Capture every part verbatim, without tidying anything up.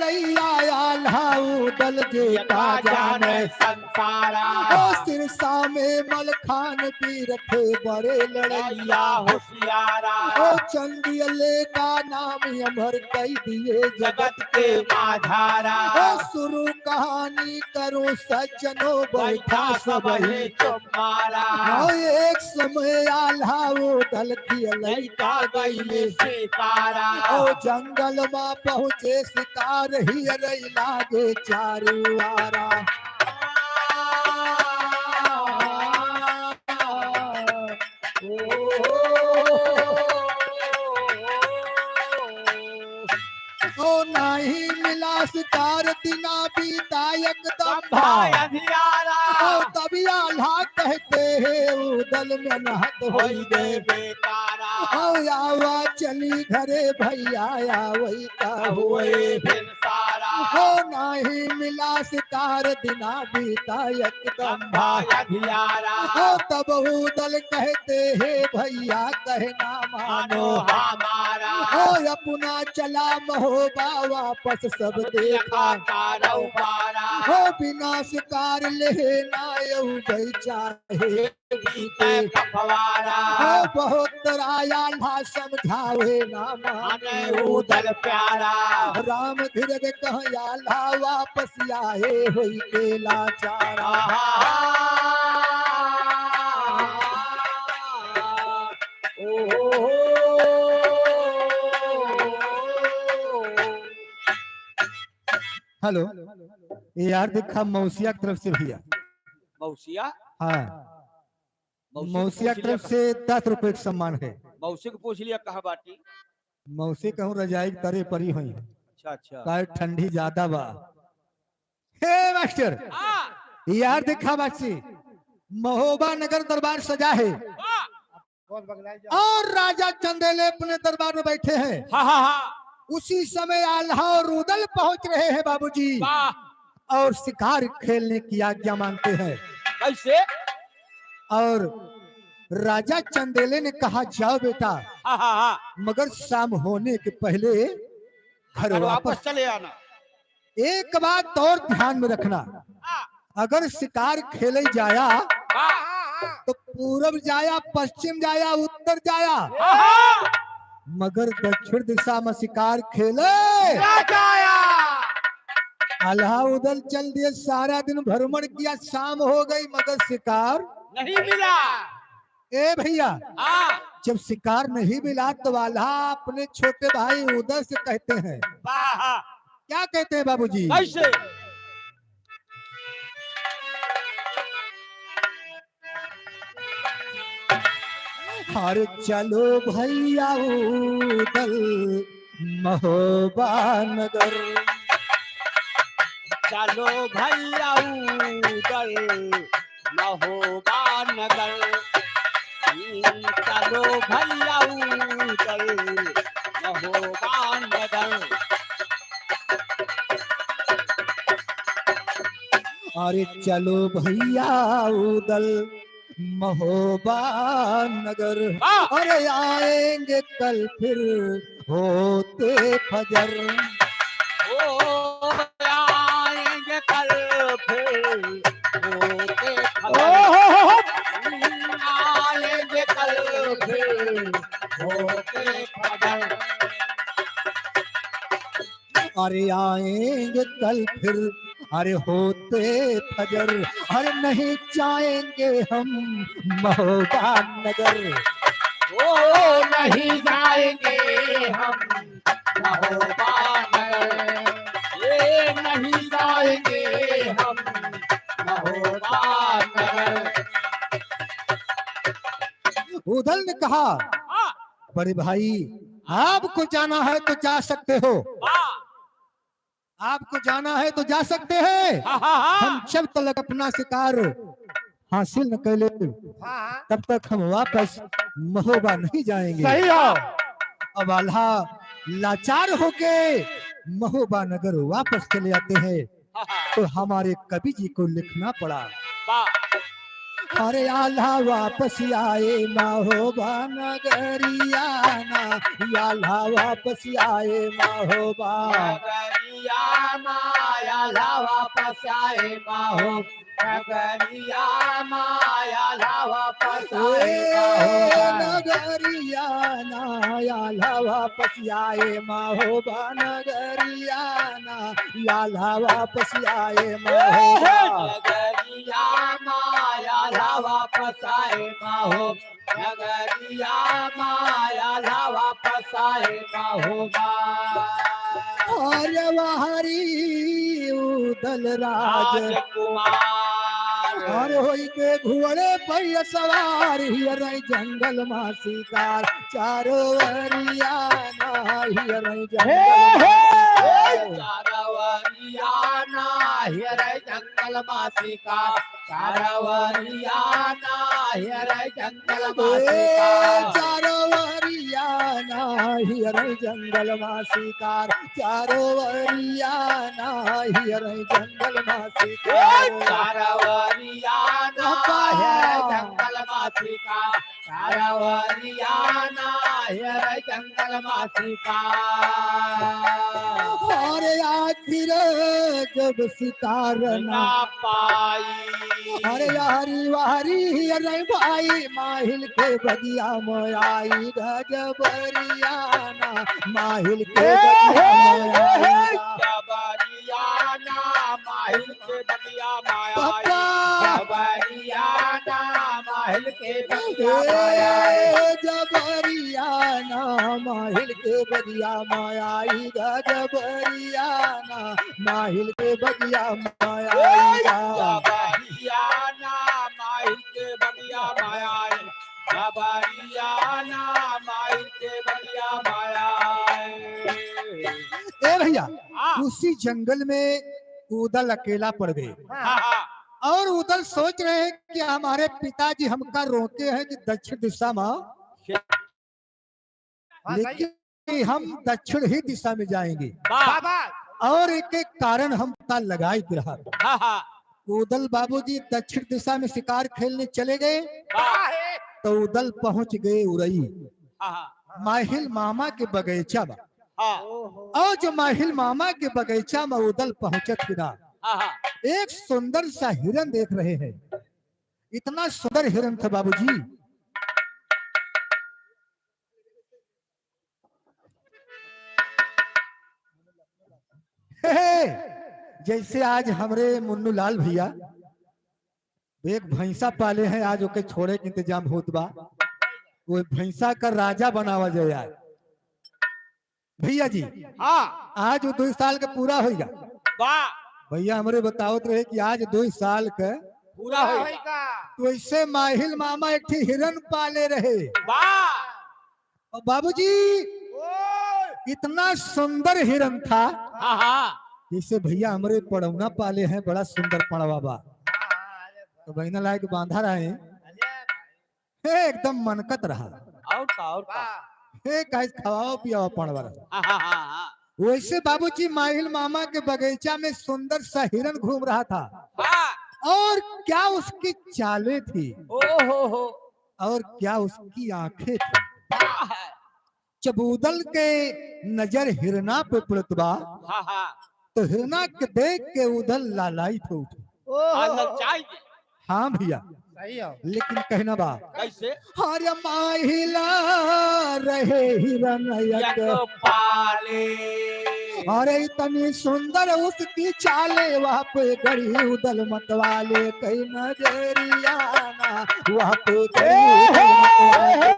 लड़ैया आल्हा उदल जे का जाने संसारा। ओ सिरसा में मलखान वीर थे बड़े लड़ैया। लड़ैया होशियारा। ओ चंदियले का नाम अमर कई दिए जगत जगत के माधारा। ओ शुरू कहानी करो सज्जनो, बैठा बैठा सबही सबही चुप मारा। ओ एक समय आल्हा उदल खियलई लइका गइले शिकारा। ओ जंगल मा पहुँचे शिकार हियरई लागे चारू आरा। ओ नाही मिला शिकार दिना बीता एकदम तब भा अंधियारा। ओ तब आल्हा कहते हैं उदल मेहनत होई होई गए गए बेकारा। ओ आवा चली घरे भैया आवई का हुए हुए बिन सारा। ओ नाही मिला शिकार दिना बीता एकदम तब भा अंधियारा। ओ तब उदल कहते हैं भैया कहना मानो मानो हमारा। ओ अपना चला महोबा वापस सब देखा देखा। तारौ बारा। ओ बिना शिकार लेहे ना यऊ गई चाहे बीते पखवारा। ओ बहुत राया ना समझावे ना माने माने उदल प्यारा। राम धीरज कह आल्हा वापस आए होई के लाचारा। आहा। हेलो, ये यार देखा मौसिया की तरफ से भैया। मौसिया? हाँ, मौसी के मौसिया की पूछ लिया तरफ कहाँ? से दस रुपए का सम्मान है। मौसी के पूछ लिया कहाँ बाटी? मौसी कहूँ रजाई के तरे परी हुई। अच्छा, अच्छा। काहे ठंडी ज्यादा बा। हे मास्टर, हाँ। यार देखा बाची, महोबा नगर दरबार सजा है। वाह। और राजा चंदेले अपने दरबार में बैठे हैं। हाँ, हाँ, हाँ। उसी समय आल्हा और उदल पहुंच रहे हैं बाबूजी। वाह। और शिकार खेलने की आज्ञा मांगते हैं। कैसे? और राजा चंदेले ने कहा, "जाओ बेटा, हाँ, हाँ, हाँ। मगर शाम होने के पहले घर घर वापस वापस चले आना।" एक बात और ध्यान में रखना, हाँ। अगर शिकार खेले जाया, हाँ। तो पूरब जाया, पश्चिम जाया, उत्तर जाया, हाँ। मगर दक्षिण दिशा में शिकार खेले ना जाया। आल्हा उदल चल दिए, सारा दिन भ्रमण किया, शाम हो गई मगर शिकार नहीं मिला। ए भैया, हाँ। जब शिकार नहीं मिला तो आल्हा अपने छोटे भाई उदल से कहते हैं। वाह। क्या कहते हैं बाबूजी? कैसे? अरे चलो भैया उदल महोबा नगर। चलो भैया उदल महोबा नगर। चलो भैया उदल महोबा नगर। अरे चलो भैया उदल महोबा नगर। वाह! अरे आएंगे कल फिर होते फजर। ओ, आएंगे कल फिर होते फजर। ओ हो हो हो। आएंगे कल फिर होते फजर। अरे आएंगे कल फिर, अरे होते फजर, अरे नहीं जाएंगे हम महोबा नगर। ओ नहीं जाएंगे हम महोबा नगर, ए नहीं जाएंगे हम महोबा नगर। उदल ने कहा, हाँ। बड़े भाई, आपको जाना है तो जा सकते हो। वाह। आपको जाना है तो जा सकते हैं। हाँ, हाँ, हाँ। हम जब तक अपना शिकार हासिल न कर ले, हाँ, हाँ। तब तक हम वापस महोबा नहीं जाएंगे। सही हो। अब आल्हा लाचार होके महोबा नगर वापस चले आते हैं। हाँ, हाँ। तो हमारे कवि जी को लिखना पड़ा। वाह। अरे आल्हा वापस आए महोबा नगरिया ना, आल्हा वापस आए महोबा। नगरिया ना, आल्हा वापस आए महोबा। नगरिया ना, आल्हा वापस आए ए महोबा। नगरिया ना, आल्हा वापस आए महोबा नगरिया ना, आल्हा वापस आए महोबा। नगरिया ना, आल्हा वापस आए महोबा। नगरिया ना, आल्हा वापस आए महोबा। अरे वाह रे उदल राज। राजकुमार। अरे होई के घोड़े पे सवार, हियरै जंगल मा शिकार। चारो वरिया ना, हियरै जंगल मा शिकार। चारो वरिया ना, हियरै जंगल मा शिकार। चारो वरिया ना, हियरै जंगल मा शिकार। चारो वरिया ना, हियरै जंगल मा शिकार। चारो वरिया ना, हियरै जंगल मा शिकार। चारो वरिया ना, हियरै जंगल मा शिकार। चारो वरिया ना, हियरै जंगल मा शिकार। अरे आखिर जब शिकार ना ना पाई। अरे यारी वारी अरे भाई, माहिल के बगिया मा आई गजबरिया ना, माहिल के बगिया मा आई। जबरिया ना, माहिल के बगिया मा आई। पापा। जबरिया ना, माहिल के बगिया मा आई। ए, जबरिया ना, माहिल के बगिया मा आई गजबरिया ना, माहिल के बगिया मा आई गा। जबरिया ना, माहिल के बगिया मा आई। जबरिया ना, माहिल के बगिया मा आई। ए भैया, हाँ। उसी जंगल में उदल अकेला पड़ गए। हाँ, हाँ। और उदल सोच रहे हैं कि हमारे पिताजी हमका रोके हैं कि दक्षिण दिशा मा हाँ, सही। लेकिन हम दक्षिण ही दिशा में जाएंगे। वाह। वाह, वाह। और एक एक कारण हम पता लगाए के रहा। हाँ, हाँ। उदल बाबूजी दक्षिण दिशा में शिकार खेलने चले गए, वाह। तो उदल पहुंच गए उरई। हाँ, हाँ। माहिल मामा के बगीचा में। हाँ। और जो माहिल मामा के बगीचा में उदल पहुंचत ही ना, हाँ, हाँ। एक सुंदर सा हिरन देख रहे हैं। इतना सुंदर हिरन था बाबूजी। हे, जैसे आज हमरे मुन्नू लाल भैया एक भैंसा पाले हैं, आज ओके छोड़े के इंतजाम होत बा। वो भैंसा का राजा बनावा जाए आज। भैया जी, हाँ। आज वो दो साल का पूरा होइगा। वाह। भैया हमरे बतावत रहे कि आज दो साल का पूरा होइगा। तो ऐसे माहिल मामा एक ठे हिरन पाले रहे। वाह। और बाबूजी, ओए। इतना सुंदर हिरन था। हाँ, हाँ। जैसे भैया हमरे पड़ौना पाले हैं, बड़ा सुंदर पड़वा बा। तो बहिना लायक बांधा रहे। हे, एकदम मनकत रहा। और का, और का? हे, काहे खवाओ पियाओ पड़वा रहा। हाँ, हाँ, हाँ, हाँ। वैसे बाबूजी माहिल मामा के बगीचा में सुंदर सा हिरन घूम रहा था। हाँ। और क्या उसकी चालें थी। ओ हो हो। और क्या उसकी आंखें थी। वाह। जब उदल के नजर हिरना पे पड़त बा, हाँ, हाँ। तो हिरना के देख के उदल लालायित हो उठे। ओ हो हाँ, हो। ललचाई के। हाँ भैया। सही है। लेकिन कहना बा। कैसे? अरे माहिला रहे हिरन यक यक पाले। अरे इतनी सुंदर उसकी चाले, वहाँ पे गड़ी उदल मतवाले कई नजरिया ना, वहाँ पे गड़ी उदल मतवाले।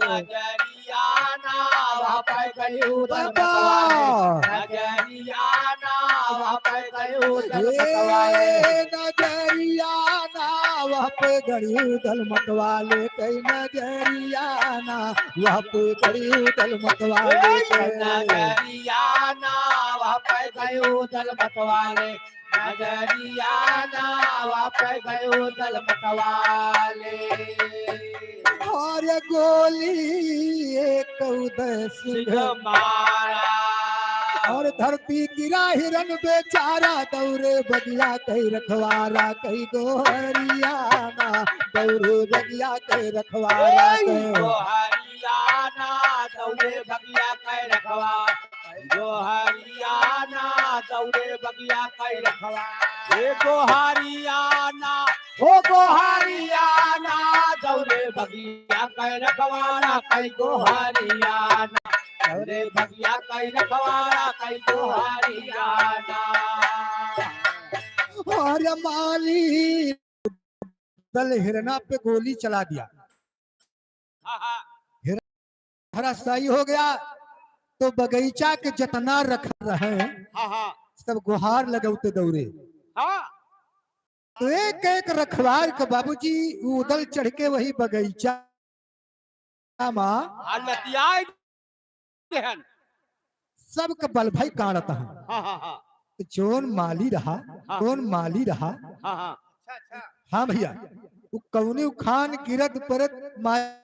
नजरिया ना, वहाँ पे गड़ी उदल बाबा। मतवाले। नजरिया ना, वहाँ पे गड़ी उदल मतवाले। ए, नजरिया ना, वहाँ पे गड़ी उदल मतवाले कई नजरिया ना, वहाँ पे गड़ी उदल मतवाले। ए, नजरिया ना, वहाँ पे गड़ी उदल मतवाले। नजरिया ना, वहाँ पे गड़ी उदल मतवाले। और गोली एक उदय सिंह सिंह मारा। और धरती गिरा हिरन बेचारा, दौरे बगिया कई रखवारा, कई गोहरियाना, दौरे बगिया कई रखवारा, ए कई गोहरियाना, दौरे बगिया कई रखवा, गोहरियाना, दौरे बगिया कई रखवा, ए गोहरियाना, ओ गोहरियाना, दौरे बगिया कई रखवारा, कई गोहरियाना, दौरे बगिया कई रखवारा, कई गोहरियाना। अरे माली, दल हिरना पे गोली चला दिया। हाँ, हाँ। हिरना धराशायी हो गया, तो बगीचा के जतना रख रहे, हाँ, हाँ। सब गोहार लगौते दौरे। हाँ। तो एक एक रखवार के बाबूजी उदल चढ़ के वही बगीचा मा हाँ, लतियाए देहन। सबके बल भाई काढ़त हैं। हाँ, हाँ, हाँ। तो जौन माली रहा, हाँ। जौन माली रहा। हाँ, हाँ। हाँ भैया, वो कौने उखान गिरत परत माए।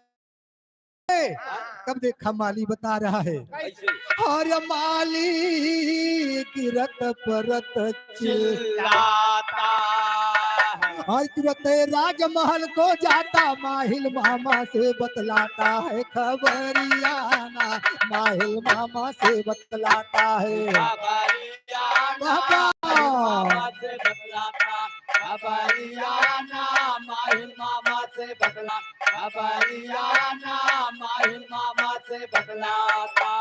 तब देखा माली बता रहा है। कैसे? अरे माली गिरत परत चिल्लाता है। और तुरंत राजमहल को जाता, माहिल मामा से बतलाता है खबरियाना, माहिल मामा से बतलाता है। खबरियाना, बाबा। मामा से बतलाता, खबरियाना, माहिल मामा से बतला, खबरियाना, माहिल मामा से बतलाता।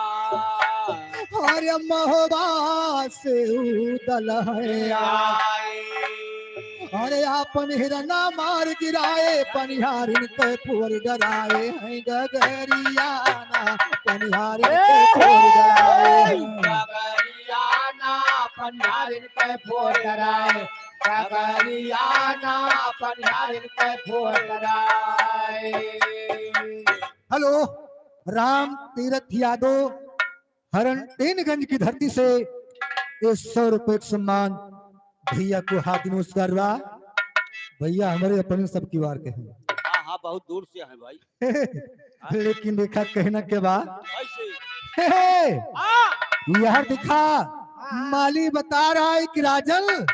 अरे महोबा से उदल है आए। अरे आपन हिरना मार गिराए, पनिहारिन के फोर डराए हैं गगरियाना, पनिहारिन के फोर डराए हैं। गगरियाना, पनिहारिन के फोर डराए, गगरियाना, पनिहारिन के फोर डराए। हेलो, राम तीरथ यादव, हरनटेनगंज की धरती से ये सौ रुपए का सम्मान भैया को हाथ नमस्कार बा। भैया हमारे अपने सब किवार के हैं। हाँ, हाँ, बहुत दूर से हैं भाई। लेकिन देखा कहना के बा। कैसे? हे, हे। हाँ। यार देखा, माली बता रहा है कि राजन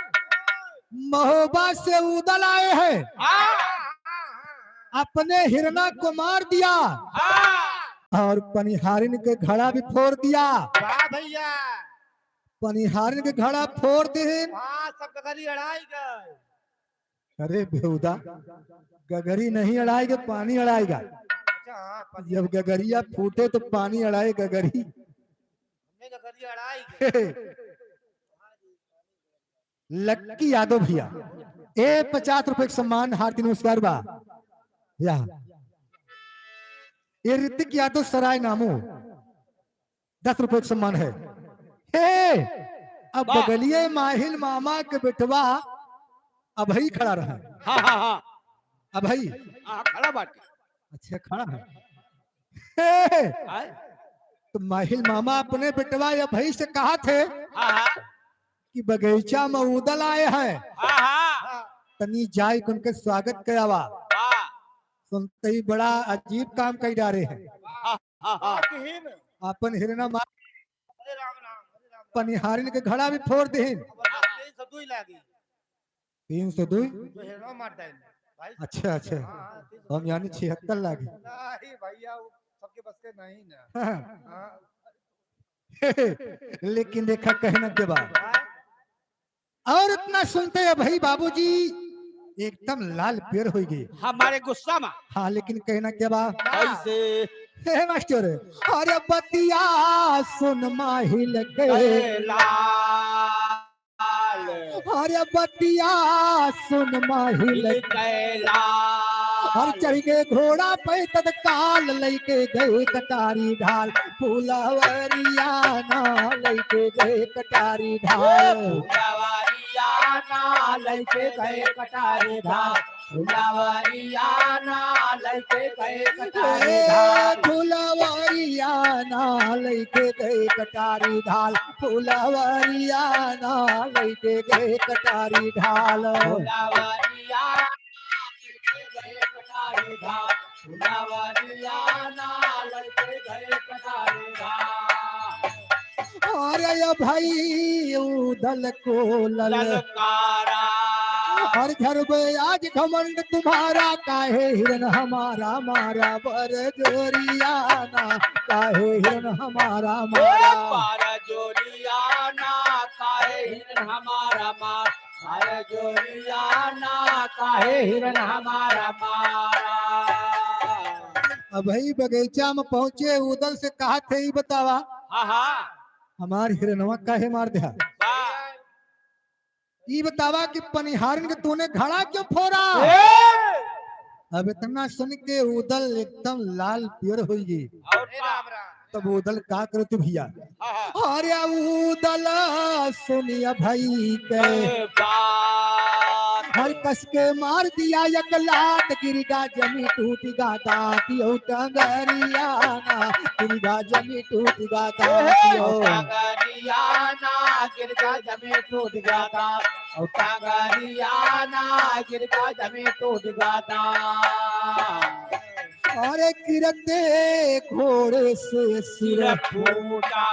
महोबा से उदल आए हैं। हाँ। अपने हिरना को मार दिया। हाँ। और पनिहारिन के घड़ा भी फोर दिया। वाह भैया। पनिहारिन के घड़ा फोर दिहिन। हाँ, सब गगरी अड़ाई गए। अरे बेहुदा, गगरी नहीं अड़ाई गए, पानी अड़ाई गए। अच्छा, हाँ, पानी। जब गगरिया फूटे तो पानी अड़ाए गगरी। हमने गगरी अड़ाई गए। लक्की यादव भैया, ए पचास रुपए के सम्मान, हार्दिक नमस्कार बा। या। ए ऋतिक यादव सराय नामू, दस रुपए के सम्मान है। हे, अब वाह। बगलिए माहिल मामा के बेटवा अभई खड़ा रहे। हाँ, हाँ, हाँ। अभई। हाँ, खड़ा बाटे। अच्छा, खड़ा है। हे, आए। तो माहिल मामा अपने बेटवा अभई से कहा थे हाँ, हाँ। कि बगीचा में उदल आए हैं। हाँ, हाँ। तनी जाए के उनके स्वागत करावा। हाँ। सुनते ही बड़ा अजीब काम कई डारे हैं। हाँ, हाँ, हाँ। आपन हिरना मार, हरे राम राम, हरे राम राम। पनिहारिन के घड़ा भी फोर दिहिन। अब तीन सौ दुई लागी। तीन सौ दुई? तो हिरना मार डाल भाई। अच्छा, अच्छा। हाँ, हाँ, तीन सौ दुई। हम यानी छिहत्तर लागी। नहीं भैया, वो सबके बस के नहीं ना। हाँ। हाँ। लेकिन देखा कहना के बा। हाँ। और इतना सुनते अभई बाबूजी एकदम लाल पेर हो गए। हमारे गुस्सा में। हाँ, लेकिन कहना के बा। कैसे? हे मास्टर, अरे बतिया सुन माहिल के। अरे लाल। अरे बतिया सुन माहिल के। कैला। और चढ़ के घोड़ा पे तत्काल लइके गए कटारी ढाल। फुलवरिया ना लइके गए कटारी ढाल। फुलवरिया ना लइके गए कटारी ढाल। फुलवरिया ना लइके गए कटारी ढाल। फुलवरिया ना लइके गए कटारी ढाल। फुलवरिया ना लइके गए कटारी ढाल। फुलवरिया ना लइके गए कटारी ढाल। फुलवरिया ना लइके गए कटारी ढाल। अरे या भाई उदल को लल ललकारा। हर घर में आज घमंड तुम्हारा, काहे हिरन हमारा मारा बर जोरियाना, काहे हिरन हमारा ए मारा। बर जोरियाना, काहे हिरन हमारा मार, बर जोरियाना, काहे हिरन हमारा मारा। अब भाई बगीचा में पहुंचे, उदल से कहा थे, "ई बतावा, हाँ, हाँ। हमार हिरनवा काहे मार दिया? वाह। ई बतावा कि पनिहारन के तूने घड़ा क्यों फोरा?" ए! अब इतना सुन के उदल एकदम लाल पियर होई गई। और का? तब उदल का करत भैया? हाँ, हाँ। अरे उदल सुनिया भाई के। ए बाप। हर कस के मार दिया एक लात, गिरगा जमी टूट गा दांत, यो टंगरिया ना, गिरगा जमी टूट गा दांत, ए यो। टंगरिया ना, गिरगा जमी टूट गा दांत, ओ टंगरिया ना, गिरगा जमी टूट गा दांत। अरे गिरते घोड़े से सिर सिर फूटा।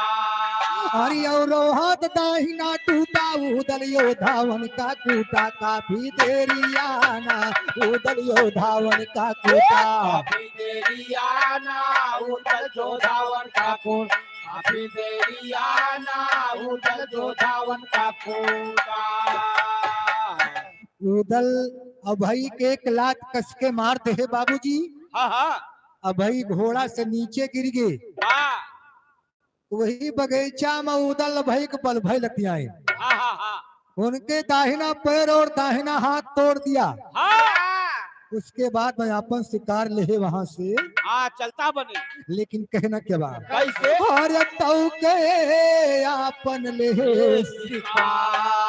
अरे और हाथ दाहिना टूटा, उदल यो धावन का कूटा, काफी देरियाना, उदल यो धावन का कूटा। काफी देरियाना, उदल जो धावन का कूटा, काफी देरियाना, उदल जो धावन का कूटा। उदल अभई के एक लात कस के मार दे हे बाबूजी। हाँ, हाँ। अभई घोड़ा से नीचे गिर गए। हाँ। वही बगीचा में उदल अभई के बल भई लतियाए। हाँ, हाँ, हाँ। उनके दाहिना पैर और दाहिना हाथ तोड़ दिया। हाँ। उसके बाद में आपन शिकार लेहे वहां से हाँ, चलता बने। लेकिन कहना क्या बात? कैसे? अरे तऊ के आपन लेहे शिकार।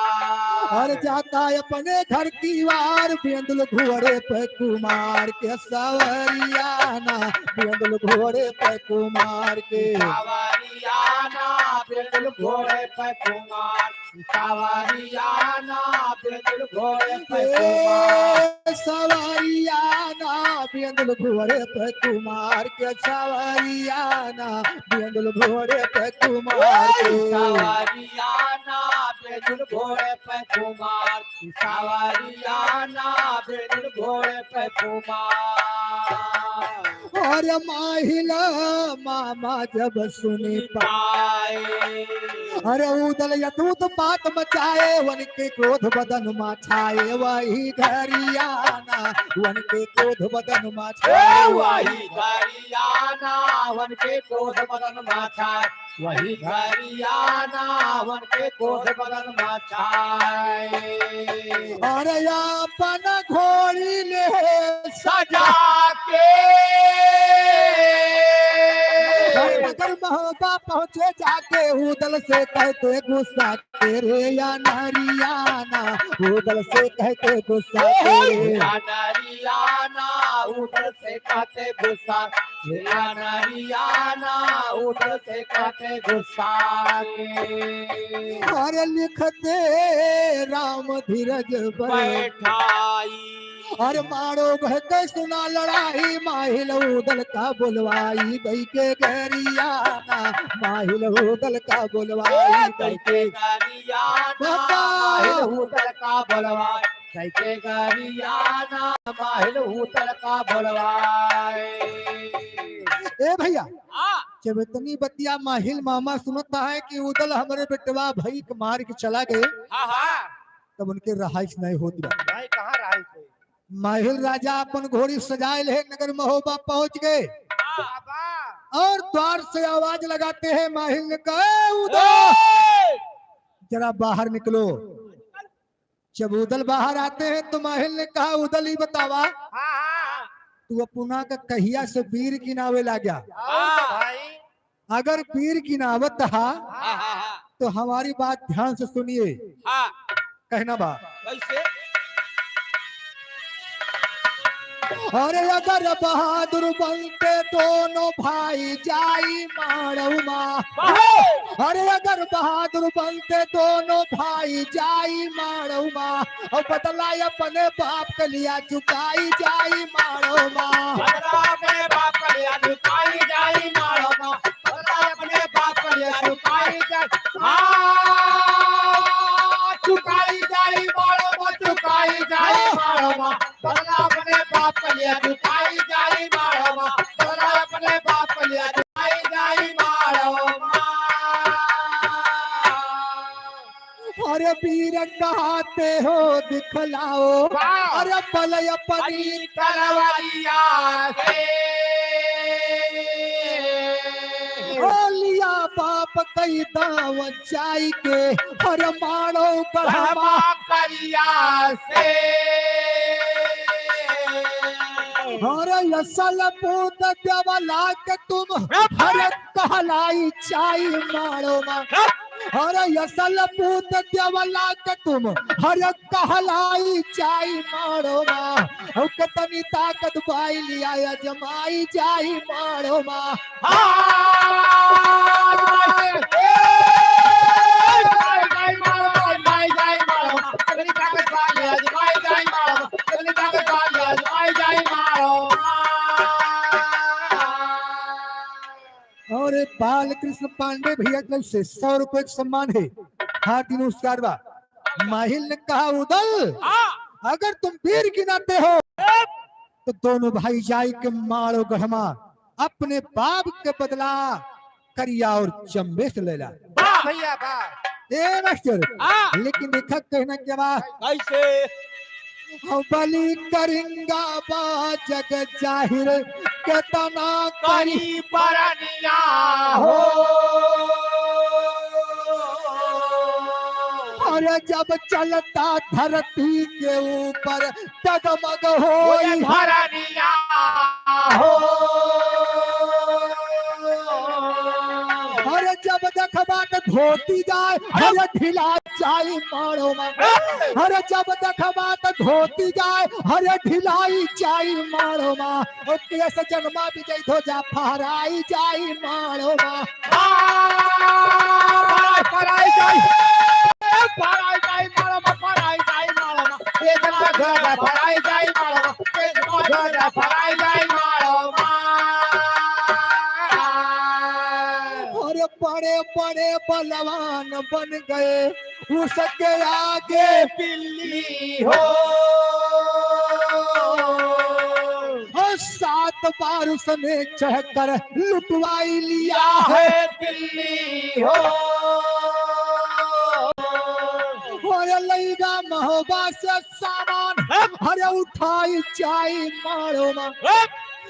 अरे जाता अपने घर की वार, बेंदुल घोड़े पे कुमार के सवरियाना, बेंदुल घोड़े पे कुमार के। सवरियाना, बेंदुल घोड़े पे कुमार। सवरियाना, बेंदुल घोड़े पे कुमार। ए, सवरियाना, बेंदुल घोड़े पे कुमार के, सवरियाना, बेंदुल घोड़े पे कुमार के। सवरियाना, बेंदुल घोड़े पे कुमार, सवरियाना, बेंदुल घोड़े पे कुमार। अरे माहिला मामा जब सुनी पाए। अरे उदल यथूत बात मचाए, वन के क्रोध बदन मा छाए, वही घरियाना, वन के क्रोध बदन मा छाए, वही घरियाना, वन के क्रोध बदन मा छाए, वही घरियाना, वन के क्रोध बदन मा छाए। अरे अपन घोड़ी ले सजा के। अरे नगर महोबा पहुँचे जाके, उदल से कहते गुस्सा के रे या नरियाना, उदल से कहते गुस्सा के। या नरियाना, उदल से कहते गुस्सा, या नरियाना, उदल से कहते गुस्सा के। अरे लिखते राम धीरज बैठाई। अरे मारो बहके सुना लड़ाई, माहिल उदल का बुलवाई, दई के गरियाना, माहिल उदल का बुलवाई, दई के गरियाना, माहिल उदल का बुलवाई, दई के गरियाना, माहिल उदल का बुलवाई। ए भैया, हाँ। जब इतनी बतिया माहिल मामा सुनता है कि उदल हमरे बेटवा भई के मार के चला गए, हाँ, हाँ। तब उनके रहाइश नहीं होती बा। भाई, कहाँ रहाइश है? माहिल राजा अपन घोड़ी सजाए ले नगर महोबा पहुंच गए। हाँ, बा। और द्वार से आवाज लगाते हैं, माहिल ने कहा, "ए, उदल, ए! जरा बाहर निकलो।" जब उदल बाहर आते हैं तो माहिल ने कहा, "उदल, ई बतावा, हाँ, हाँ। तू अपना का कहिया से बीर गिनावे लाग्या?" हाँ, भाई। अगर बीर गिनावत हा, हाँ, हाँ, हाँ। तो हमारी बात ध्यान से सुनिए। हाँ। कहना बा। कैसे? अरे अगर बहादुर बनते दोनों भाई जाई माड़ऊ मा। बाहे! अरे अगर बहादुर बनते दोनों भाई जाई माड़ऊ मा। और बदला अपने बाप के लिया चुकाई जाई माड़ऊ मा। बदला अपने बाप के लिया चुकाई जाई माड़ऊ मा। बदला अपने बाप के लिया चुकाई जाई। बाप लिया झुकाई जाई मारो माँ, तोरा अपने बाप लिया झुकाई जाई मारो माँ। अरे वीर कहाते हो दिखलाओ, वाह। अरे बल अपनी अली तलवारिया से। ओ लिया बाप कई दाव जाई के, अरे मारो गढ़मा गढ़मा करिया से। अरे असल पूत देवला के तुम, अरे कहलाई जाई मारो माँ। अरे असल पूत देवला के तुम, अरे कहलाई जाई मारो माँ। अउ कतनी ताकत बाई लिया अजमाई जाई मारो माँ। और बालकृष्ण पांडे भैया की तरफ से सौ रुपए का सम्मान है, हार्दिक नमस्कार बा। माहिल ने कहा, उदल, हाँ। अगर तुम वीर गिनाते हो, तो दोनों भाई जाई के मारो गढ़मा, अपने बाप के बदला करिया और चंबे से लेला। वाह भैया, वाह। ए मास्टर, हाँ। लेकिन देखा कहना क्या बा? कैसे? हम बलि करिंगा बा जग जाहिर, केतना करी करी बरनिया हो। अरे जब चलता धरती के ऊपर, डगमग होई धरनिया हो। अरे जब देखबा त धोती जाए, अरे ढिला जाई मारो माँ। अरे जब देखबा त धोती जाए, अरे ढिलाई जाई मारो माँ। ओ केस जनमा विजय ध्वजा फहराई जाई मारो माँ। आ, फहराई जाई। ए, फहराई जाई मारो माँ, फहराई जाई मारो माँ। ए, जनमा ध्वजा फहराई जाई मारो माँ। ए, जनमा ध्वजा फहराई जाई मारो माँ। अरे बड़े बड़े बलवान बन गए, उसके आगे बिल्ली हो। और सात बार उसने चढ़कर लुटवाई लिया है दिल्ली हो। और लैगा महोबा से सामान, अरे उठाई जाई मारो माँ।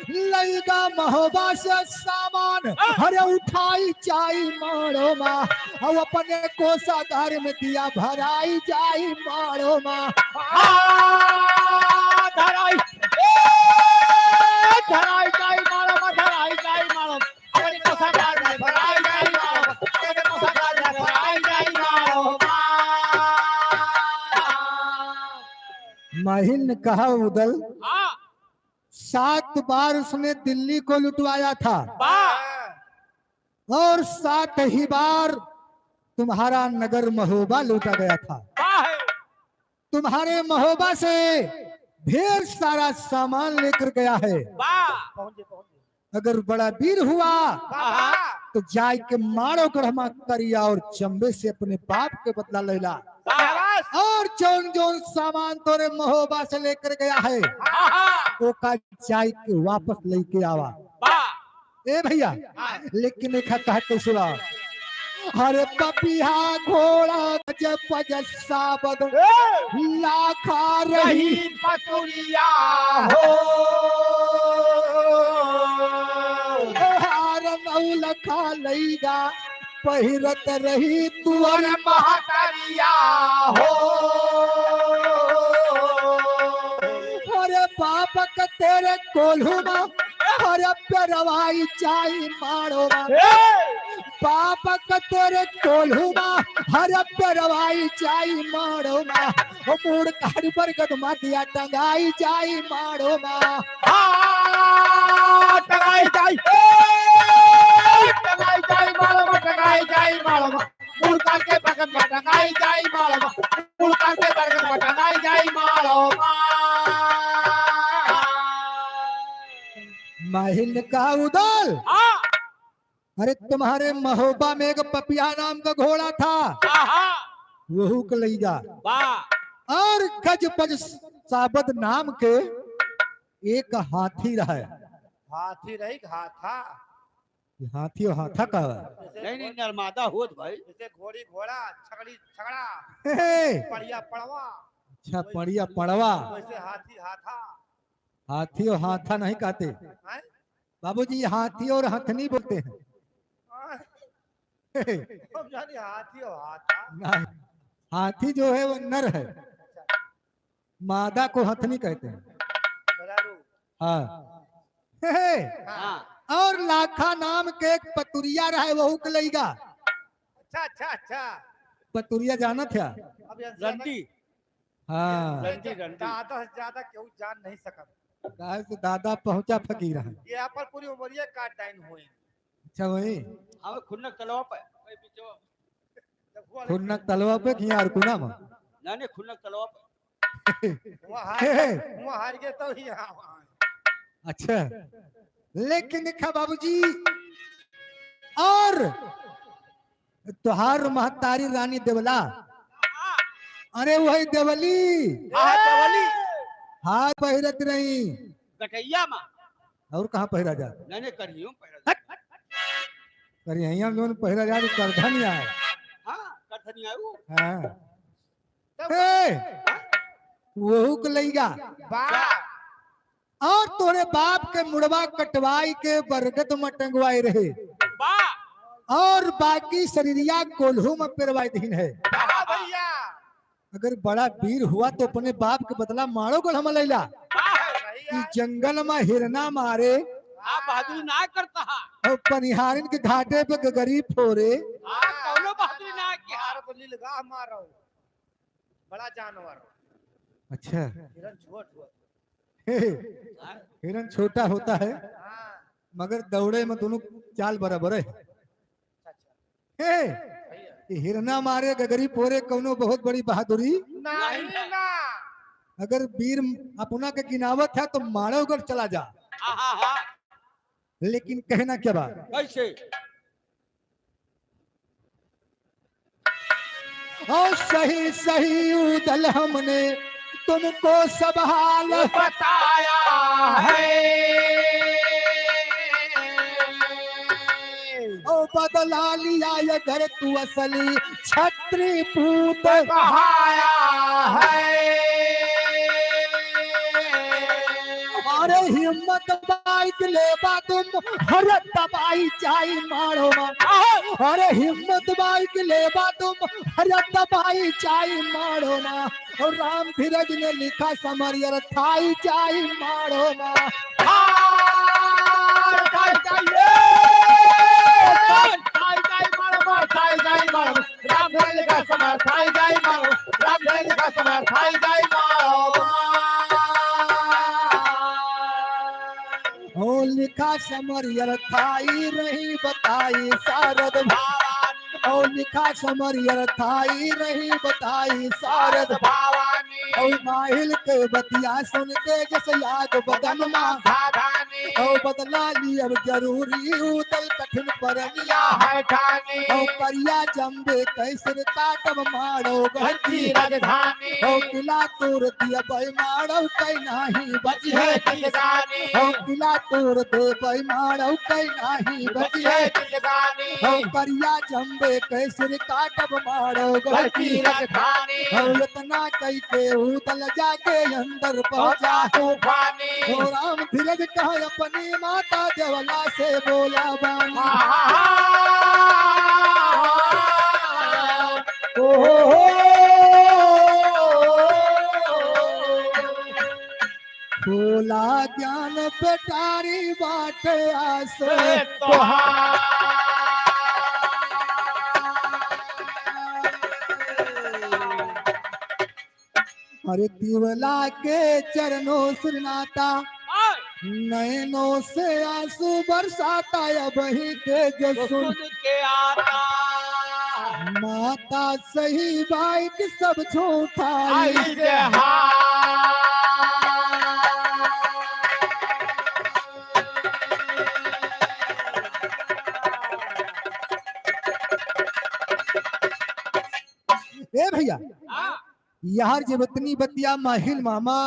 लैगा महोबा से सामान, अरे उठाई जाई मारो माँ। अब अपने कोषागार में दिया भराई जाई मारो माँ। आ, धराई, ए, धराई जाई मारो माँ, धराई जाई मारो माँ। अपने कोषागार में भराई जाई मारो माँ, अपने कोषागार में भराई जाई मारो माँ। माहिल ने कहा, उदल, हाँ। सात बार उसने दिल्ली को लुटवाया था। वाह। और सात ही बार तुम्हारा नगर महोबा लूटा गया था। वाह। तुम्हारे महोबा से ढेर सारा सामान लेकर गया है। वाह। अगर बड़ा वीर हुआ, वाह। तो जाए के मारो गढ़मा करिया और चंबे से अपने बाप के बदला लेला। शाबाश। और जौन जौन सामान तोरे महोबा से लेकर गया है, हाँ, हाँ। ओका जाए के वापस लेके आवा। वाह। ए भैया, हाँ। लेकिन एक कहा कैसे बा? अरे पपिहा घोड़ा गज पज साबद, ए! लाखा रही रही पतुरिया हो। हार नौ लखा लैगा पहिरत रही तुअर महतरिया हो। अरे बाप क तेरे कोल्हू मा, अरे पेरवाई जाई मारो मा। ए! बाप क तेरे कोल्हू मा, अरे पेरवाई जाई मारो मा। ओ मूड़ काढ़ी बरगद मा दिया टंगाई जाई मारो मा। हाँ, टंगाई जाई, ए, टंगाई जाई मारो मा, टंगाई जाई मारो मा। मूड़ काढ़ के बरगद मा टंगाई जाई मारो मा। मूड़ काढ़ के बरगद मा टंगाई जाई मारो मा। माहिल का उदल। हाँ। अरे तुम्हारे महोबा में एक पपिया नाम का घोड़ा था, आहा। वहू के लैगा। वाह। और गज पज साबद नाम के एक हाथी रहे। हाथी रही, हाथा। ये हाथी और हाथा का बा? जैसे नहीं, नहीं, घोड़-, नर्मदा होत भाई। जैसे घोड़ी, घोड़ा, छगड़ी, छगड़ा, हे, हे। पड़िया, पड़वा। अच्छा, वैसे, पड़िया, पड़वा। वैसे हाथी, हाथा। हाथी और हाथा नहीं कहते। हैं? बाबूजी, हाथी और हथनी बोलते हैं। हाँ। हे, हे। हम जाने हाथी और हाथा। नहीं, हाथी जो है वो नर है। अच्छा। मादा को हथनी कहते हैं। मेहरारू। हाँ। हे, हे। हाँ। और लाखा नाम के एक पतुरिया रहे, वहू के लइगा। अच्छा, अच्छा, अच्छा। पतुरिया जानत है? अब ये रंडी। हाँ। रंडी, रंडी। दादा से ज्यादा केहू जान नहीं सकत। काहे से दादा पहुंचा फकीर है। ये अपन पूरी उमरिया काट डाइन हुए। अच्छा वही। हाँ, खुन्नक तलवा पे। जब हुआ खुन्नक तलवा पे कि यार कुना में? ना, नहीं, खुन्नक तलवा पे। वहाँ हार, हे, हे। वहाँ हार गए तो यहाँ, वहाँ। अच्छा, लेकिन देखा बाबूजी, और तोहार महतारी रानी देवला, अरे वही देवली। हाँ, देवली। हार पहिरत रही। गटैया मा। और कहाँ पहिरा जा? नहीं, नहीं, करियो पहिरा जा। हट। करिहैया में जौन पहिरा जा, तो करधनिया है। हाँ, करधनिया है वो। हाँ। तब हे, वहू के लइगा। बा। और तोरे बाप के मुड़वा कटवाई के बरगद में टंगवाए रहे। बा। और बाकी शरीरिया कोल्हू में पेरवाए दीन है। बा भैया। अगर बड़ा वीर हुआ तो अपने बाप के बदला माड़ोगढ़ में लैला। बा। कि जंगल में हिरना मारे। आप बहादुरी ना करता हा। और पनिहारिन के घाटे पे गगरी फोरे। आप कौनो बहादुरी ना किया। मार तो लीलगाह मारो। बड़ा जानवर। अच्छा। हिरन छोट हुआ। हे, हे, हाँ? हिरन छोटा होता है, हाँ। मगर दौड़े में दोनों चाल बराबर है। अच्छा, अच्छा। हे, भैया। ये हिरना मारे गगरी फोरे कौनो बहुत बड़ी बहादुरी नहीं ना। अगर वीर अपना के गिनावत है तो माड़ोगढ़ चला जा। हाँ, हाँ, हाँ। लेकिन कहना क्या बात? कैसे? और सही सही ऊदल हमने तुमको सब हाल बताया है। ओ बदला लिया ये घर तू असली छत्री पूत कहाया है। अरे हिम्मत बाइक लेबा तुम, हर दबाई जाई माड़ो मा। अरे हिम्मत बाइक लेबा तुम, हर दबाई जाई माड़ो मा। और राम धीरज ने लिखा समरियर थाई जाई माड़ो मा। थाई जाई, ए! थाई जाई माड़ो मा, थाई जाई माड़ो मा। राम धीरज का समर थाई जाई माड़ो, राम धीरज का समर थाई जाई माड़ो मा। हो लिखा समरियर थाई रही बताई सारद भवानी। हो लिखा समरियर थाई रही बताई सारद भवानी। हो माहिल के बतिया सुन के जस आग बदन मा सावधानी। हो बदला ली अब जरूरी उदल कठिन परनिया है ठानी। हो करिया जम्बे कैसर काटब माड़ो गढ़ की राजधानी। हो किला तोड़ दिया बेईमानव कई नाही बचिहे जिंदगानी। हो किला तोड़ दे बेईमानव कई नाही बचिहे जिंदगानी। हो करिया जम्बे के सिर काटब माड़ो गढ़ की राजधानी। हो इतना कई के उदल जाके अंदर पहुंचा तूफानी। हो राम धीरज कहा अपनी माता देवला से बोला बानी। आहा। खोला ज्ञान पेटारी बाटे आस तोहार। अरे दिवला के चरणों सुरनाता, नैनों से आंसू बरसाता, अबहीं के जो सुन के आता। माता सही बाई कि सब झूठा आई जहां। ए भैया, हाँ। यार जब इतनी बतिया माहिल मामा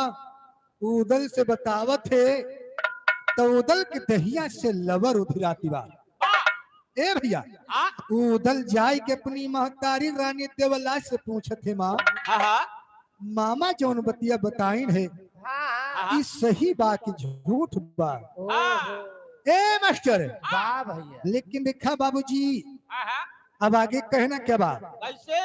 उदल से बतावत है, तो उदल के दहिया से लवर उधिराती बा। ए भैया, हाँ। उदल जाए के अपनी महतारी रानी देवला से पूछत है, माँ, हाँ, हाँ। मामा जौन बतिया बताइन है, हाँ, हाँ। ई सही बा कि झूठ बा? ओहो। ए मास्टर, वाह भैया। लेकिन देखा बाबूजी, हाँ, हाँ। अब आगे कहना क्या बा? कैसे?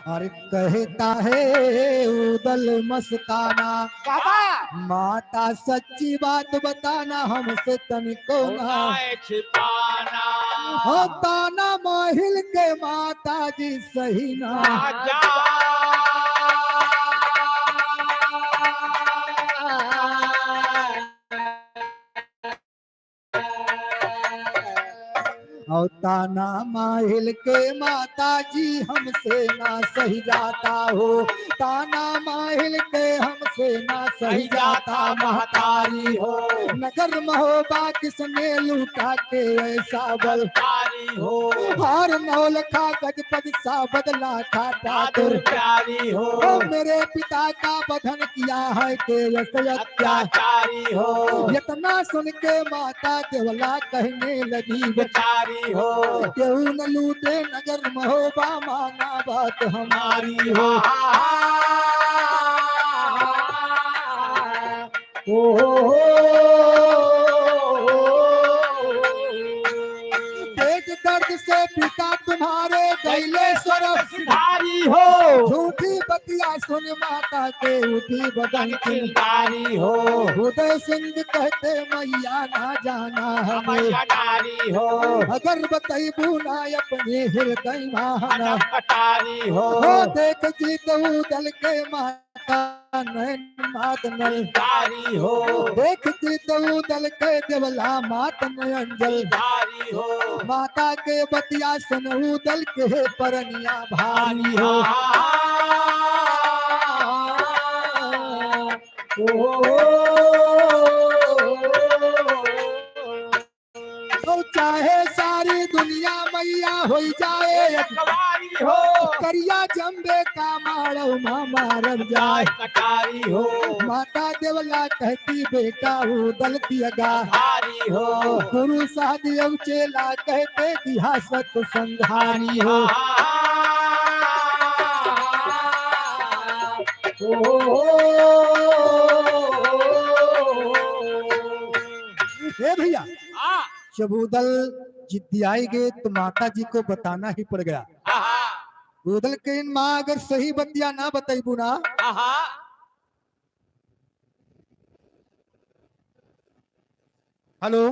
अरे कहता है उदल मस्ताना, बाबा। माता सच्ची बात बताना, हमसे तनिको ना होता है छिपाना। हो ताना माहिल के माता जी सही ना। राजा। और ताना माहिल के माता जी हमसे ना सही जाता हो, ताना माहिल के हमसे ना सही जाता महतारी हो। नगर महोबा किसने लूटा के ऐसा बल, महतारी हो। हार नौलखा गजपत सा बदला खाता दुर्चारी हो। ओ मेरे पिता का बधन किया है के यश अत्याचारी हो। इतना सुन के माता देवला कहने लगी बेचारी हो। केहू न लूटे नगर महोबा, माना बात हमारी हो। ओ हो हो। पेट दर्द से पिता तुम्हारे गैले स्वर्ग सिधारी हो। झूठी बतिया सुन माता के उठी बदन चिंतारी हो। उदय सिंह कहते मैया ना जाना हमें। मैया नारी हो। अगर बतैबू ना अपने हृदय महाना। कटारी हो। हो देख जीत उदल के माता नैन मात नैन। कारी हो। देख जीत उदल के देवला मात नैन जल। कारी हो। माता के बतिया सुन उदल के परनिया भारी हो। ओ, तो चाहे सारी दुनिया मैया होई जाए अखबारी हो। करिया जम्बे का मारव माँ मारव जाए। कटारी हो। माता देवला कहती बेटा उदल तियगा। भारी हो। गुरु सहदेव चेला कहते दिहा सत संधारी हो। ओ, ए भैया, हाँ। जब उदल जिद्दियाई गए तो माता जी को बताना ही पड़ गया। हाँ, हाँ। उदल कहिन माँ अगर सही बतिया ना बतैबू ना। हाँ, हाँ। हेलो,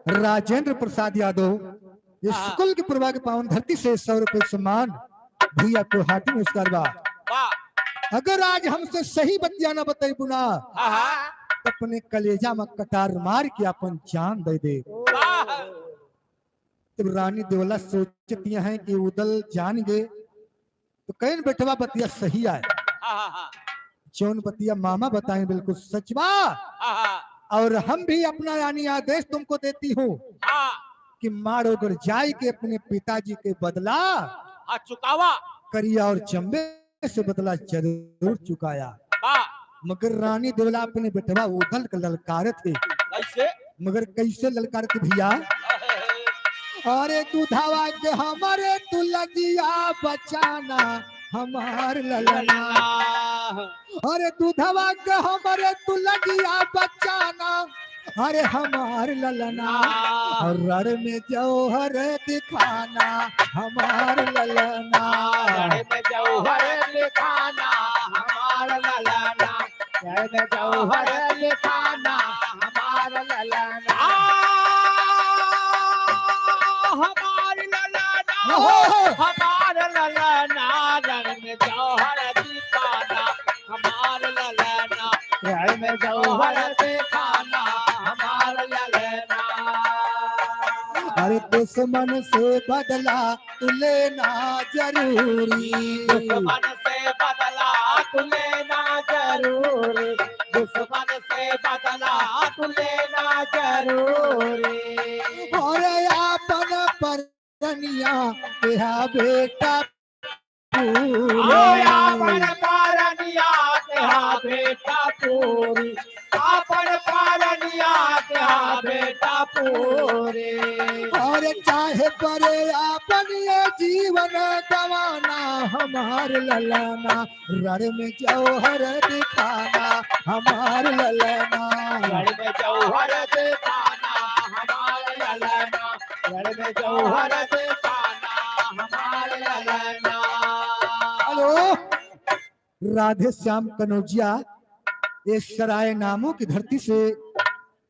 राजेंद्र प्रसाद यादव, ये हाँ। स्कूल के पूर्वा के पावन धरती से सौ रुपए सम्मान भैया को हार्दिक नमस्कार बा। वाह। अगर आज हमसे सही बतिया ना बतैबू ना, हाँ, हाँ। तो अपने कलेजा में कटार मार के अपन जान दे दे। वाह। जब रानी देवला सोचती हैं कि उदल जान गए, तो कहिन बेटवा बतिया सही आए। हाँ, हाँ, हाँ। जौन बतिया मामा बताए बिल्कुल सच बा। हाँ, हाँ। और हम भी अपना यानी आदेश तुमको देती हूँ हाँ। कि माड़ोगर जाए के अपने पिताजी के बदला हाँ, चुकावा। करिया और जम्बे से बदला जरूर चुकाया। वाह। मगर रानी देवला अपने बेटवा उदल के ललकारत है। कैसे? मगर कैसे ललकारत है भैया? अरे दूधवा के हमारे तू लजिया बचाना हमार ललना। अरे दूधवा के हमारे तू लजिया बचाना, अरे हमार ललना। हाँ। रण में जौहर दिखाना हमार ललना। रण में जौहर दिखाना हमार ललना। रण में जौहर दिखाना हमार ललना। आ, हमार ललना, ओहो। हमार ललना, रण में जौहर दिखाना हमार ललना। रण में जौहर दिखाना हमार ललना। अरे दुश्मन से बदला तू लेना जरूरी। दुश्मन से बदला तू लेना जरूरी। दुश्मन से बदला तू लेना जरूरी। अरे आपन परनिया तेहा बेटा पूरी। आपन परनिया के हा बेटा पूरी, आपन परनिया के हा बेटा पूरी। अरे चाहे परे आपन ये जीवन गवाना, हमार ललना रण में जौहर दिखाना, हमार ललना। रण में जौहर दिखाना, हमार ललना। रण में जौहर दिखाना, हमार ललना। हेलो, राधे श्याम कनौजिया, ये सराय नामों की धरती से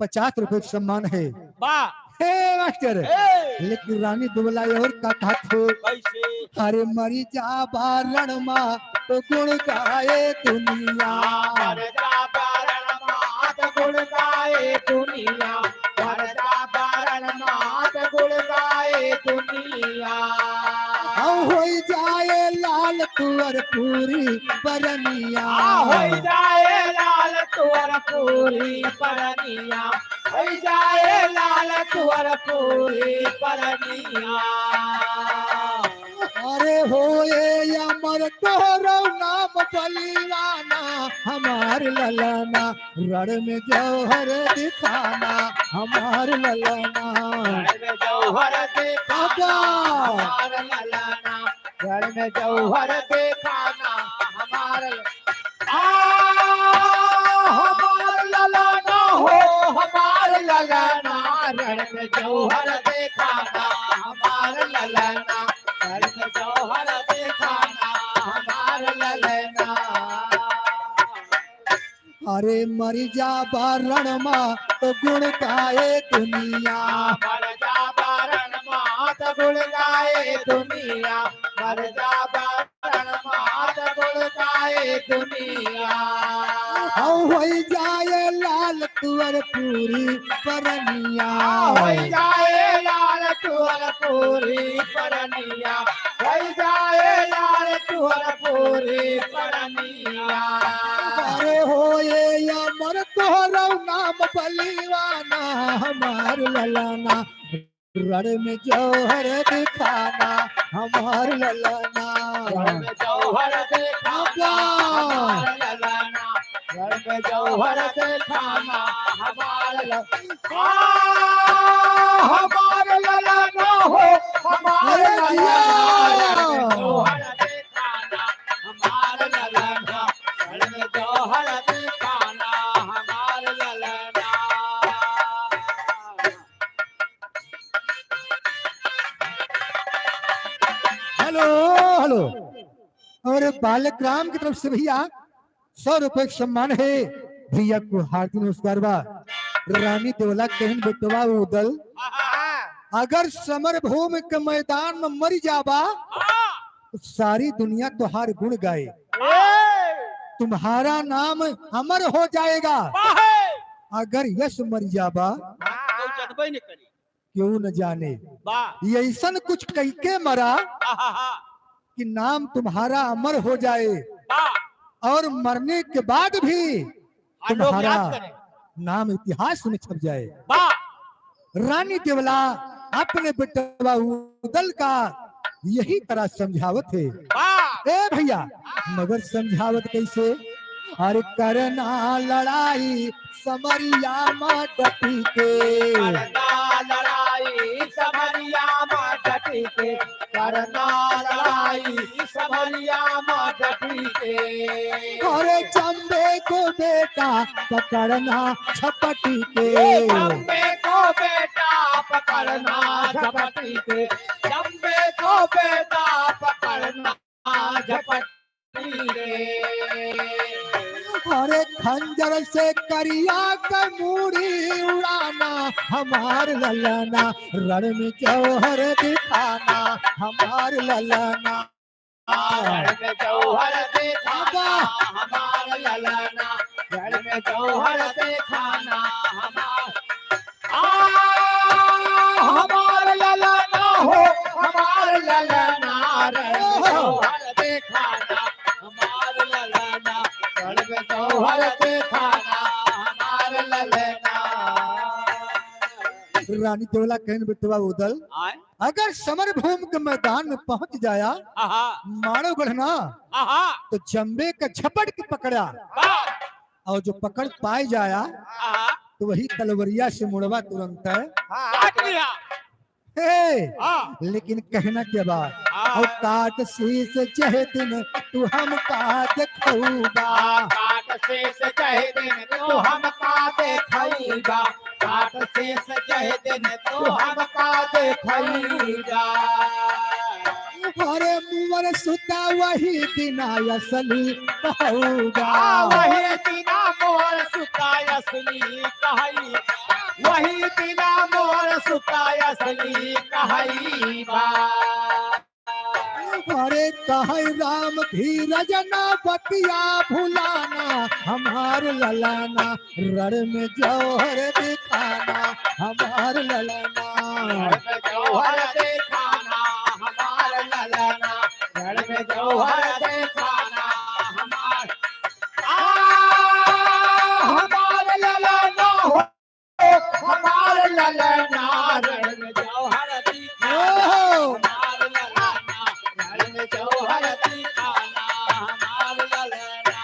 पचास रुपए का सम्मान है। वाह। हे मास्टर, हे। लेकिन रानी दुबला और का कहत हो? कैसे? अरे मरि जाबा रण मा तो गुण गाए दुनिया। मरि जाबा रण मा तो गुण गाए दुनिया, मरि जाबा रण मा तो गुण गाए दुनिया। हम होई जाए लाल तुअर पूरी परनिया। आ, होई जाए लाल तुअर पूरी परनिया, होई जाए लाल तुअर पूरी परनिया। अरे होए अमर तोहरो नाम बलिवाना, हमार ललना रण में जौहर दिखाना, हमार ललना। रण में जौहर दिखाना, बाबा। हमार ललना। रण में जौहर दिखाना, हमार ल-, आ, हमार ललना हो, हमार ललना। रण में जौहर दिखाना, हमार ललना। रण में जौहर दिखाना, हमार ललना। अरे मरि जाबा रण मा तो गुण गाए दुनिया। मरि जाबा रण मा तो गुण गाए दुनिया। मरि जाबा रण मा तो गुण गाए दुनिया। हम होई जाए लाल तुअर पूरी परनिया। होई जाए लाल तुअर पूरी परनिया। होई जाए लाल तुअर पूरी परनिया। अरे होए अमर तोहरो नाम बलिवाना, हमार ललना। रण में जौहर दिखाना, हमार ललना। रण में जौहर दिखाना, बाबा। हमार ललना। रण में जौहर दिखाना, हमार ल-, आ, हमार ललना हो, हमार अरे ललना। जिया। रण में जौहर दिखाना, हमार ललना। रण में जौहर दिखाना, हमार ललना। Hello, hello. और बालक राम की तरफ से भैया सौ रुपए का सम्मान है। भैया को हार्दिक नमस्कार बा। रानी देवला कहन बेटवा उदल, अगर समर भूमि के मैदान में मरि जाबा, तो सारी दुनिया तुहार गुण गाए, तुम्हारा नाम अमर हो जाएगा। अगर यश मरि जाबा, तो जनबे न करी। क्यों न जाने। वाह। ये ऐसन कुछ कह के मरा आहा हा। कि नाम तुम्हारा अमर हो जाए वाह। और मरने के बाद भी हाँ, लोग तुम्हारा याद करें। नाम इतिहास में छप जाए। वाह। रानी देवला अपने बेटवा उदल का यही तरह समझावत है। वाह। ए भैया, मगर समझावत कैसे? अरे करना लड़ाई समरिया मा डटी के। करना लड़ाई समरिया मा डटी के। करना लड़ाई समरिया मा डटी के। अरे चंबे को बेटा पकड़ना झपटी के। चंबे को बेटा पकड़ना झपटी के। चंबे को बेटा पकड़ना झपटी के। अरे खंजर से करिया के मूड़ी उड़ाना हमार ललना, रण में जौहर दिखाना हमार ललना। रण में जौहर दिखाना हमार ललना, रण में जौहर दिखाना हमार आ, हमार ललना हो, हमार ललना रे, जौहर दिखाना, हमार ललना, रण में जौहर दिखाना, हमार ललना। रानी देवला कहिन, "बेटवा उदल, आय? अगर समर भूमि के मैदान में पहुंच जाया, आहा। मानवगढ़ ना, आहा। तो जम्बे का झपट के पकड़ा, वाह। और जो पकड़ पाए जाया, आहा। तो वही तलवरिया से मुड़वा तुरंत है।" हाँ, काट लिया। हे, हाँ। लेकिन कहना क्या बात? हाँ। और काट शीश जह दिन तू हमका देखौबा। हाँ, काट शीश जह दिन तू हमका देखौबा। काट शीश जह दिन तू हमका देखौबा। अरे मुअर सुता वही दिन असली कहौबा। हाँ, वही दिन मुअर सुता असली कहौबा। वही दिना मोर सुता असली कहैबा। अरे कहै राम धीरज ना बतिया भुलाना, हमार ललना रण में जौहर दिखाना, हमार ललना। रण में जौहर दिखाना, हमार ललना, रण में जौहर दिखाना, हमार, आ, हमार ललना हो। हमार ललना रण में जौहर दिखाना, ओहो। हमार ललना रण में जौहर दिखाना, हमार ललना।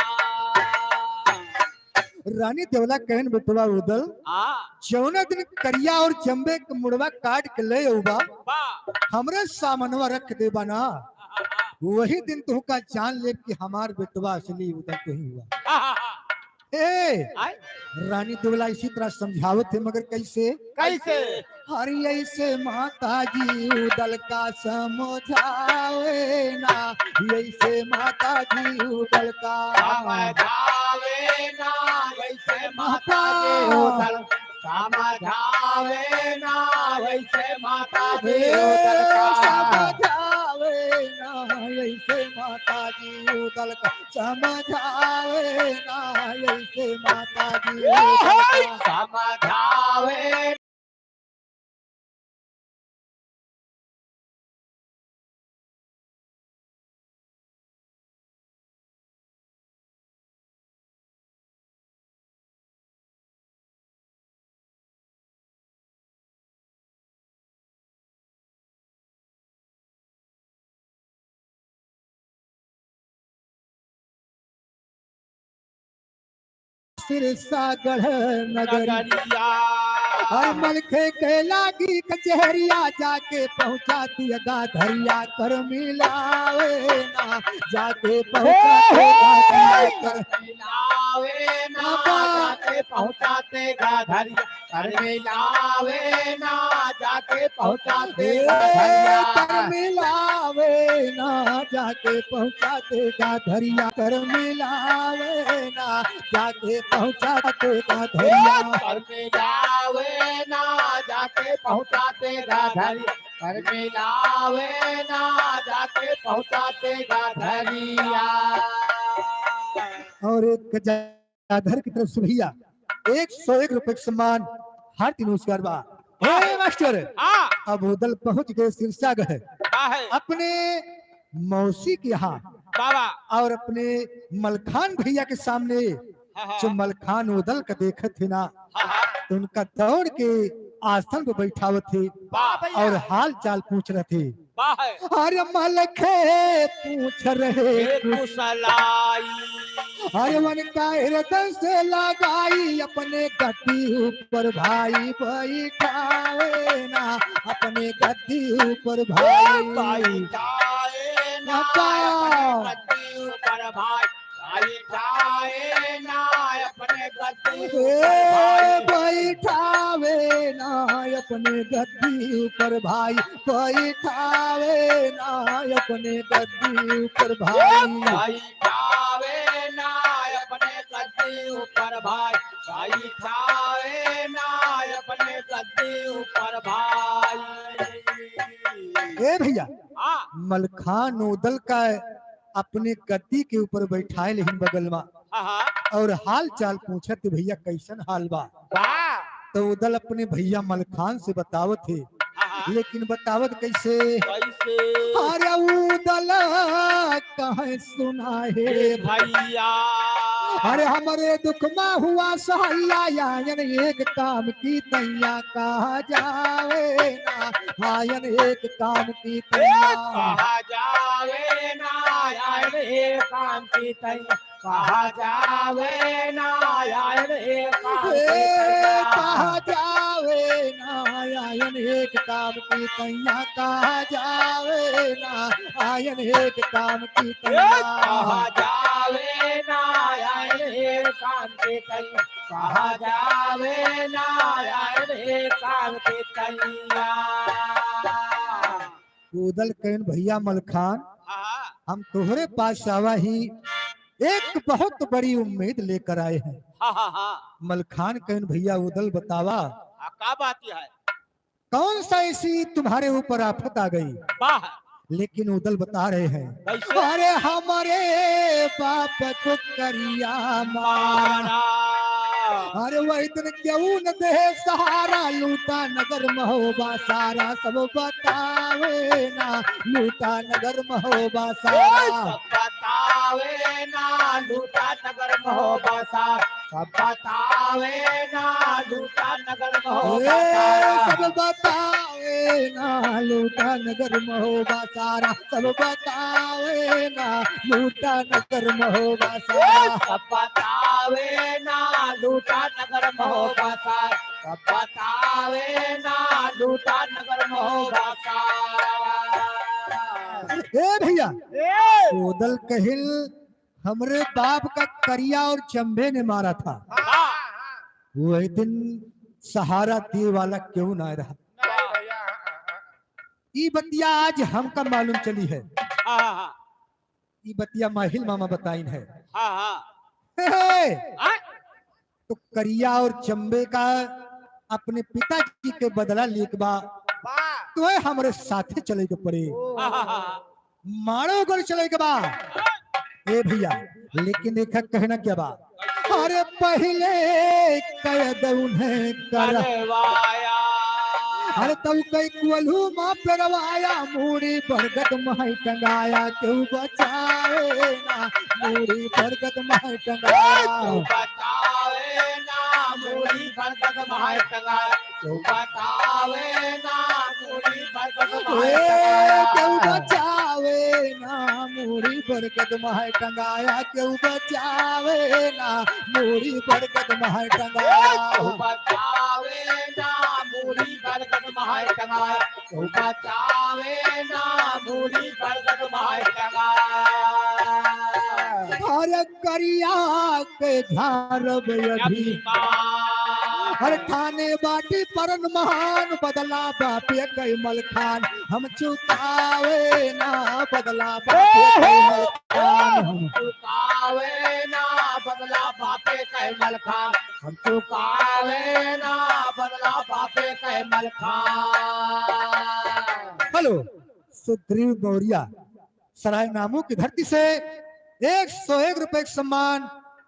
रानी देवला कहन, "बेटवा उदल, हाँ। जौना दिन करिया और जम्बे के मुड़वा काट के ले अउबा, वाह। हमरे सामनवा रख देबा ना, हाँ, हाँ, हाँ। वही दिन तुहका जान लेब कि हमार बेटवा असली उदल कहीं हुआ।" हाँ, हाँ, हाँ। ए, आय? रानी देवला इसी तरह समझावत है, मगर कैसे? कैसे? अरे ऐसे माता जी उदल का समझावे ना, ऐसे माता जी उदल का समझावे ना, ऐसे माता जी उदल समझावे ना, ऐसे माता जी उदल का समझावे ना, ऐसे माता जी उदल का समझावे ना ऐसे माता जी। ए हे! समझावे। सिरसागढ़ नगरिया। नगरिया। हर मलखे के लागी कचहरिया, जाके पहुँचा दिया गाधरिया, कर मिलावे ना, जाके पहुँचा दिया गाधरिया, कर मिलावे ना, बाबा। जाके पहुँचाते गाधरिया। कर मिलावे ना, जाके पहुँचाते ए, गाधरिया। कर मिलावे ना, जाके पहुँचाते गाधरिया। कर मिलावे ना, जाके पहुँचाते गाधरिया। ए, कर मिलावे ना, जाके पहुँचाते गाधरिया। कर मिलावे ना, जाके पहुँचाते गाधरिया। और एक गजा- धर की तरफ से भैया एक सौ एक रुपए के सम्मान, हार्दिक नमस्कार बा। वाह। ए मास्टर, हाँ। अब उदल पहुँच गए सिरसागढ़। वाह। अपने मौसी के यहाँ बाबा। और अपने मलखान भैया के सामने हाँ, हाँ। जो मलखान उदल का देखत थे ना, हाँ, हाँ। तो उनका दौड़ के आसन पे बैठावत थे वाह भैया। और हाल चाल पूछ रहे थे। वाह। अरे मलखे पूछ रहे हे कुस- कुसलाई। अरे उनका हृदय से लगाई अपने गद्दी ऊपर भाई बैठावे ना, अपने गद्दी ऊपर भाई। बैठावे ना, बाबा। अपने गद्दी ऊपर भाई। बैठावे ना अपने गद्दी ए, ऊपर भाई। बैठावे ना अपने गद्दी ऊपर भाई, बैठावे ना अपने गद्दी ऊपर ए, भाई। बैठावे ना अपने गद्दी ऊपर भाई, बैठावे ना अपने गद्दी ऊपर भाई। ए भैया, हाँ। मलखान उदल का अपने गद्दी के ऊपर बैठाए लेहिन बगल मा। हाँ, हाँ। और हाल चाल पूछत, "भैया, कैसन हाल बा?" बा। तो उदल अपने भैया मलखान से बतावत है। हाँ, हाँ। लेकिन बतावत कैसे? कैसे? अरे उदल कहे सुना है हे भैया। अरे हमरे दुख मा हुआ सहैया, आयन एक काम की तैया, कहा जावे ना, आयन एक काम की तैया। कहा जावे ना, आयन एक काम की तैया, कहा जावे ना, आयन एक काम की तैया। कहा जावे ना, आयन एक काम की तैया, कहा जावे ना, आयन एक काम की तैया। कहा जावे ना, आयन एक काम की तैया, कहा जावे ना, आयन एक काम की तैया। उदल कहिन, भैया मलखान, हाँ, हाँ। हम तोहरे पास आवा ही एक बहुत बड़ी उम्मीद लेकर आए हैं। हाँ, हाँ, हाँ। मलखान कहिन, भैया उदल बतावा। हाँ, का बात है? कौन सा ऐसी तुम्हारे ऊपर आफत आ गई? वाह। लेकिन उदल बता रहे हैं, कैसे? अरे हमरे बाप को करिया मारा। मारा। अरे वही दिन क्यों न दे सहारा, लूटा नगर महोबा सारा, सब बतावे ना, लूटा नगर महोबा सारा। सब बतावे ना, लूटा नगर महोबा सारा, सब बतावे ना, लूटा नगर महोबा सारा। सब बतावे ना, लूटा नगर महोबा सारा, सब बतावे ना, लूटा नगर महोबा सारा। सब बतावे ना, लूटा नगर महोबा सारा, सब बतावे ना, लूटा नगर महोबा सारा। ए भैया, ए! उदल कहिन, हमरे बाप का करिया और चंबे ने मारा था। हाँ। वही दिन सहारा दिए वाला क्यों ना रहा। नहीं भैया, हाँ, हाँ, हाँ। ई बतिया आज हमका मालूम चली है। हाँ, हाँ, हाँ। ई बतिया माहिल मामा बताइन है। हाँ, हाँ। हे, हे। हाँ? तो करिया और चंबे का अपने पिताजी के बदला लेके बा, वाह। तो है हमरे साथे चले के पड़े। हाँ, हाँ, हाँ। माड़ो गढ़ चले के बा। ए भैया, लेकिन देखा कहना क्या बा, अरे पहले कैद उन्हें कर। करवाया। अरे तब कई कोल्हू मा पेरवाया, मूड़ी बरगद महै टंगाया, क्यों बचावे ना, मूड़ी बरगद महै टंगाया। क्यों बचावे ना, मूड़ी बरगद महै टंगाया। क्यों बचावे ना, मूड़ी बरगद ए, महै टंगाया। क्यों बचावे ना, मूड़ी बरगद महै टंगाया, क्यों बचावे ना, मूड़ी बरगद महै टंगाया। क्यों बचावे ना, मूड़ी बरगद महै टंगाया, क्यों बचावे ना, मूड़ी बरगद महै टंगाया। अरे करिया के झारब अभी। अरे ठाने बाटी परन महान, बदला बापे कै मलखान, हम चुकावे ना, बदला बापे कै मलखान। हम चुकावे ना, बदला बापे कै मलखान, हम चुकावे ना, बदला बापे कै मलखान। हेलो, सुग्रीव मौर्य। सराय नामू की धरती से एक सौ एक रुपए का सम्मान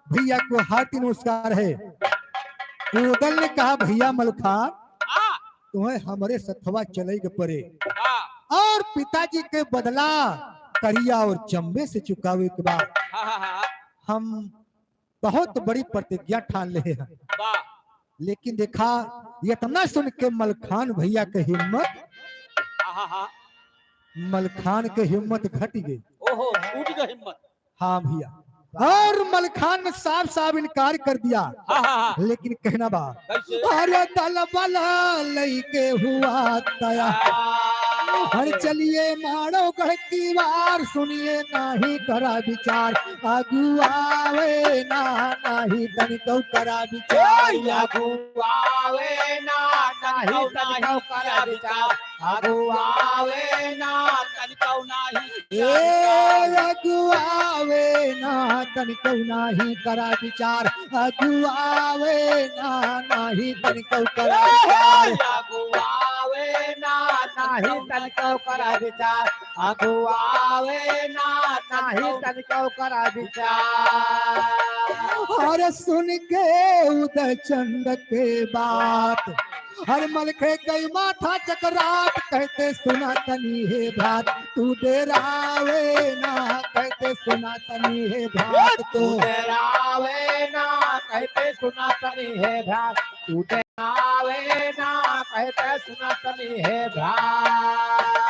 भैया को हार्दिक नमस्कार है। उदल ने कहा, भैया मलखान, हाँ। तुम्हें हमरे सथवा चले के पड़े हाँ। और पिताजी के बदला करिया और चंबे से चुकावे के बाद हाँ, हाँ, हाँ। हम बहुत बड़ी प्रतिज्ञा ठान ले हैं। वाह। लेकिन देखा, इतना सुन के मलखान भैया के हिम्मत, आहा हा। मलखान के हिम्मत घट गई। ओहो, टूट गई हिम्मत। हाँ भैया, और मलखान ने साफ साफ इनकार कर दिया। हाँ, हाँ, हाँ। लेकिन कहना बा, कैसे? अरे दल बल लइके हुआ तया, हाँ। हर चलिए मारो गढ़ की वार, सुनिए नाही करा विचार, अगुआवे ना, नाही तनिको करा विचार। ए, अगुआवे ना, नाही तनिको करा विचार, अगुआवे ना, तनिको नाही ए, अगुआवे ना, तनिको नाही करा विचार, अगुआवे ना, नाही तनिको करा विचार। अगुआवे ना, नाही तनिको करा विचार, अगुआवे ना, नाही तनिको करा विचार। अरे सुन के उदय चंद के बात, हर मलखे कई माथा चकरात, कहते सुना तनी हे भ्रात, तू डेरावे ना, कहते सुना तनी हे भ्रात, तू तू डेरावे ना, कहते सुना तनी हे भ्रात, तू डेरावे ना, कहते सुना तनी हे भ्रात।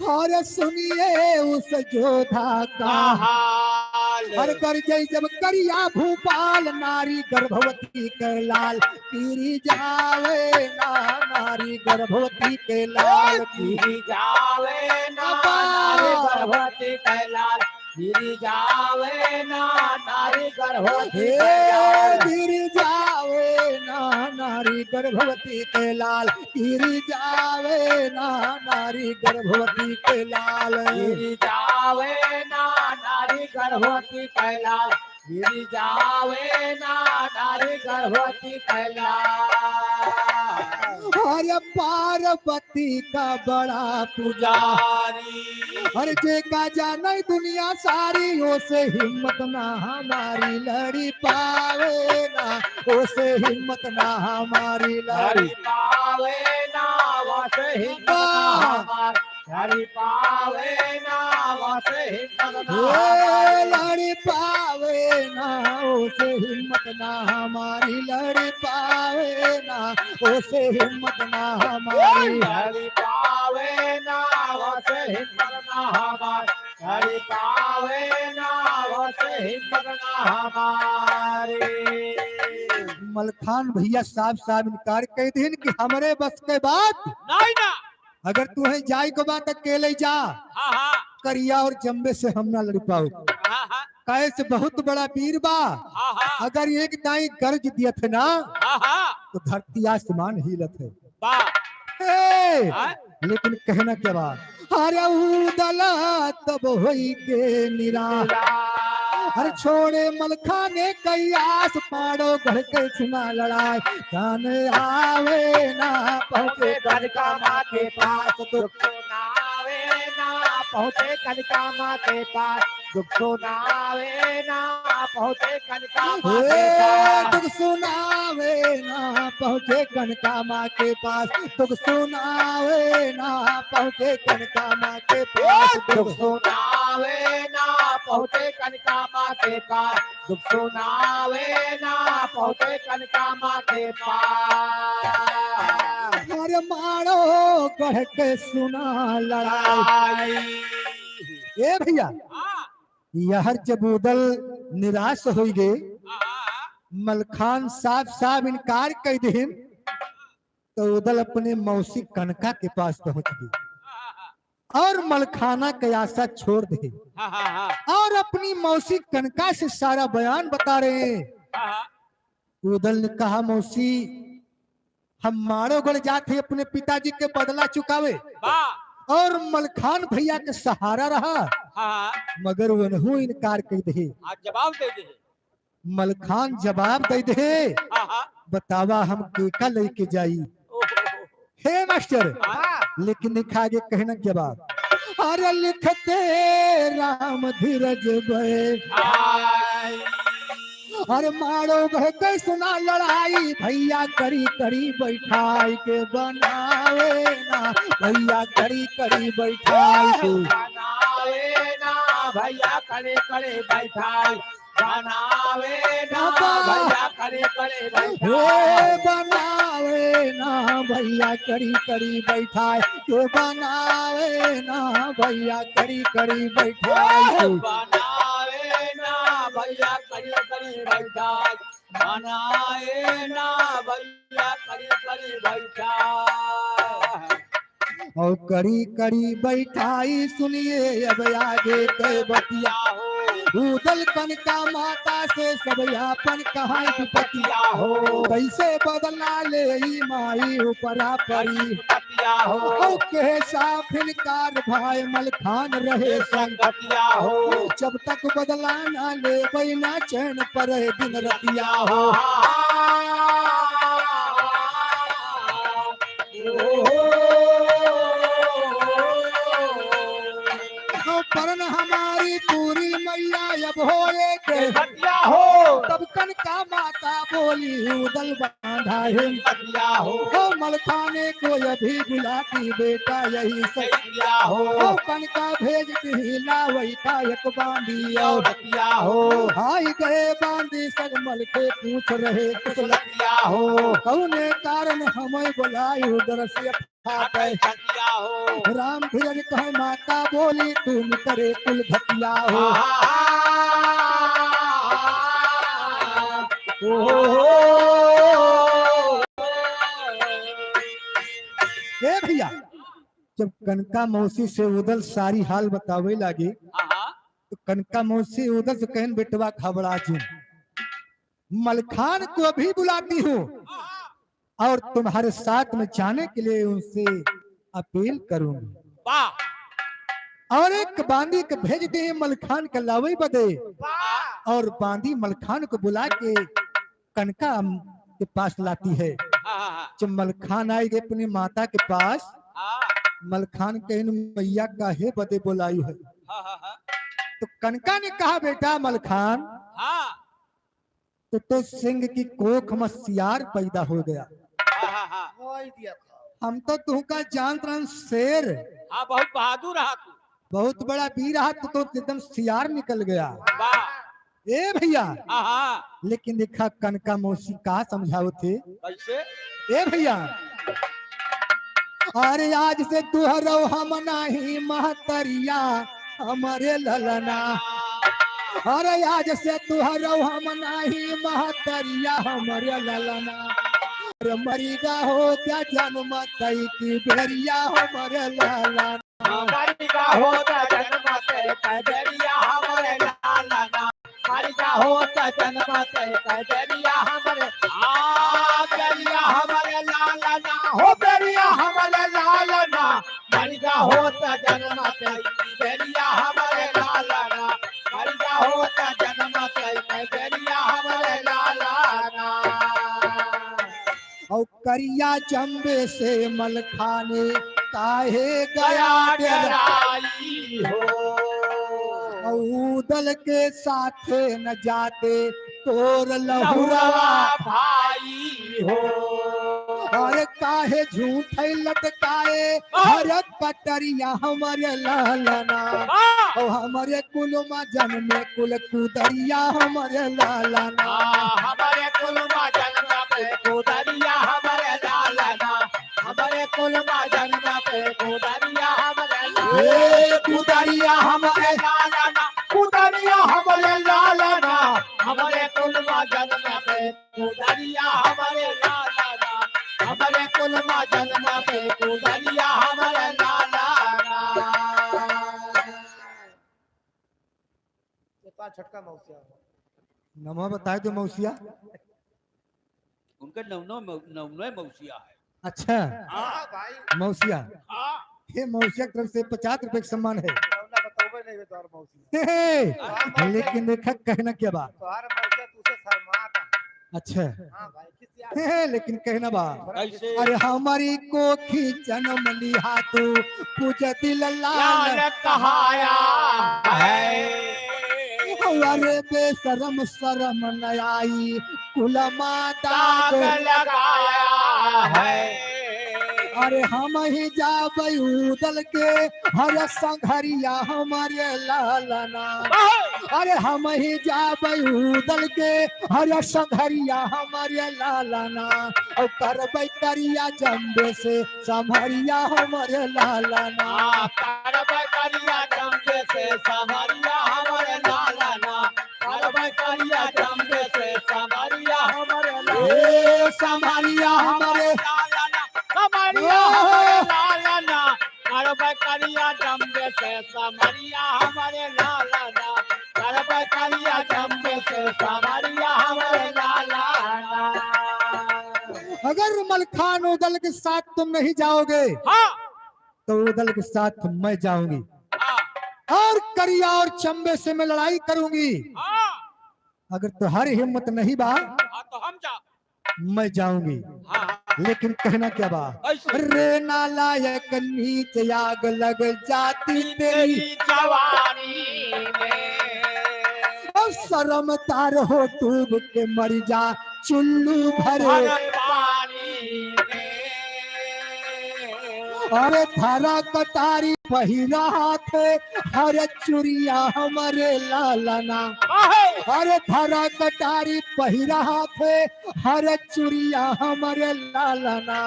और सुनिए उस जोधा का का हाल। हर गरजे जब करिया भूपाल, नारी गर्भवती के लाल, गिरी जावे ना, नारी गर्भवती के लाल। गिरी जावे ना, अब्बा। नारी गर्भवती के लाल, गिरी जावे ना, नारी गर्भवती हे, के लाल। गिरी जावे ना, नारी गर्भवती के लाल, गिरी जावे ना, नारी गर्भवती के लाल। गिरी जावे ना, नारी गर्भवती के लाल, गिरी जावे ना, नारी गर्भवती के लाल। अरे पार्वती का बड़ा पुजारी। अरे जेका जाने दुनिया सारी, ओसे हिम्मत ना हमारी लड़ी पावे ना, ओसे हिम्मत ना हमारी लड़ी लड़ी पावे ना, ओसे हिम्मत ना हाँ। हमार लड़ी पावे ना, ओसे हिम्मत ना हे हमारी। लड़ी पावे ना, ओसे हिम्मत ना हमारी लड़ी पावे ना, ओसे हिम्मत ना हमारी। लड़ी पावे ना, ओसे हिम्मत ना हमार लड़ी पावे ना, ओसे हिम्मत ना हमारी। मलखान भैया साफ साफ इनकार कइ दिहिन कि हमरे बस के बात नहीं ना। अगर तुहें जाए के बा त अकेले जा। हाँ, हाँ। करिया और जम्बे से हम ना लड़ पाओ। हाँ, हाँ। काहे से बहुत बड़ा वीर बा। हाँ, हाँ। अगर एक दाई गर्ज दिया थे ना, हाँ, हाँ। तो धरती आसमान हिलत है। बा। ए, हाँ। लेकिन कहना क्या बा? अरे उदला तब होई के निरा। निरा। हर छोड़े मलखाने कयास, माड़ो गढ़ के सुना लड़ाई। जान आवे ना पहुँचे कनका माँ के पास, दुख सुनावे ना पहुँचे कनका माँ के पास, दुख सुनावे ना पहुँचे कनका माँ के हे, पास। दुख सुनावे ना पहुँचे कनका माँ के पास, दुख सुनावे ना पहुँचे कनका माँ के पास, दुख सुनावे ना पहुँचे कनका माँ के पास, दुख सुनावे ना पहुँचे कनका माँ के पास। अरे माड़ो गढ़ के सुना लड़ाई। आई। ए भैया, हाँ। यहर जब उदल निराश होइ गे, हाँ। मलखान साफ साफ इनकार कइ दिहिन, तो उदल अपने मौसी कनका के पास पहुँच गे। हाँ, हाँ, हाँ। और मलखाना के आशा छोड़ दे। हाँ, हाँ, हाँ। और अपनी मौसी कनका से सारा बयान बता रहे हैं। हाँ, हाँ। उदल ने कहा, "मौसी, हम माड़ोगढ़ जात ही अपने पिताजी के बदला चुकावे वाह। और मलखान भैया के सहारा रहा, हाँ, हाँ। मगर वनहू इनकार कइ दे।" आज जवाब दे दे। मलखान जवाब दे दे, हाँ, हाँ। "बतावा हम केका लेके जाई?" ओहो। हे मास्टर, हाँ। लेकिन लिखा आगे कहना जवाब। अरे लिखते राम धीरज बे। हाय। अरे माड़ो बहके सुना लड़ाई, भैया करी करी बैठाई के बनावे ना, भैया करी करी बैठाई के। बनावे ना, भैया करी करी बैठाई। बनावे ना बाबा। भैया करी करी बैठाई। हे बनावे ना भैया करी करी बैठाई। हे बनावे ना भैया करी करी बैठाई। बनावे ना भैया करी करी बैठाई। बनावे ना भैया करी करी बैठाई। और करी करी बैठाई सुनिए अब आगे के बतिया हो। उदल कनका माता से सब आपन कहाई विपतिया हो। कैसे बदला लेई माई ऊपरा परी। विपतिया हो। और के साफ इनकार भाई मलखान रहे संगतिया हो। जब तक बदला ना लेबै ना चैन परे दिन रतिया हो। तो परन हमारी पूरी मैया अब होए के। बतिया हो। तब कनका माता बोली उदल बांधा है। सतिया हो। ओ मलखाने को अभी बुलाती बेटा यही सतिया हो। ओ कनका भेज दी लावई का एक बांधी और सतिया हो। आई गए बांधी सब मलखे पूछ रहे कुशलतिया हो। कौने कारण हमें बुलाई उदर से फाटे। सतिया हो। राम धीरज कहे माता बोली तू निकरे कुल घटिया हो। ए भैया, जब कनका मौसी से उदल सारी हाल बतावे लागी, तो कनका मौसी उदल से कहन, "बेटवा घबरा जिन, मलखान को अभी बुलाती हूँ और तुम्हारे साथ में जाने के लिए उनसे अपील करूंगी।" वाह। और एक बांदी के भेज दे मलखान के लावे बदे। वाह। और बांदी मलखान को बुला के कनका के पास लाती है। हाँ, हाँ, हाँ। जब मलखान आए गए अपनी माता के पास, हाँ। मलखान कहन, "मैया काहे बदे बोलाई है?" हाँ, हाँ, हाँ। तो कनका ने कहा, "बेटा मलखान, हाँ। तो, तो सिंह की कोख में सियार पैदा हो गया। हाँ, हाँ, हाँ। हम तो तुहका जानत रहन शेर। हाँ, बहुत बहादुर रहा तू। बहुत बड़ा वीर रहा तू, तो एकदम सियार निकल गया।" वाह। ए भैया, हाँ, हाँ। लेकिन देखा कनका मौसी का समझावत है। कैसे? ए भैया, अरे आज से तुहरौ हम नाही महतरिया हमरे ललना। अरे आज से तुहरौ हम नाही महतरिया हमरे ललना। अरे मरिगा होता जन्म तई की बेरिया हमरे ललना। मरिगा होता जन्म तई की बेरिया हमरे ललना। मरिगा होता जन्म तई की बेरिया हमरे, आ, बेरिया हमरे ललना, हो बेरिया हमरे ललना। मरिगा होता जन्म तई की बेरिया हमरे ललना। मरिगा होता जन्म तई की बेरिया हमरे ललना। और करिया चंबे से मलखाने काहे गया गया डेराई हो। और उदल के साथे न जाते तोर लहुरवा लहुरवा भाई हो। अरे काहे झूठै लटकाए हाँ। हर कटरिया हमरे ललना। हाँ। ओ हमरे कुल मा जन्मे कुल कुदरिया हमरे ललना। हाँ, हमरे कुल मा जन्मे कुल कुदरिया हमरे ललना। हमरे कुल मा जन्मे कुल कुदरिया हमरे ललना। ए कुदरिया हमरे ललना, कुदरिया हमरे ललना। हमरे कुल मा जन्मे कुदरिया हमरे ललना, हमरे कुल मा जन्मे कुदरिया हमरे ललना। ये पाँच छटका मौसिया। नमो बताए दो मौसिया। उनका नवनो मौ-, नवनो मौसिया है। अच्छा। हाँ भाई। मौसिया। हाँ। हे मौसिया की तरफ से पचास रुपए का सम्मान है। नवना बतौबे नहीं बे तोहर मौसी। हे, हे, हाँ, मौसिया। लेकिन देखा कहना क्या बा? तोहर मौसिया तुझसे शर्मात है। अच्छा। हाँ भाई, खिसिया। हे, हे, लेकिन कहना बा? कैसे? अरे हमरी कोखी जन्म लिहा तू, पूज दिल लाल लाल कहाया है। अरे बेशरम शरम न आई, कुल मा दाग दाग लगाया है। अरे हमही जाबै उदल के हर संघरिया हमरे ललना। अरे हमही जाबै उदल के हर संघरिया हमरे ललना। और करबै करिया जम्बे से समहरिया हमरे ललना। हाँ, करबै करिया जम्बे से समहरिया हमरे ललना। करबै करिया जम्बे से समहरिया हमरे ललना। ए समहरिया हमरे ललना। समहरिया ओ। हमरे ललना। करबै करिया जम्बे से समहरिया हमरे ललना। करबै करिया जम्बे से समहरिया हमरे ललना। अगर मलखान उदल के साथ तुम नहीं जाओगे, हाँ। तो उदल के साथ मैं जाऊंगी। हाँ। और करिया और चम्बे से मैं लड़ाई करूंगी। हाँ। अगर तुम्हारी हिम्मत नहीं बा, हाँ, तो हम जा। मैं जाऊंगी। हाँ, हाँ। लेकिन कहना क्या बा? कैसे? रे नालायक नीच आग लग जाती तेरी तेरी जवानी में। और करम तार हो डूब के मरि जा चुल्लू भरे। भर पानी में। अरे धरा कटारी पहिरा हाथे हर चुरिया हमरे लालना। अरे धरा कटारी पहिरा हाथे हर चुरिया हमरे लालना,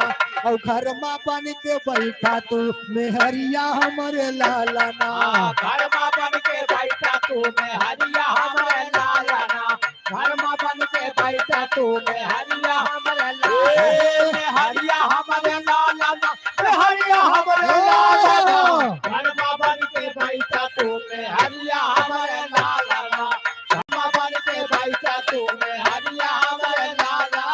और घर मा बन के बैठा तू मेहरिया हमरे लालना। हाँ, घर मा बन के बैठा तू मेहरिया हमरे लालना, घर मा बन के बैठा तू मेहरिया हमरे लालना, ए, मेहरिया हमरे लालना, मेहरिया हमरे लालना, घर मा बन के बैठा तू मेहरिया हमरे लालना। हम बन के बैठा तू मेहरिया हमरे लालना।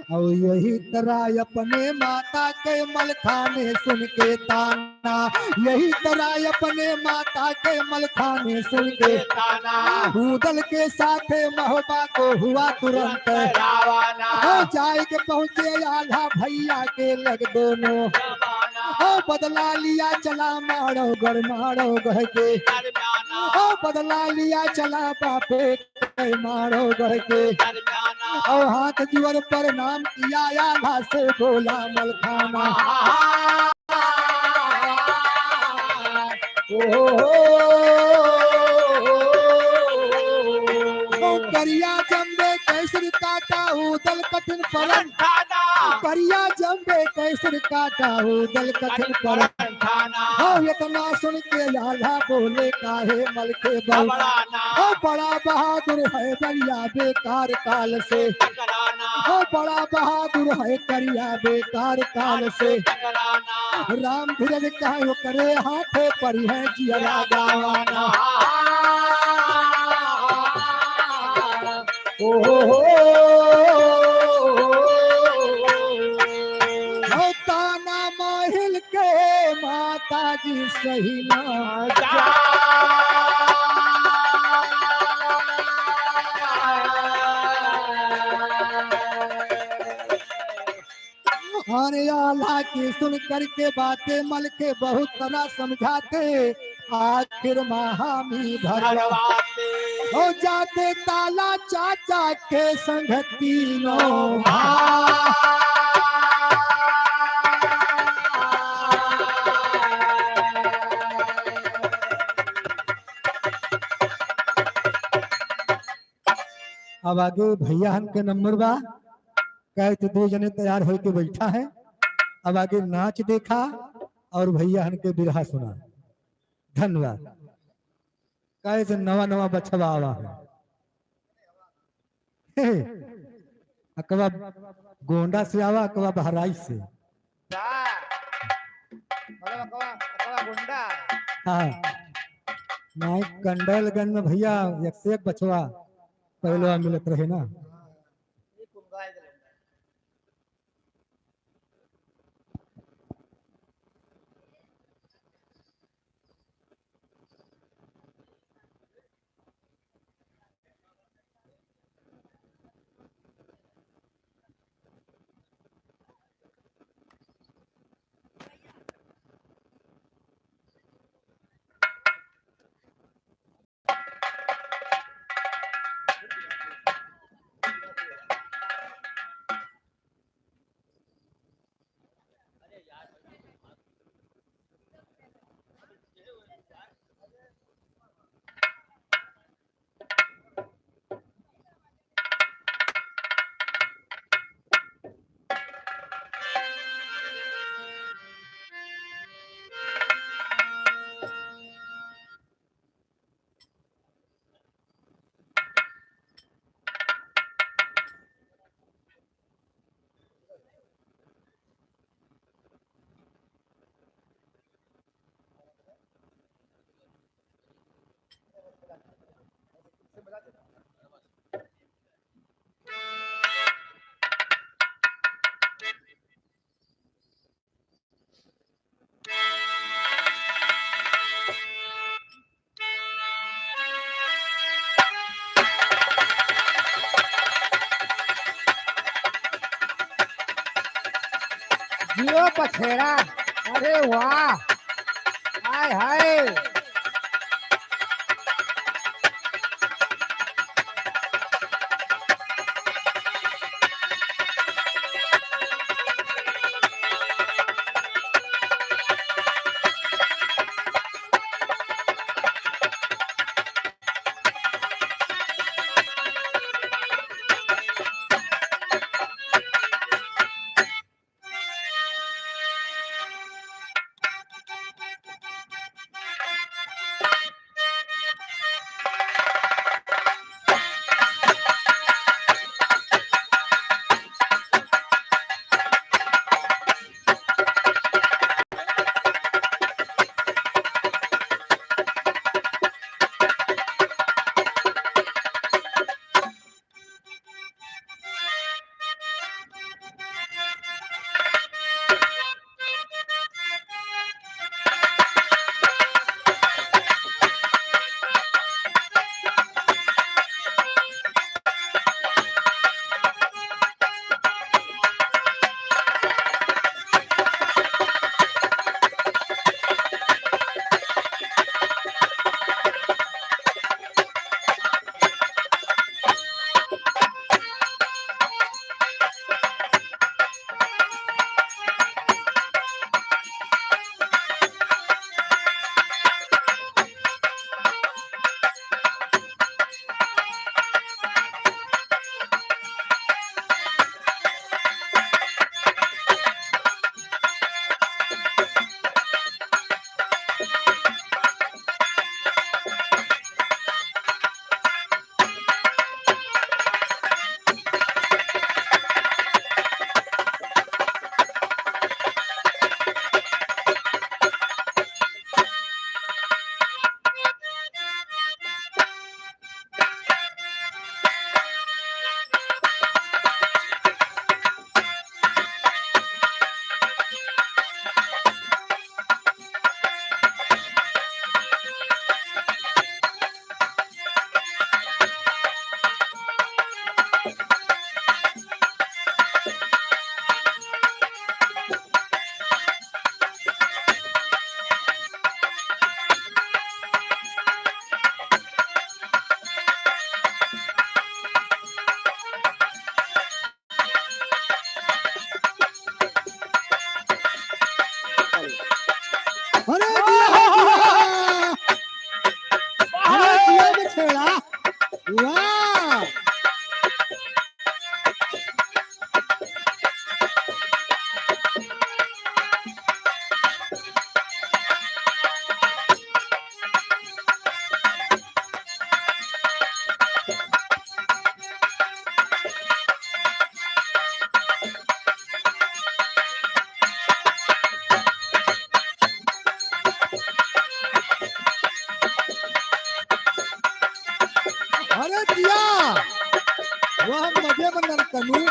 और यही तरह अपने माता के मलखाने सुन के ताना, यही तरह अपने माता के मलखाने सुन के ताना। उदल के साथे महोबा को हुआ तुरंत रवाना। हाँ, जाए के पहुँचे आल्हा भैया के लग दोनों। रवाना। हाँ, बदला लिया चला मारो गढ़ मारो गढ़ के। रवाना। हाँ, बदला लिया चला बापे के मारो गढ़ के। रवाना। और हाथ जोड़ प्रणाम किया आल्हा से बोला मलखाना। ओ, करिया जम्बे कैसर काटा उदल कठिन परन। करिया जम्बे कैसर काटा उदल कठिन परन। हाँ, इतना सुन के आल्हा बोले काहे मलखे बल। हाँ, बड़ा बहादुर है बलिया बेकार काल से। हाँ, बड़ा बहादुर है करिया बेकार काल से। राम धीरज कहे ओकरे हाथे परी है जियरा गवाना। ओ हो हो। ताना माहिल के माता जी सही ना जा। अरे आल्हा की सुन करके बातें मलखे बहुत तरह समझाते, आखिर मा हामी भरवाते। भरवाते। हो जाते ताला चाचा के संग तीनों भाई। अब आगे भैया हन के नंबर बा। कहे तो दो जने तैयार होके बैठा है। अब आगे नाच देखा और भैया हन के बिरहा सुना। धन्यवाद। कहे से नवा नवा बछवा आवा है। हे, अकवा गोंडा से आवा, अकवा बहराइच से। मतलब अकवा, अकवा गोंडा। हाँ। नाई कंडलगंज में भैया एक से एक बछवा पहलवा मिलत रहे ना। जियो पछेड़ा, अरे वाह, हाय हाय। तनु।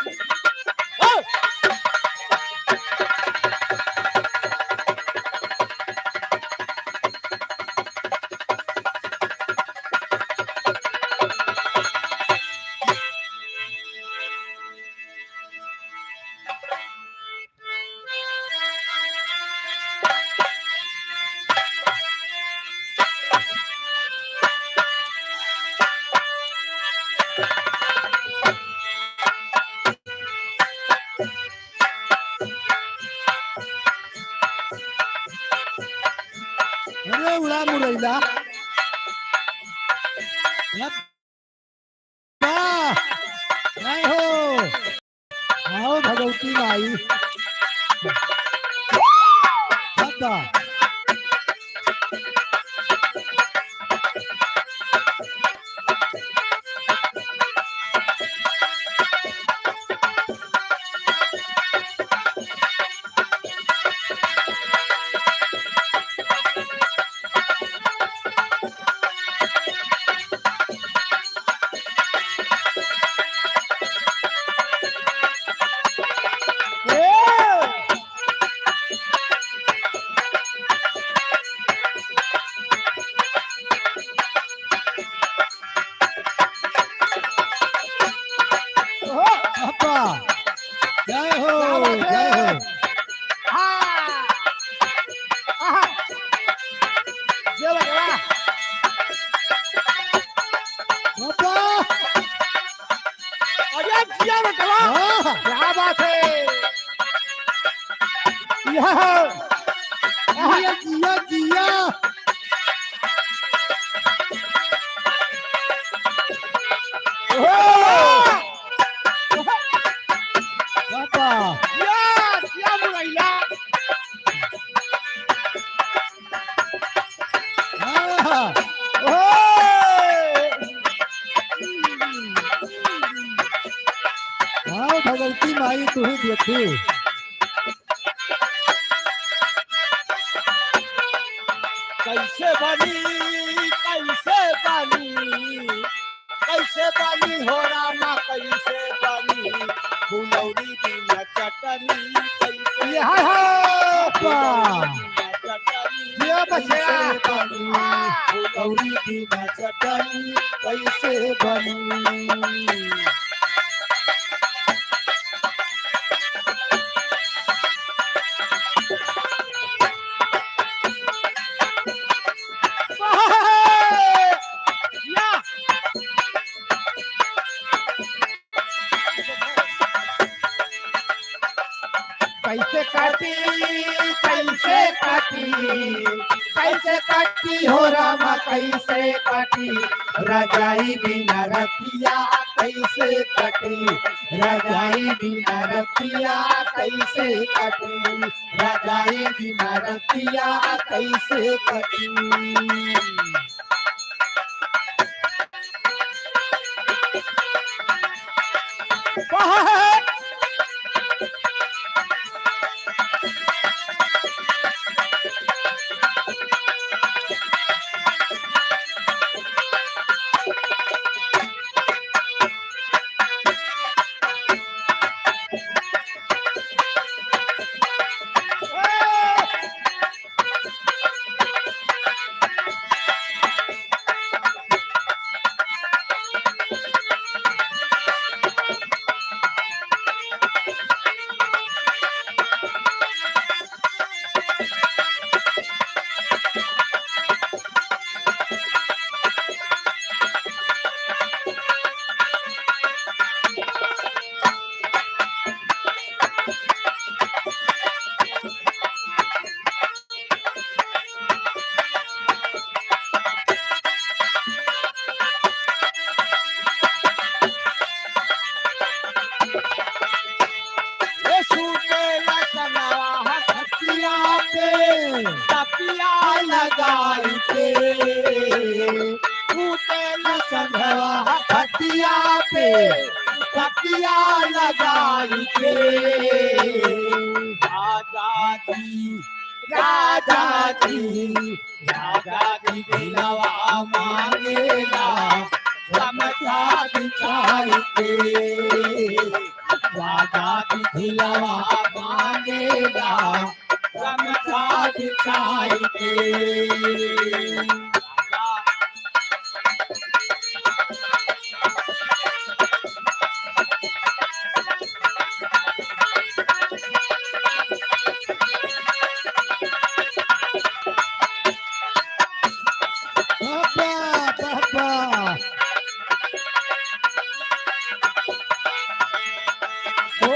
अरे उड़ा मुरैला। वाह! जय हो। आओ भगवती माई। बाबा। बाबा, जय हो, क्या बात है? जय हो। हाँ। आहा। ये लग रहा। बाबा। अरे जिया बेटवा। हाँ। क्या बात है? यहाँ। जिया, जिया, जिया। ओहो। बाबा। या, या मुरैया। हाँ। ओहो। हाँ, भगवती माई तू ही देखी। कैसे बनी, कैसे बनी, कैसे बनी हो रामा, कैसे बनी फुलौरी बिना चटनी, कैसे ये हाय हाय, फुलौरी बिना चटनी, ये बच्चा। कैसे बनी फुलौरी बिना चटनी, कैसे बनी। कैसे काटी, कैसे काटी, कैसे काटी हो रामा, कैसे काटी रजाई बिना रतिया, कैसे काटी रजाई बिना रतिया, कैसे काटी रजाई बिना रतिया, कैसे काटी। ए सूते लसनवा खटिया पे, तकिया लगाई के। सूते लसनवा खटिया पे, तकिया लगाई के। राजा जी, राजा जी, राजा जी दिलवा मांगेला, गमछा बिछाई के। आजाद धियवा मांगेला गमछा बिछाई के। बाबा, बाबा। ओ।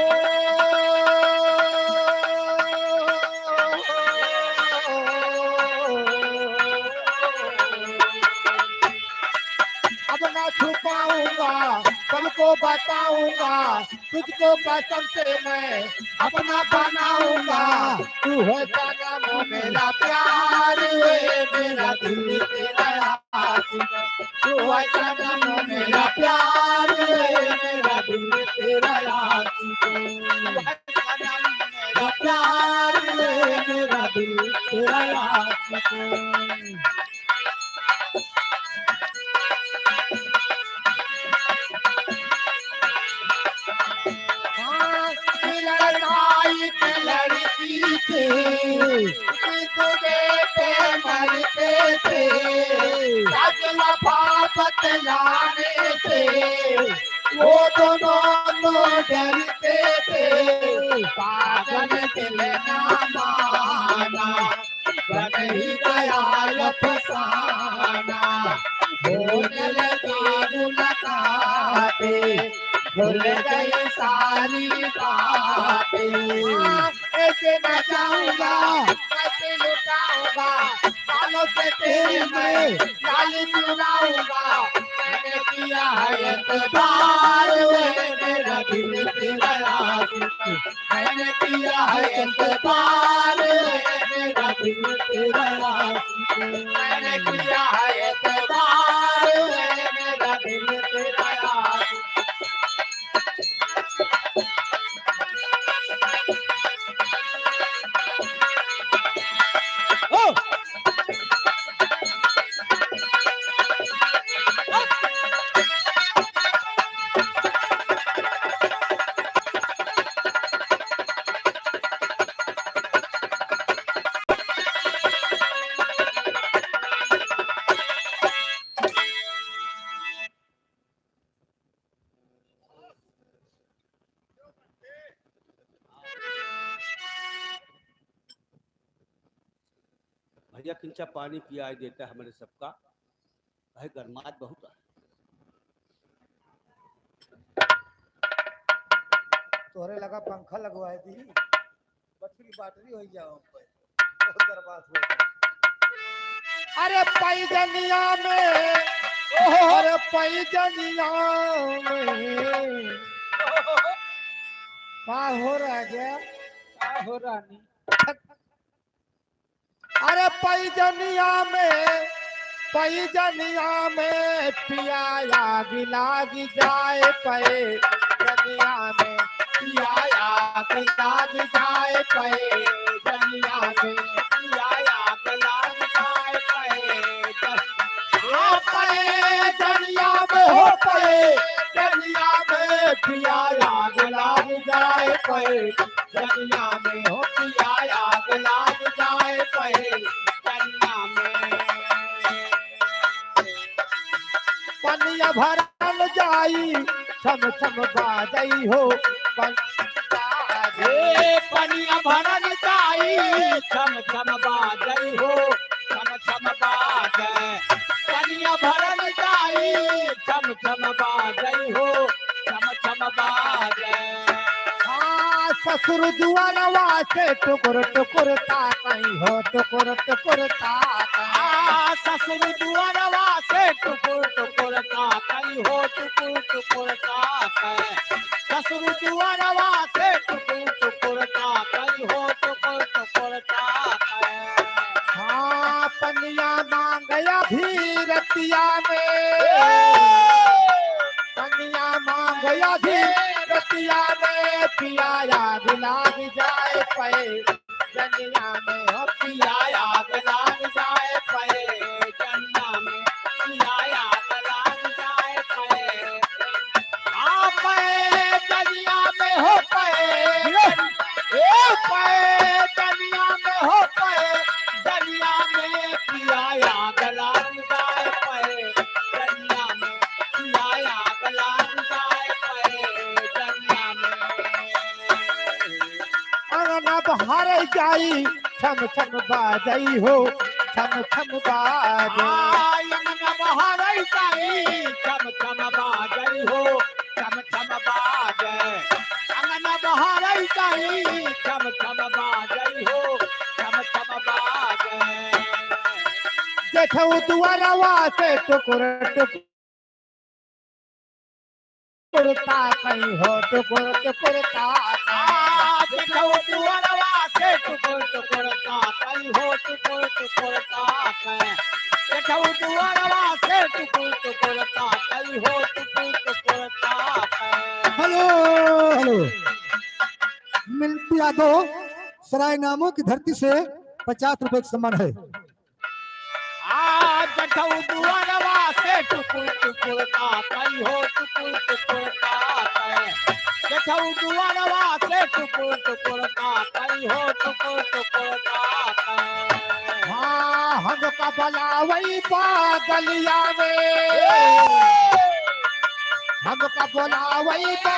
अब ना छुपाऊंगा, सबको बताऊंगा, तुझको कसम से मैं अपना बनाऊंगा। तू है सनम मेरा प्यार, है मेरा दिल तेरा आशिक। तू है सनम मेरा प्यार, है मेरा दिल तेरा आशिक। तू है सनम मेरा प्यार, है मेरा दिल तेरा आशिक। हाँ, लड़ाई की लड़की थी, सुबह पे मरते थे, अगला पाप लाने थे, वो दोनों डरते थे, पागल दिल ना माना। बन ही गया अफसाना, होने लगी मुलाकातें, भूल गई सारी बातें। हाँ, ऐसे न जाऊंगा, कैसे लुटाऊंगा, बालों से तेरे मैं लाली चुराऊंगा। मैंने किया है इकरार, है मेरा दिल तेरा आशिक। मैंने किया है इकरार, है मेरा दिल तेरा आशिक। मैंने किया है इकरार, है मेरा दिल तेरा आशिक। ओ! भैया, किंचा पानी पियाई देता हमरे सबका, भाई गरमात बहुत है। तोहरे लगा पंखा लगवाए दी, बटरी बाटरी हो जाओ हम पे। बहुत बर्बाद हुआ। अरे पैजनिया में, ओहो। अरे पैजनिया में। का हो राजा? का हो रानी? अरे पैजनिया में, पैजनिया में पिया आग लाग जाए, पैजनिया में पिया आग लाग जाए, पैजनिया में पिया आग लाग जाए, पैजन-, ओ पैजनिया में, हो पैजनिया में पिया आग लाग जाए, पै- जनिया में हो पिया आग लाग जाए पै जनिया में। पनिया भरन जाई, छम छम बाजई हो, पन-, ए, पनिया भरन जाई, छम छम बाजई हो, छम छम बाजई। पनिया भरन जाई, छम छम बाजई हो, छम छम बाजई। हाँ, ससुर दुआरवा से टुकुर टुकुर ताकई हो, टुकुर टुकुर ताकई। हाँ, ससुर दुआरवा से टुकुर टुकुर ताकई हो, टुकुर टुकुर ताकई। ससुर दुआरवा से टुकुर टुकुर ताकई हो, टुकुर टुकुर ताकई। हाँ, पनिया मांगया धीरतिया में। ए! पनिया मांगया धीरतिया में, पिया आग लाग जाए पै जनिया में हो, पिया आग लाग जाए पै जनिया में, पिया आग लाग जाए पै। आ पै जनिया में हो, ए पैजनिया में हो, पैजनिया में पिया आग लाग जाए, पैजनिया में पिया आग लाग जाए, पैजनिया में। अंगना बहारे जाई, छम छम बाजई हो, छम छम बाजई। आ, अंगना बहारे जाई, छम छम बाजई हो, छम छम बाजई। अंगना बहारे जाई, छम छम बाजई हो, छम छम बाजई। देखऊ दुआरवा से टुकुर टुकुर ताकई हो, टुकुर टुकुर ताकई। आ, देखऊ दुआरवा से टुकुर टुकुर ताकई हो, टुकुर टुकुर ताकई। देखऊ दुआरवा से टुकुर टुकुर ताकई हो, टुकुर टुकुर ताकई। Hello, hello. मिंटू यादव, सराय नामों की धरती से पचास रुपए का सम्मान है। आ, देखऊ दुआरवा से टुकुर टुकुर ताकई हो, टुकुर टुकुर ताकई। देखऊ दुआरवा से टुकुर टुकुर ताकई हो, टुकुर टुकुर ताकई। हाँ, हमका बुलावई बा गलिया में। हमका बोलावई बा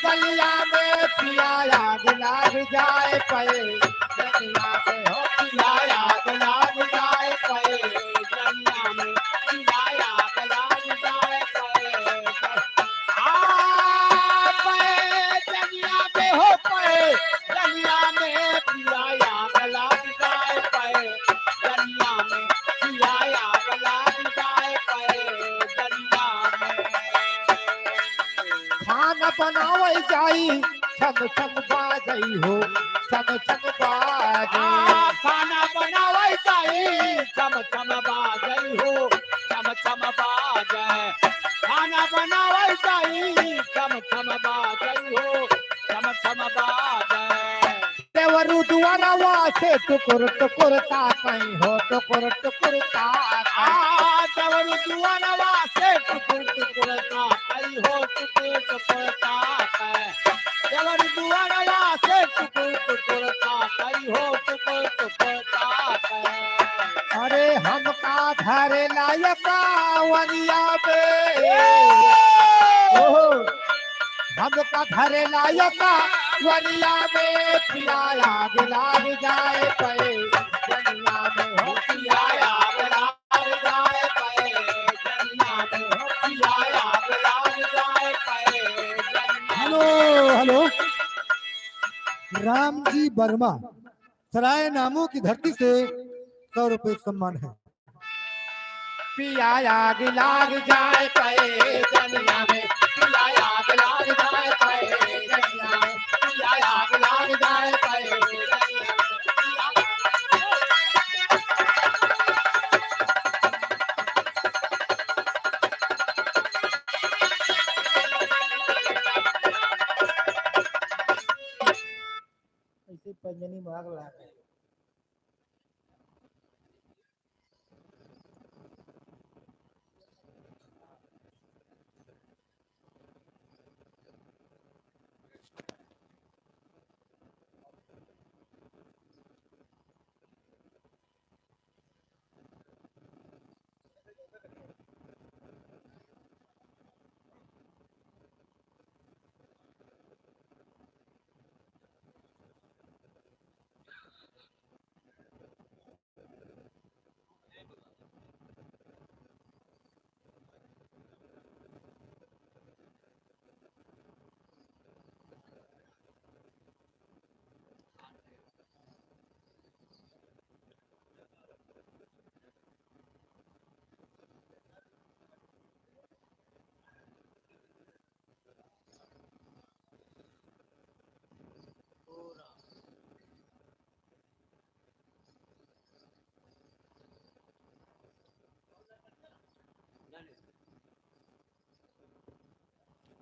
गलिया में, पिया आग लाग जाए पैजनिया में हो, पिया आग लाग जाए पैजनिया में, पिया आग लाग जाए पैजनिया। आ, पैजनिया में हो, पैजनिया में पिया आग लाग जाए पैजनिया में, पिया आग लाग जाए पैजनिया में। खाना बनावई जाई, छम छम बाजई हो, छम छम बाजई। आ, खाना बनावई जाई, छम छम बाजई हो, छम छम बाजई। खाना बनावई जाई, छम छम बाजई हो, छम छम बाजई। देवरू दुआरवा से टुकुर टुकुर ताकई हो, टुकुर टुकुर ताकई। आ, देवरू दुआरवा से टुकुर टुकुर ताकई हो, टुकुर टुकुर ताकई। देवरू दुआरवा से टुकुर टुकुर ताकई हो, टुकुर टुकुर ताकई। अरे हमका धरे लायक वनिया में, ओहो। हमका धरे लायक वनिया में, पिया आग लाग जाए पैजनिया में हो, पिया आग लाग जाए पैजनिया में हो, पिया आग लाग जाए पैजनिया में। Hello, hello. रामजी वर्मा, सराय नामों की धरती से सौ रुपए सम्मान है। पिया आग लाग जाए पैजनिया में, पिया आग लाग जाए पैजनिया में, पिया आग लाग जाए पैजनिया में। ऐसे पैजनी में आग लाग गई।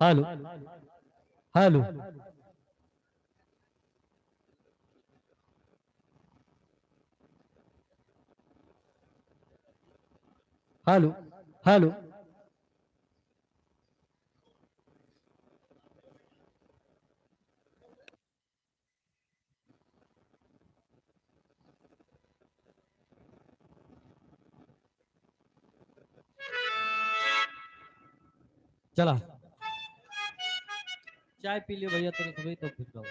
Hello, hello, hello, hello. चला, चाय पी लियो भैया, तनी सुबह तो फिर गाओ।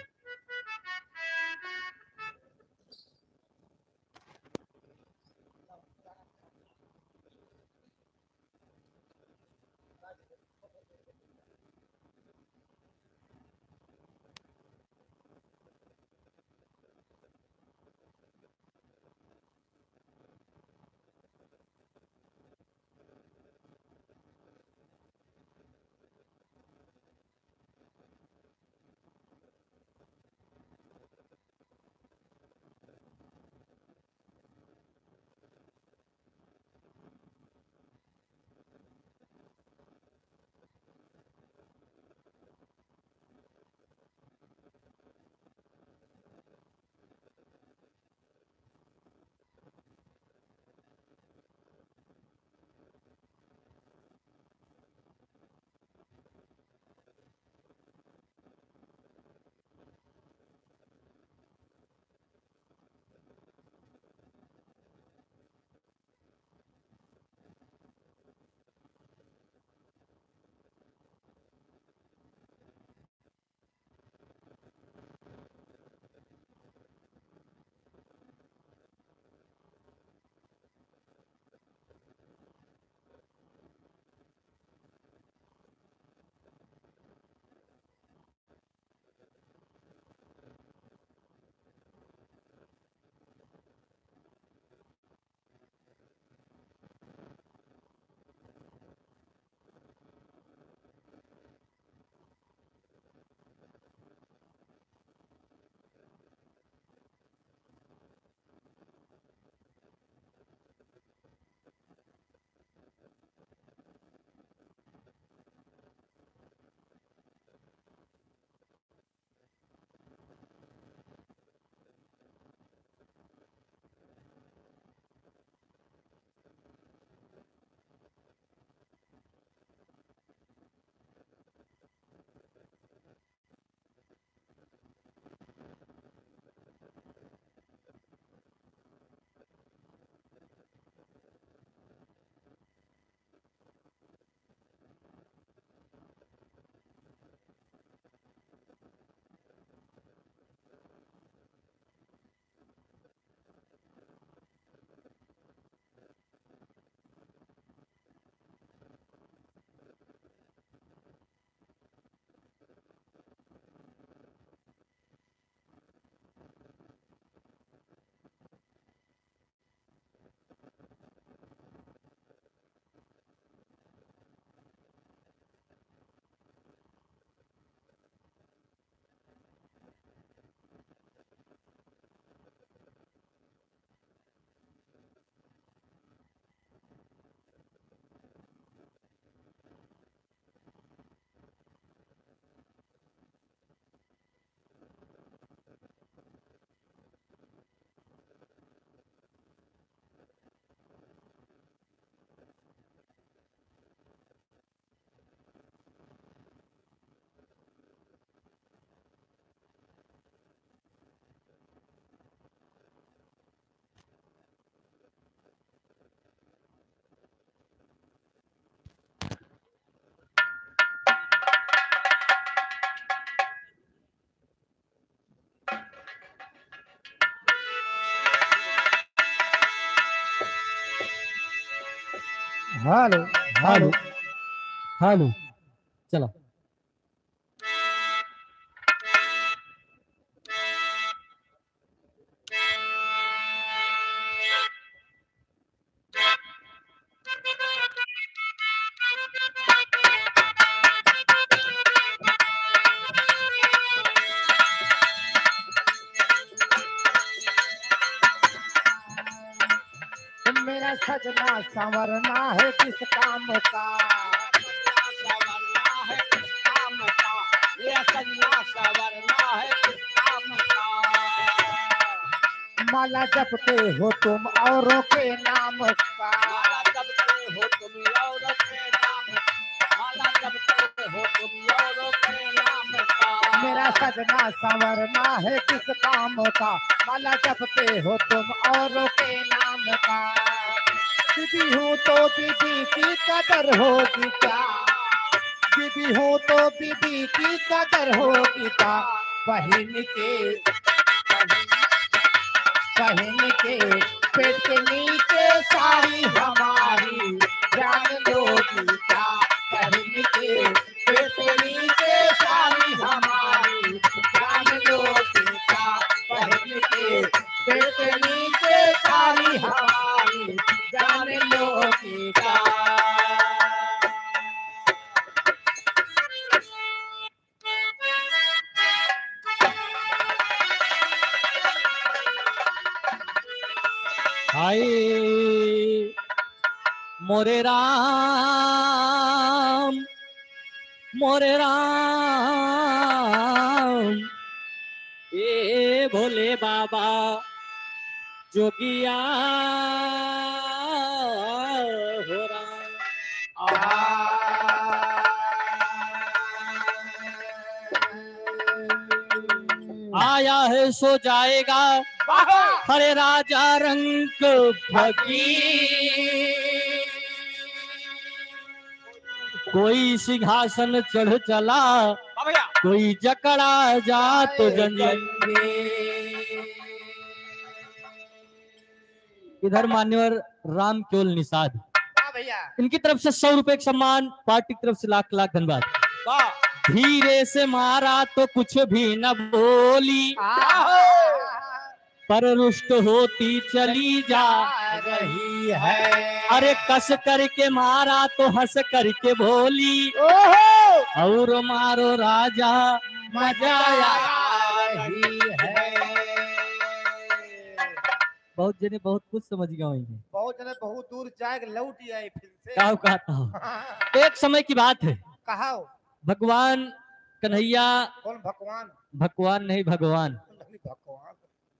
Hello, hello, hello. चला। मेरा सजना संवरना है किस काम का? संवरना है किस काम का? मेरा सजना संवरना है किस काम का? माला जपते हो तुम औरों के नाम का। माला जपते हो तुम औरों के नाम का। माला जपते हो तुम औरों के नाम का। मेरा सजना संवरना है किस काम का? माला जपते हो तुम औरों के नाम का। बीबी हूँ तो बीबी की कदर होगी क्या? बीबी हो तो बीबी की कदर होगी का? पहन के, पहन के पेट के नीचे साड़ी हमारी, जान लोगी का? पहन के पेट के नीचे साड़ी हमारी, जान लोगी का? पहन के पेट के नीचे साड़ी हमारी, जान लोगी का? हाय मोरे राम, मोरे राम, ए भोले बाबा, जोगिया हो राम। आया है सो जाएगा, वाह! हरे राजा रंक फकीर। कोई सिंहासन चढ़ चला, हाँ भैया। कोई जकड़ा जात जंजीर। इधर मान्यवर राम केवल निषाद, हाँ भैया। इनकी तरफ से सौ रुपए का सम्मान, पार्टी की तरफ से लाख लाख धन्यवाद। वाह। धीरे से मारा तो कुछ भी न बोली, आहो। पर रुष्ट होती चली जा रही है। अरे कस करके मारा तो हंस करके बोली, ओहो। और मारो राजा मजा आ रही है। बहुत जने बहुत कुछ समझ गए होंगे। बहुत जने बहुत दूर जाए के लौट ही आए फिर से। का कहता हूँ? एक समय की बात है। कहा हो? भगवान कन्हैया। कौन भगवान? भगवान नहीं, भगवान। नहीं, भगवान।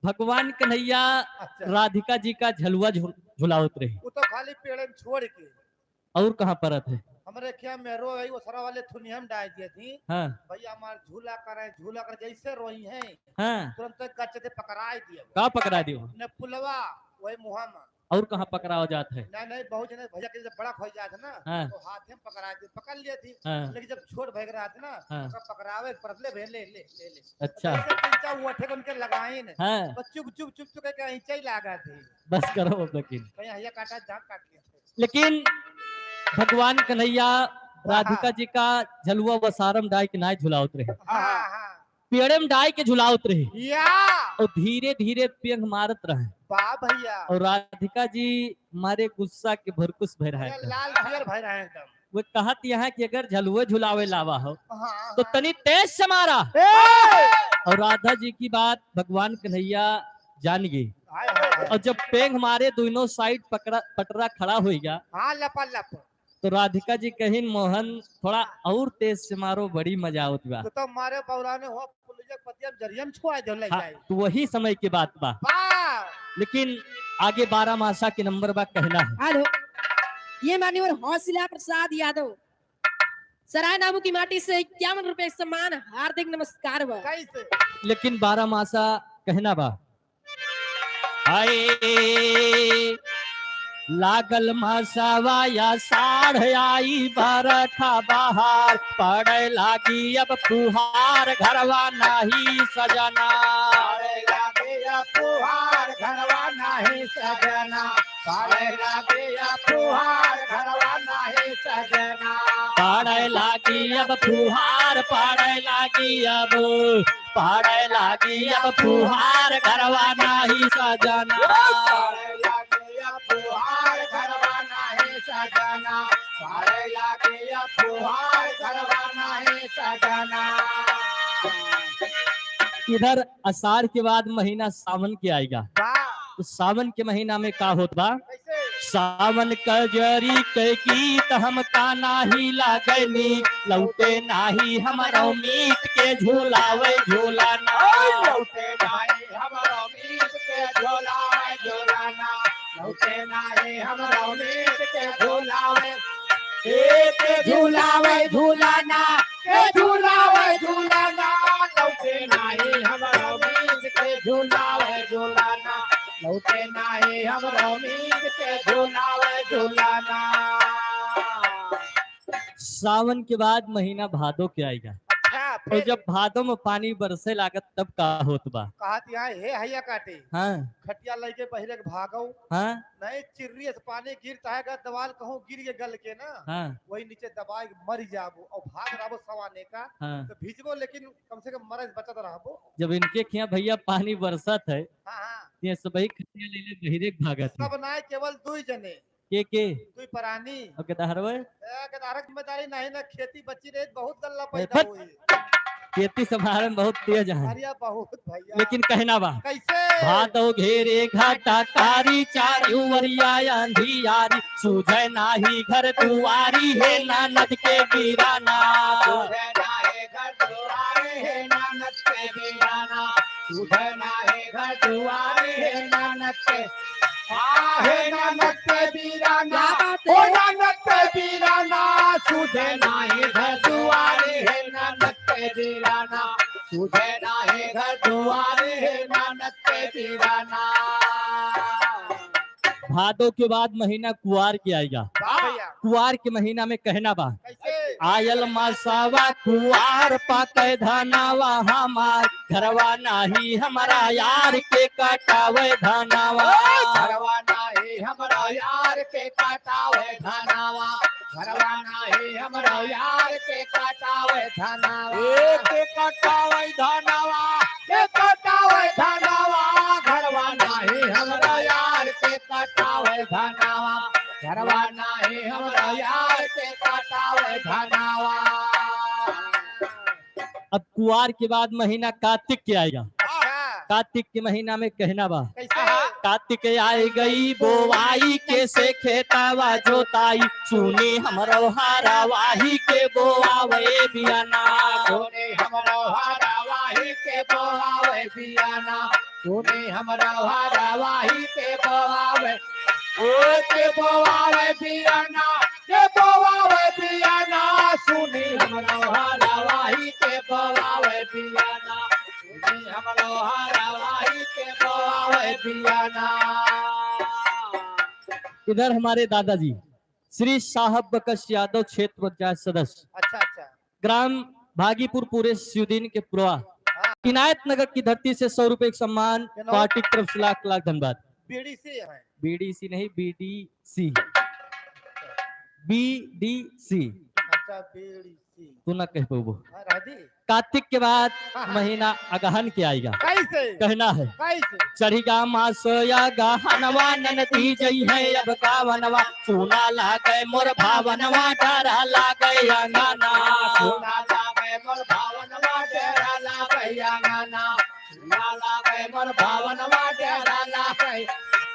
भगवान कन्हैया अच्छा। राधिका जी का झलुआ झु-, झुलावत रही। वो तो खाली पेड़ में छोड़ के। और कहाँ परत है? हमरे क्या मेरो है, वो सरा वाले थुनिया में डाल दिए थी। हाँ। भैया हमार झूला करे, झूला करे, जैसे रोई हैं, हाँ। तुरंत गच दे पकड़ाए दिए। का पकड़ा दियो? ने पुलवा, वही मुहा में। और कहाँ पकड़ावा जात है? नहीं, नहीं, बहुत जने भैया के जब बड़ा हो जात है ना, हाँ। तो हाथ में पकड़ा दे, पकड़ लिए थी। हाँ। लेकिन जब छोट भैया रहत ना, हाँ। ओकरा पकड़ावे पड़त ले, भैया ले, ले, ले, ले। अच्छा। जैसे तीन चार वो अठे उनके लगाइन, हाँ। तो चुप, चुप, चुप, चुप करके ऐंचा ही लागा थी। बस करो अब लेकिन। कहीं हइया काटा, जान काट लिया। लेकिन भगवान कन्हैया हाँ। राधिका जी का झलुआ वसारम डाइ के नाय झुलावत रहे। हाँ, हाँ। पेड़े में डाइ के झुलावत रहे। या। और धीरे धीरे पेंग मारत रहे। वाह भैया। और राधिका जी मारे गुस्सा के भरकुस भय रहे अरे एकदम। लाल पियर भय रहे एकदम। वो कहत यहाँ कि अगर झलुए झुलावे लावा हो, हाँ, तो हाँ। तनी तेज से मारा। ए! और राधा जी की बात भगवान कन्हैया जान गए। हाय, हाय, हाय। और जब पेंग मारे, दोनों साइड पकड़ा, पटरा खड़ा होइ गया। हाँ, लपा लप। तो राधिका जी कहिन, "मोहन, थोड़ा और तेज से मारो, बड़ी मजा आवत बा।" तो, तो मारे बौराने हो, पुलिया के पतिया में जरिया में छुआ दे, ले हाँ, जाए। तो वही समय की बात बा। वाह! लेकिन आगे बारह मासा के नंबर बा, कहना है। हेलो, ये मान्यवर हौसला प्रसाद यादव, सराय नामू की माटी से इक्यावन रुपए सम्मान, हार्दिक नमस्कार बा। कैसे? लेकिन बारह मासा कहना बा। हाय, लागल मासवा आषाढ़ आई बरखा बहार, पड़े लागी अब फुहार घरवा नाही सजना। पड़े लागी अब फुहार घरवा नाही सजना। पड़े लागी अब फुहार घरवा नाही सजना। पड़े लागी अब फुहार, पड़े लागी अब, पड़े लागी अब फुहार घरवा नाही सजना। पड़े लागी अब फुहार घरवा नाही सजना। पड़े लागी अब फुहार घरवा नाही सजना। इधर आषाढ़ के बाद महीना सावन के आएगा। वाह। तो सावन के महीना में का होत बा? कैसे? सावन कजरी के गीत हमका नाही लागे नीक, लौटे नाही हमरो मीत के झुलावे झुलाना। लौटे नाही हमरो मीत के झुलावे झुलाना। लौटे नाही हमरो मीत के झुलावे, ए के झुलावे झुलाना, के झुलावे झुलाना। लौटे नाही हमरो मीत के झुलावे झुलाना, लौटे नाही हमरो मीत के झुलावे झुलाना। सावन के बाद महीना भादो के आइगा। अच्छा, और फिर? जब भादो में पानी बरसे लागत, तब का होत बा? कहत यहाँ, "हे हैया काटे, हाँ। खटिया लइके बहिरे के भागो।" हाँ। नहीं, चिर्री से पानी गिरत है गा, दवाल कहूँ गिर के गल के ना, हाँ। वही नीचे दबाए के मर जाबो और भाग रहबो सवाने का, हाँ। तो भीजबो, लेकिन कम से कम मरे से बचत रहबो। जब इनके खिया भैया पानी बरसत है, हाँ, हाँ। ये सबही खटिया ले ले बहिरे के भागत है। सब नाय, केवल दुई जने। के, के? दुई परानी। और गेदहरवे? ए, गेदहरक जिम्मेदारी नहीं ना, खेती बची रही, बहुत गल्ला ए, पैदा फट। हुई। खेती संभारे में बहुत तेज है। अरे बहुत भैया। लेकिन कहना बा। कैसे? भादो घेरे घाटा कारी, चारी उमरिया अंधियारी, सूझे नाही घर दुआरी, हे नानद के बीराना। सूझे नाही घर दुआरी, हे नानद के बीराना। सूझे नाही घर दुआरी, हे नानद के, आ, हे नानद के बीराना, क्या बात है? ओ नानद के बीराना, सूझे नाही घर दुआरी, हे नानद के बीराना, सूझे नाही घर दुआरी, हे नानद के बीराना। भादो के बाद महीना कुआर के आइगा। वाह भैया। कुआर के महीना में कहना बा। कैसे? आयल मासवा कुआर पाके धनवा हमार, घरवा नाही हमरा यार के कटावे धनवा। घरवा नाही हमरा यार के कटावे धनवा। घरवा नाही हमरा यार के कटावे धनवा। ए, के कटावे धनवा, के कटावे धनवा। घरवा नाही हमरा यार के कटावे धनवा। घरवा नाही हमरा यार के कटावे धनवा। अब कुआर के बाद महीना कातिक के आइगा। अच्छा। कातिक के महीना में कहना बा। कैसे? कातिक आइ गई बोवाई के से खेतावा जोताई, सुनी हमरो हारावाही के बोआवे बियाना। सुनी हमरो हारावाही के बोआवे बियाना। सुनी हमरो हारावाही के बोआवे, ओ के बोआवे बियाना, के बोआवे बियाना। सुनी हमरो हारावाही के बोआवे बियाना। सुनी हमरो हारावाही के बोआवे बियाना। इधर हमारे दादाजी श्री साहब बकस यादव, क्षेत्र पंचायत सदस्य, अच्छा, अच्छा। ग्राम भागीपुर, पूरे स्वीडन के पुरवा, हाँ। इनायत नगर की धरती से सौ रुपए का सम्मान, केनो? पार्टी की तरफ से लाख लाख धन्यवाद। बीडीसी है। बीडीसी नहीं, बीडीसी। बीडीसी। अच्छा, बीडीसी। तू ना कह पउबो। हाँ, रह दी। कातिक के बाद हाँ, हाँ। महीना अगहन के आइगा। कैसे? कहना है। कैसे? चढ़िगा मासो अगहनवा, ननदी जइहैं अब गावनवा, सुना लागे मोर भावनवा, डरा लागे अंगना। सुना लागे मोर भावनवा, डरा लागे अंगना। सुना लागे मोर भावनवा, डरा लागे।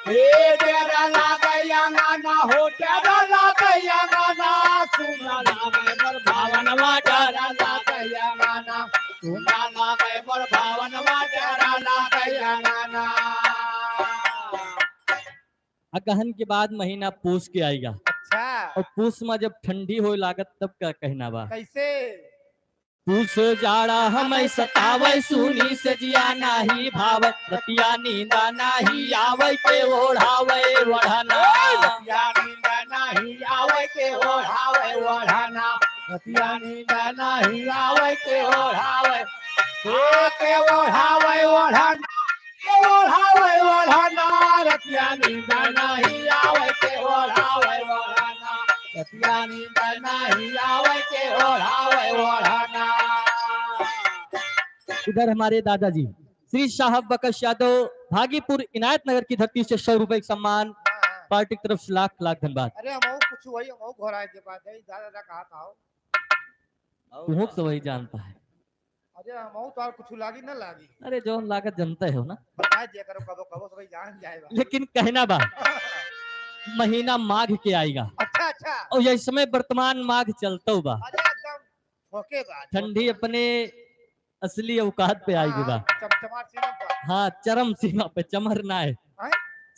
ए डरा लागे अंगना हो, डरा लागे अंगना। सुना लागे मोर भावनवा, डरा लागे अंगना। सुना लागे मोर भावनवा, डरा लागे अंगना। अगहन के बाद महीना पूस के आइगा। अच्छा। और पूस में जब ठंडी होए लागत, तब का कहना बा? कैसे? पूस जाड़ा हमें सतावे, सुनी से जिया नाही भावे, रतिया नींदा नाही आवे, के ओढ़ावे ओढ़ना। रतिया नींदा नाही आवे, के ओढ़ावे ओढ़ना। रतिया नींदा नाही आवे, के ओढ़ावे, ओ के ओढ़ावे ओढ़ना। के ओढ़ावे ओढ़ना, रतिया नींद नाही आवे, के ओढ़ावे ओढ़ना। रतिया नींद नाही आवे, के ओढ़ावे ओढ़ना। इधर हमारे दादाजी श्री साहब बकस यादव, भागीपुर इनायत नगर की धरती से सौ रुपए का सम्मान, पार्टी की तरफ से लाख लाख धन्यवाद। अरे हमहू कुछ वही, हमहू घोराए के बाद है, दादा, दादा कहा था हो। तुहूँ तो वही जानता है। अरे, हमहू तो और कुछ लागी ना लागी। अरे, जौन लागत जनते हो ना। बता दिया करो, कबो, कबो सब जान जाए बा। लेकिन कहना बा, महीना माघ के आइगा। अच्छा, अच्छा। और यही समय वर्तमान माघ चलतो बा। अरे, एकदम ठोके बा, ठंडी ठोके। अपने असली औकात पे आइगी बा। हाँ, चम-, चमार सीमा पर। हाँ, चरम सीमा पे, चमर ना है। हैं?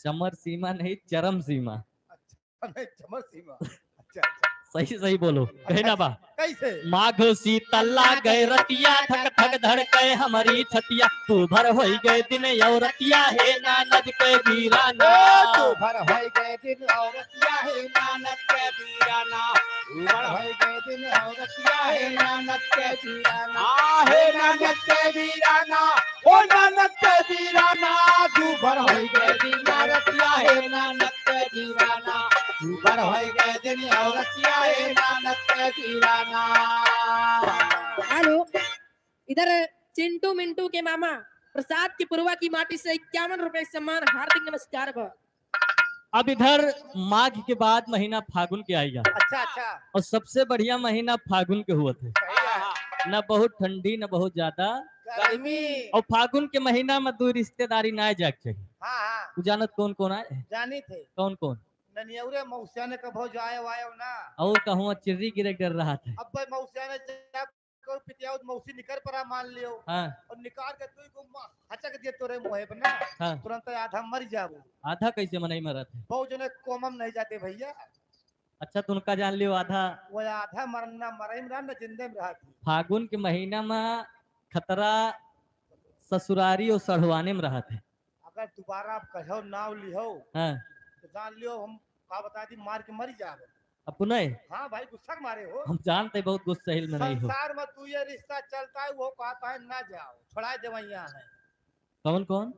चमर सीमा नहीं, चरम सीमा। अच्छा। नहीं, चमर सीमा। अच्छा, अच्छा। सही सही बोलो, कहना बा। कैसे? माघ शीतल लागे रतिया, धक धक धड़के हमरी छतिया, तू भर होई गए दिन औरतिया, हे नानद के बीराना। ओ, तू भर होई गए दिन औरतिया, हे नानद के बीराना। तू भर होई गए दिन औरतिया, हे नानद के बीराना। आ, हे नानद के बीराना, ओ नानद के बीराना, तू भर होई गए दिन औरतिया, हे नानद के बीराना। तू भर होई गए दिन औरतिया, हे नानद के बीराना। हेलो, इधर चिंटू मिंटू के मामा प्रसाद की पुरवा की माटी से इक्यावन रुपए सम्मान, हार्दिक नमस्कार बा। अब इधर माघ के बाद महीना फागुन के आएगा। अच्छा, अच्छा। और सबसे बढ़िया महीना फागुन के हुआ थे। सही है। न बहुत ठंडी, न बहुत ज्यादा गर्मी। और फागुन के महीना में दो रिश्तेदारी ना जाए के चाहिए। हाँ, हाँ। तू जानत कौन कौन आए? जानी थे। कौन कौन? ननियौरे मौसिया ने कभो जाए वायो ना। और कहूँ चिर्री गिरे डर रहा था। अब भाई मौसिया ने जा को पितियाउत मौसी निकर परा मान लियो। हाँ। और निकाल के तू को मा-, हचक दिए तोरे मुँहे पर ना। हाँ। तुरंत आधा मर जाबो। आधा कैसे मनई मरत है? बहुत जने कोमम नहीं जाते भैया। अच्छा, तो उनका जान लियो आधा। वो आधा मरना, मरई में रहन ना, जिंदे में रहत है। फागुन के महीना में खतरा ससुरारी और सढ़वाने में रहत है। अगर दोबारा आप कहो नाव लिहो, हाँ। तो जान लियो हम का बता दी, मार के मरी जाबो। अपने? हाँ भाई, गुस्सा के मारे हो। हम जानते बहुत गुस्सैल में नहीं हो। संसार में तू ये रिश्ता चलता है, वो कहता है ना जाओ, छोड़ा देवैया है। कौन कौन?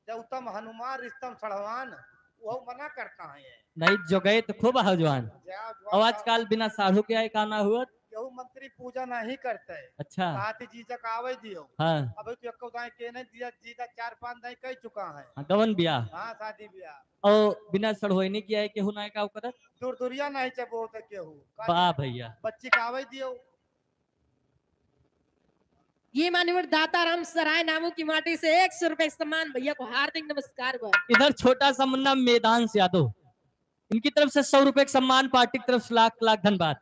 जब उत्तम हनुमान रिश्तम सढ़वान, वो मना करता है ये। नहीं, जोगैत खूब है जवान। जाओ, जवान और जाओ। आजकल बिना साढ़ू के आए का ना हुआ? केहू मंत्री पूजा नहीं करते। अच्छा। कहते जीजा का आवे दियो। हाँ। अबे तू एको दाई के नहीं दिया, जीजा चार पांच दाई कह चुका है। हाँ, गवन बियाह। हाँ, शादी बियाह। और बिना सढ़वैनी किया है केहू ना का ओकर? दुरदुरिया नहीं चबो होते केहू। वाह भैया। बच्ची का आवे दियो। ये मान्यवर दाताराम सराय नामों की माटी से एक सौ रुपए सम्मान, भैया को हार्दिक नमस्कार बा। इधर छोटा सा मुन्ना मेदांश यादव, इनकी तरफ से सौ रुपए का सम्मान, पार्टी की तरफ से लाख लाख धन्यवाद।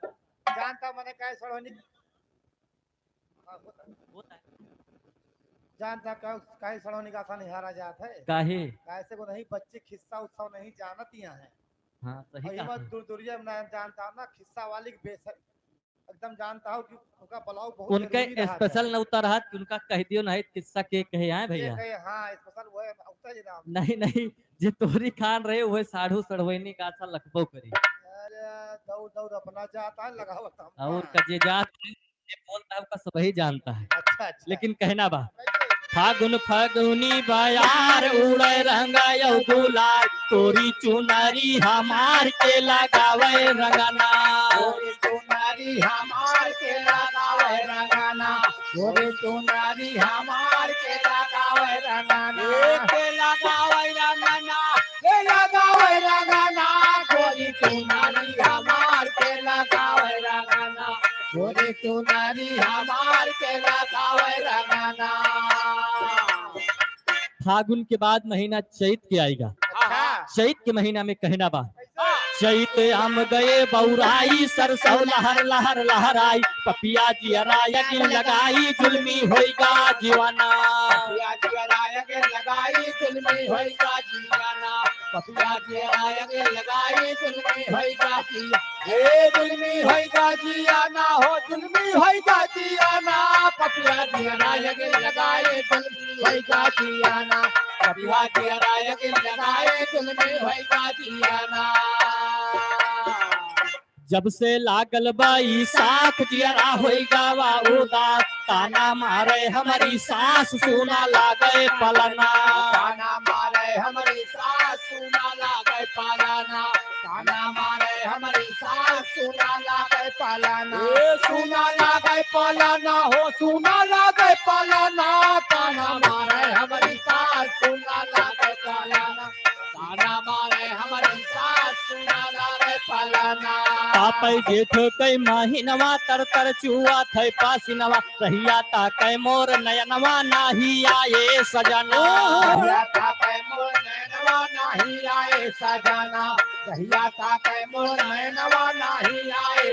जानता मने काहे सड़ोनी, जानता का-, काहे सड़ोनी का आसान हारा जात है? काहे? काहे से को नहीं, बच्चे खिस्सा उत्सव नहीं जानत यहाँ है। हाँ, सही और ये कहा मत है। दुरदुरिया में ना जानता ना, खिस्सा वाली के बेसर एकदम जानता हो कि उनका बुलाओ बहुत उनके जरूरी रहा special था। नौता रहा कि उनका कह दियो नहीं, किस्सा के कहे आए के भैया। कहे, हाँ, special वो है, नौता ही नाम। नहीं, नहीं, जे तोरी खान रहे, वह साढ़ू सढ़वैनी का आशा लखबो करी। अरे, दौड़, दौड़ अपना जाता है, लगावत हम। और का जे जात है, जे बोलता है, उसका सबही जानता है। अच्छा, अच्छा। लेकिन कहना बा, कैसे? फागुन फगुनी बयार उड़े रंग यौ गुलाल, तोरी चुनरी हमार के लगावे रंगना। तोरी चुनरी हमार के लगावे रंगना। तोरी चुनरी हमार के लगावे रंगना। ए के लगावे रंगना। ए लगावे रंगना। तोरी चुनरी हमार के लगावे रंगना। तोरी चुनरी हमार के लगावे रंगना। फागुन के बाद महीना चैत के आएगा। अच्छा। चैत के महीना में कहना बा, कैसे? चैत आम गए बौराई, सरसौ लहर लहर लहराई, पपिया जियरा यगिन लगाई, जुल्मी होइगा जीवाना। पपिया जियरा यगिन लगाई, जुल्मी होइगा जीवाना। पपिया जियरा यगिन लगाई, जुल्मी होइगा जिया। ए जुल्मी होइगा जियाना हो, जुल्मी होइगा जियाना। पपिया जियरा यगिन लगाई, जुल्मी होइगा जियाना। पपिया जियरा यगिन लगाई, जुल्मी होइगा जियाना। जब से लागल बा ई साथ, जियरा होइगा वा उदास। ताना मारे हमरी सास, सुना लागे पलना। ताना मारे हमरी सास, सुना लागे पलना। ताना मारे हमरी सास, सुना लागे पलना। ए सुना लागे पलना हो, सुना लागे पलना। ताना मारे हमरी सास, सुना लागे पलना। ताना मारे हमरी सास, सुना लागे पलना। पापै जेठ कै महिनवा, तर तर चुआ थै पासिनवा। रहिया ताकै मोर नयनवा, नाही आए सजना। रहिया ताकै मोर नयनवा, नाही आए सजना। रहिया ताकै मोर नयनवा, नाही आए।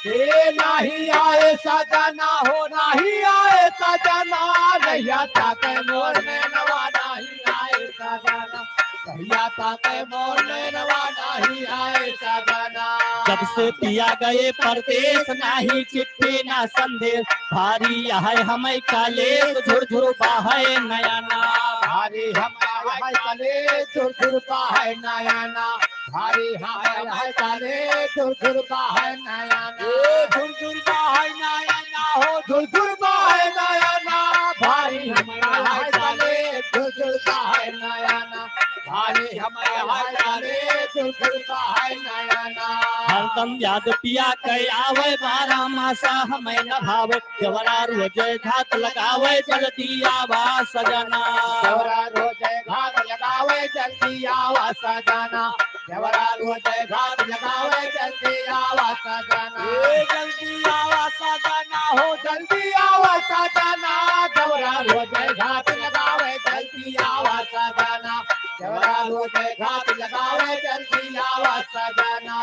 ए नाही आए सजना हो, नाही आए सजना। रहिया ताकै मोर नयनवा, नाही आए सजना। कहिया ताके मोर नैनवा नाही आए सजना। जब से पिया गए परदेस, नाही चिट्ठी ना संदेस, भारी है हमें कलेस, झुरझुर बहै नयना। भारी हमें है कलेस, झुरझुर बहै नयना। भारी हमें है कलेस, झुरझुर बहै नयना। ए, झुरझुर बहै नयना हो, झुरझुर बहै नयना। भारी हमें है कलेस, झुरझुर बहै नयना। भारी हमें है कलेस, झुरझुर बहै नयना। हरदम याद पिया के आवे, बारह मासा हमें न भावे। देवरा रोजे घात लगावे, जल्दी आवा सजना। देवरा रोजे घात लगावे, जल्दी आवा सजना। देवरा रोजे घात लगावे, जल्दी आवा सजना। ए, जल्दी आवा सजना हो, जल्दी आवा सजना। देवरा रोजे घात लगावे, जल्दी आवा सजना। देवरा रोजे घात लगावे, जल्दी आवा सजना।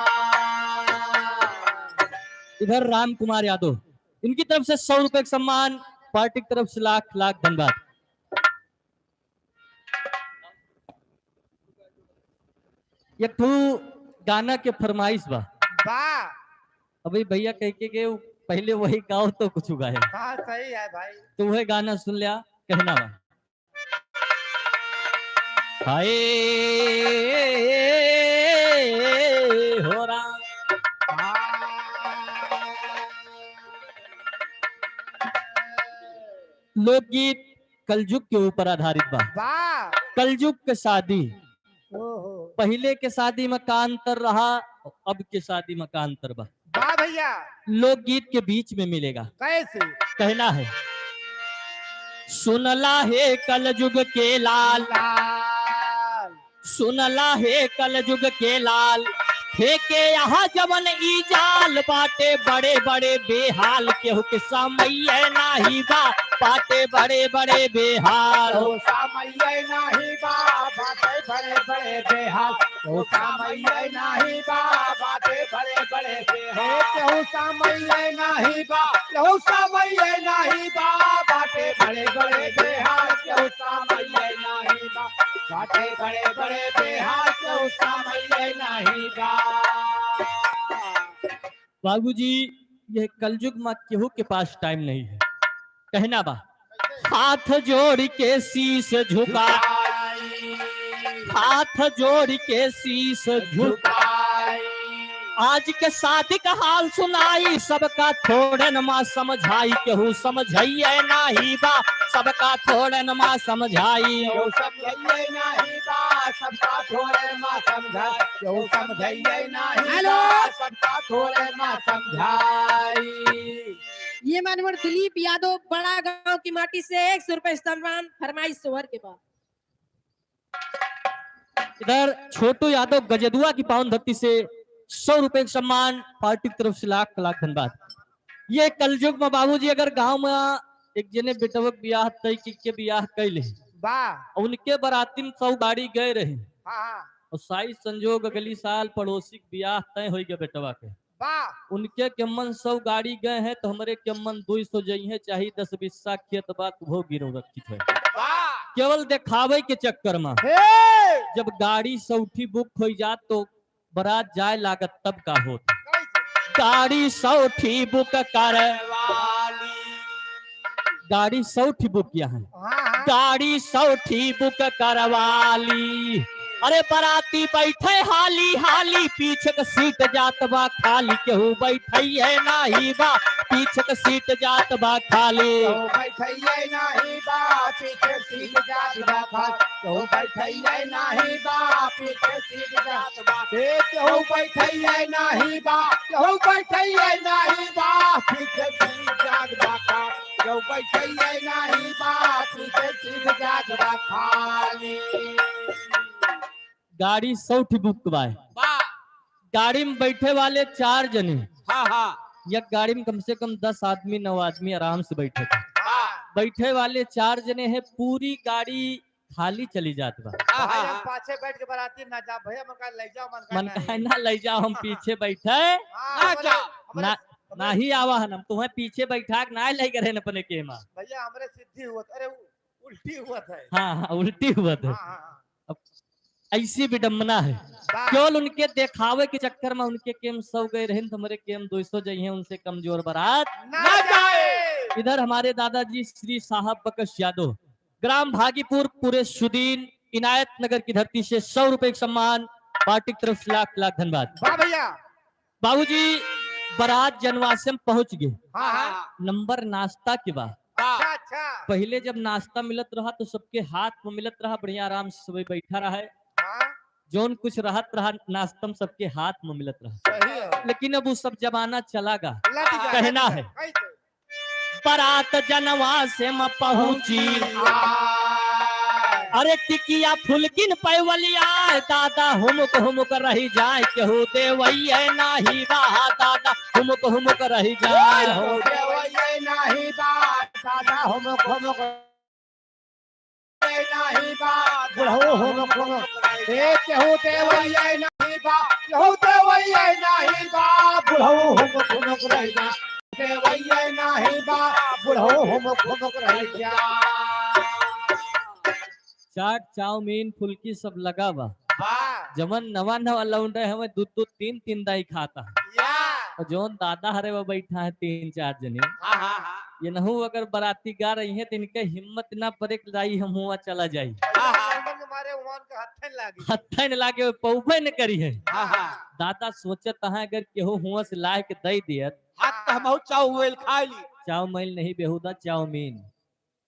इधर राम कुमार यादव, इनकी तरफ से सौ रुपए का सम्मान, पार्टी की तरफ से लाख लाख धन्यवाद। एक ठो गाना के फरमाइश बा। बा। अभी भैया कह के गए, पहले वही गाओ तो कुछ गाए। हाँ, सही है भाई। तो वही गाना सुन लिया, कहना बा। हाय हो राम। लोकगीत कलजुग के ऊपर आधारित बा। वाह। कलजुग के शादी। ओहो। पहिले के शादी में का अंतर रहा, अब के शादी में का अंतर बा? वाह भैया। लोकगीत के बीच में मिलेगा। कैसे? कहना है, सुनला हे कलजुग के लाल, लाल। सुनला हे कलजुग के लाल, फेंके यहाँ जवन ई जाल, बाटे बड़े बड़े बेहाल, केहू के समइये नाही बा, बाटे बड़े बड़े बेहाल। केहू समइये नाही बा, बाटे बड़े बड़े बेहाल, केहू समइये नाही बा, बाटे बड़े बड़े बेहाल। केहू समइये नाही बा, केहू समइये नाही बा, बाटे बड़े बड़े बेहाल, केहू समइये नाही बा, बाटे बड़े बड़े बेहाल, केहू समइये नाही बा। बाबूजी, यह कलजुग में केहू के पास टाइम नहीं है। कहना बा, हाथ जोड़ के शीश झुका, हाथ जोड़ के शीश झुका। आज के शादी का हाल सुनाई, सबका थोड़न मा समझाई, केहू समझइये नाही बा, सबका थोड़न मा समझाई। केहू समझइये नाही बा, सबका थोड़न मा समझाई, केहू समझइये नाही हेलो। बा, सबका थोड़न मा समझाई। ये मानवर दिलीप यादव बड़ा गांव की माटी से एक सौ रुपए सम्मान फरमाइश सोहर के बाद। इधर छोटू यादव गजदुआ की पावन धरती से सौ रुपए का सम्मान पार्टी की तरफ से लाख लाख धन्यवाद। ये कलजुग में बाबूजी अगर गांव में एक जने बेटवा के बियाह तय की के बियाह कैले बा। उनके बराती में सौ गाड़ी गए रहे। हाँ, हाँ। और साइज संजोग अगली साल पड़ोसी के बियाह तय होइ गया बेटवा के। बा। उनके केम्मन सौ गाड़ी गए हैं तो हमरे केम्मन दुई सौ जइहें, चाहे दस बिस्सा खेत बा, उहो गिरो रखित है। बा। केवल देखावे के चक्कर में। हे। जब गाड़ी सौठी बुक होइ जात तो बरात जाए लागत तब का होत? कैसे? गाड़ी सौठी बुक करवाली। गाड़ी सौठी बुक किया है। हाँ, हाँ। गाड़ी सौठी बुक करवाली। अरे बराती बैठे हाली हाली, पीछे के सीट जात बा खाली, केहू बैठइये नाही बा, पीछे के सीट जात बा खाली। केहू बैठइये नाही बा, पीछे सीट जात बा खाली, केहू बैठइये नाही बा, पीछे सीट जात बा। ए, केहू बैठइये नाही बा, केहू बैठइये नाही बा, पीछे सीट जात बा खाली। केहू बैठइये नाही बा, पीछे सीट जात बा खाली। गाड़ी सौ ठी बुक बा। बा। गाड़ी में बैठे वाले चार जने। हाँ, हाँ। एक गाड़ी में कम से कम दस आदमी, नौ आदमी आराम से बैठे थे। हाँ। बैठे वाले चार जने हैं, पूरी गाड़ी खाली चली जात बा। हाँ, भाई, हाँ, हम हाँ। पाछे बैठ के बराती ना जा, भैया, मन का ले जाओ, मन का मन नहीं। का ना ले जाओ, हम पीछे बैठे। हाँ, ना हमरे, जा। हमरे, हमरे ना ही आवा हन, हम तुम्हें पीछे बैठा के ना ले गए रहन अपने केमा। भैया, हमरे सीधी हुआ था, अरे, उ-, उल्टी हुआ था। हाँ, हाँ, उल्टी हुआ था। हाँ, हाँ, हाँ। अब ऐसी विडम्बना है। वाह। केवल उनके देखावे के चक्कर में उनके केम सौ गए रहिन, तो हमरे केम दो सौ जइहें, उनसे कमजोर बारात ना जाए। इधर हमारे दादाजी श्री साहब बकश यादव, ग्राम भागीपुर, पूरे सुदीन इनायत नगर की धरती से सौ रुपए का सम्मान, पार्टी की तरफ से लाख लाख धन्यवाद। वाह भैया। बाबूजी, बारात जनवासे में पहुंच गए। हाँ, हाँ। नंबर नाश्ता के बा। अच्छा, अच्छा। पहिले जब नाश्ता मिलत रहा तो सबके हाथ में मिलत रहा, बढ़िया आराम से सबे बैठा रहा है। हाँ। जौन कुछ रहत रहा नाश्ता में सबके हाथ में मिलत रहा। सही है। लेकिन अब वो सब जमाना चला गा। लग गया। कहना है। कैसे? बारात जनवासे में पहुंची। अरे टिकिया फुलकिन पैवलिया, दादा हुमुक हुमुक रही जाए, केहू देवैये नाही बा, दादा हुमुक हुमुक रही जाए। केहू देवैये नाही बा, दादा हुमुक हुमुक नाही बा, बुढ़ऊ हुमुक हुमुक, ए, केहू देवैये नाही बा, केहू देवैये नाही बा, बुढ़ऊ हुमुक हुमुक रही जा, देवैये नाही बा, बुढ़ऊ हुमुक हुमुक रही जा। चाट, चाउमीन, फुल्की सब लगा बा। बा। जवन नवा नवा लौंडे हवे, दू दू तीन तीन दाई खाता। या। और जौन दादा हरे वो बैठा है तीन चार जने। हाँ, हाँ, हाँ। ये नहु अगर बराती गा रही है तो इनके हिम्मत ना परे कि दाई हम हुआ चला जाई। हाँ, हाँ। के मारे हुआन के हत्थे न लागे। हत्थे न लागे, वो पौबे न करी है। हाँ, हाँ। दादा सोचत है अगर केहू हुआ से लाए के दे दियत। हाँ, तो हम चाउमीन खा ली। चाउमीन नहीं बेहुदा, चाउमीन।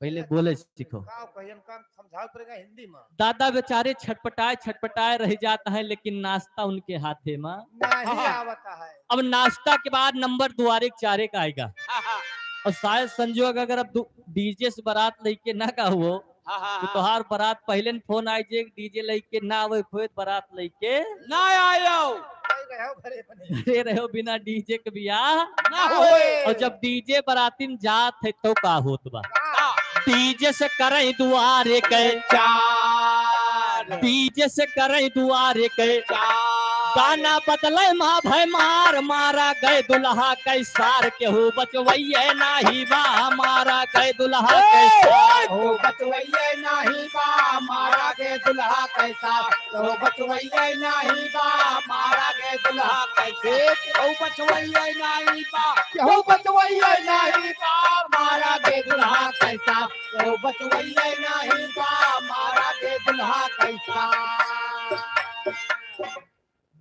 पहिले बोले सीखो। का कहियन का समझावे पड़ेगा हिंदी में। दादा बेचारे छटपटाए छटपटाए रह जाता है, लेकिन नाश्ता उनके हाथे में नहीं आवता है। अब नाश्ता के बाद नंबर दुआरे के चारे का आएगा। हाँ, हाँ। और शायद संजोग अगर अब दु-, डीजे से बारात लेके ना का हुओ, हाँ, हाँ, तो हाँ। तोहार बारात पहिले न फोन आए जे डीजे लेके ना आवे, खोए बारात लेके ना आयो। नहीं रहो घरे बने। घरे रहो, बिना डीजे के बियाह ना होए। और जब डीजे बरातिन जात है तो का होत बा? का? डीजे से करे दुआरे के चार। डीजे से करे दुआरे के चार। गाना बदले माँ भय मार, मारा गए दुल्हा कै सार, केहू बचवैये नाही बा, मारा गए दुल्हा कै सार। केहू बचवैये नाही बा, मारा गए दुल्हा कै सार। केहू बचवैये नाही बा, मारा गए दुल्हा कै सार। केहू बचवैये नाही बा, केहू बचवैये नाही बा, मारा गए दुल्हा कै सार। केहू बचवैये नाही बा, मारा गए दुल्हा कै सार।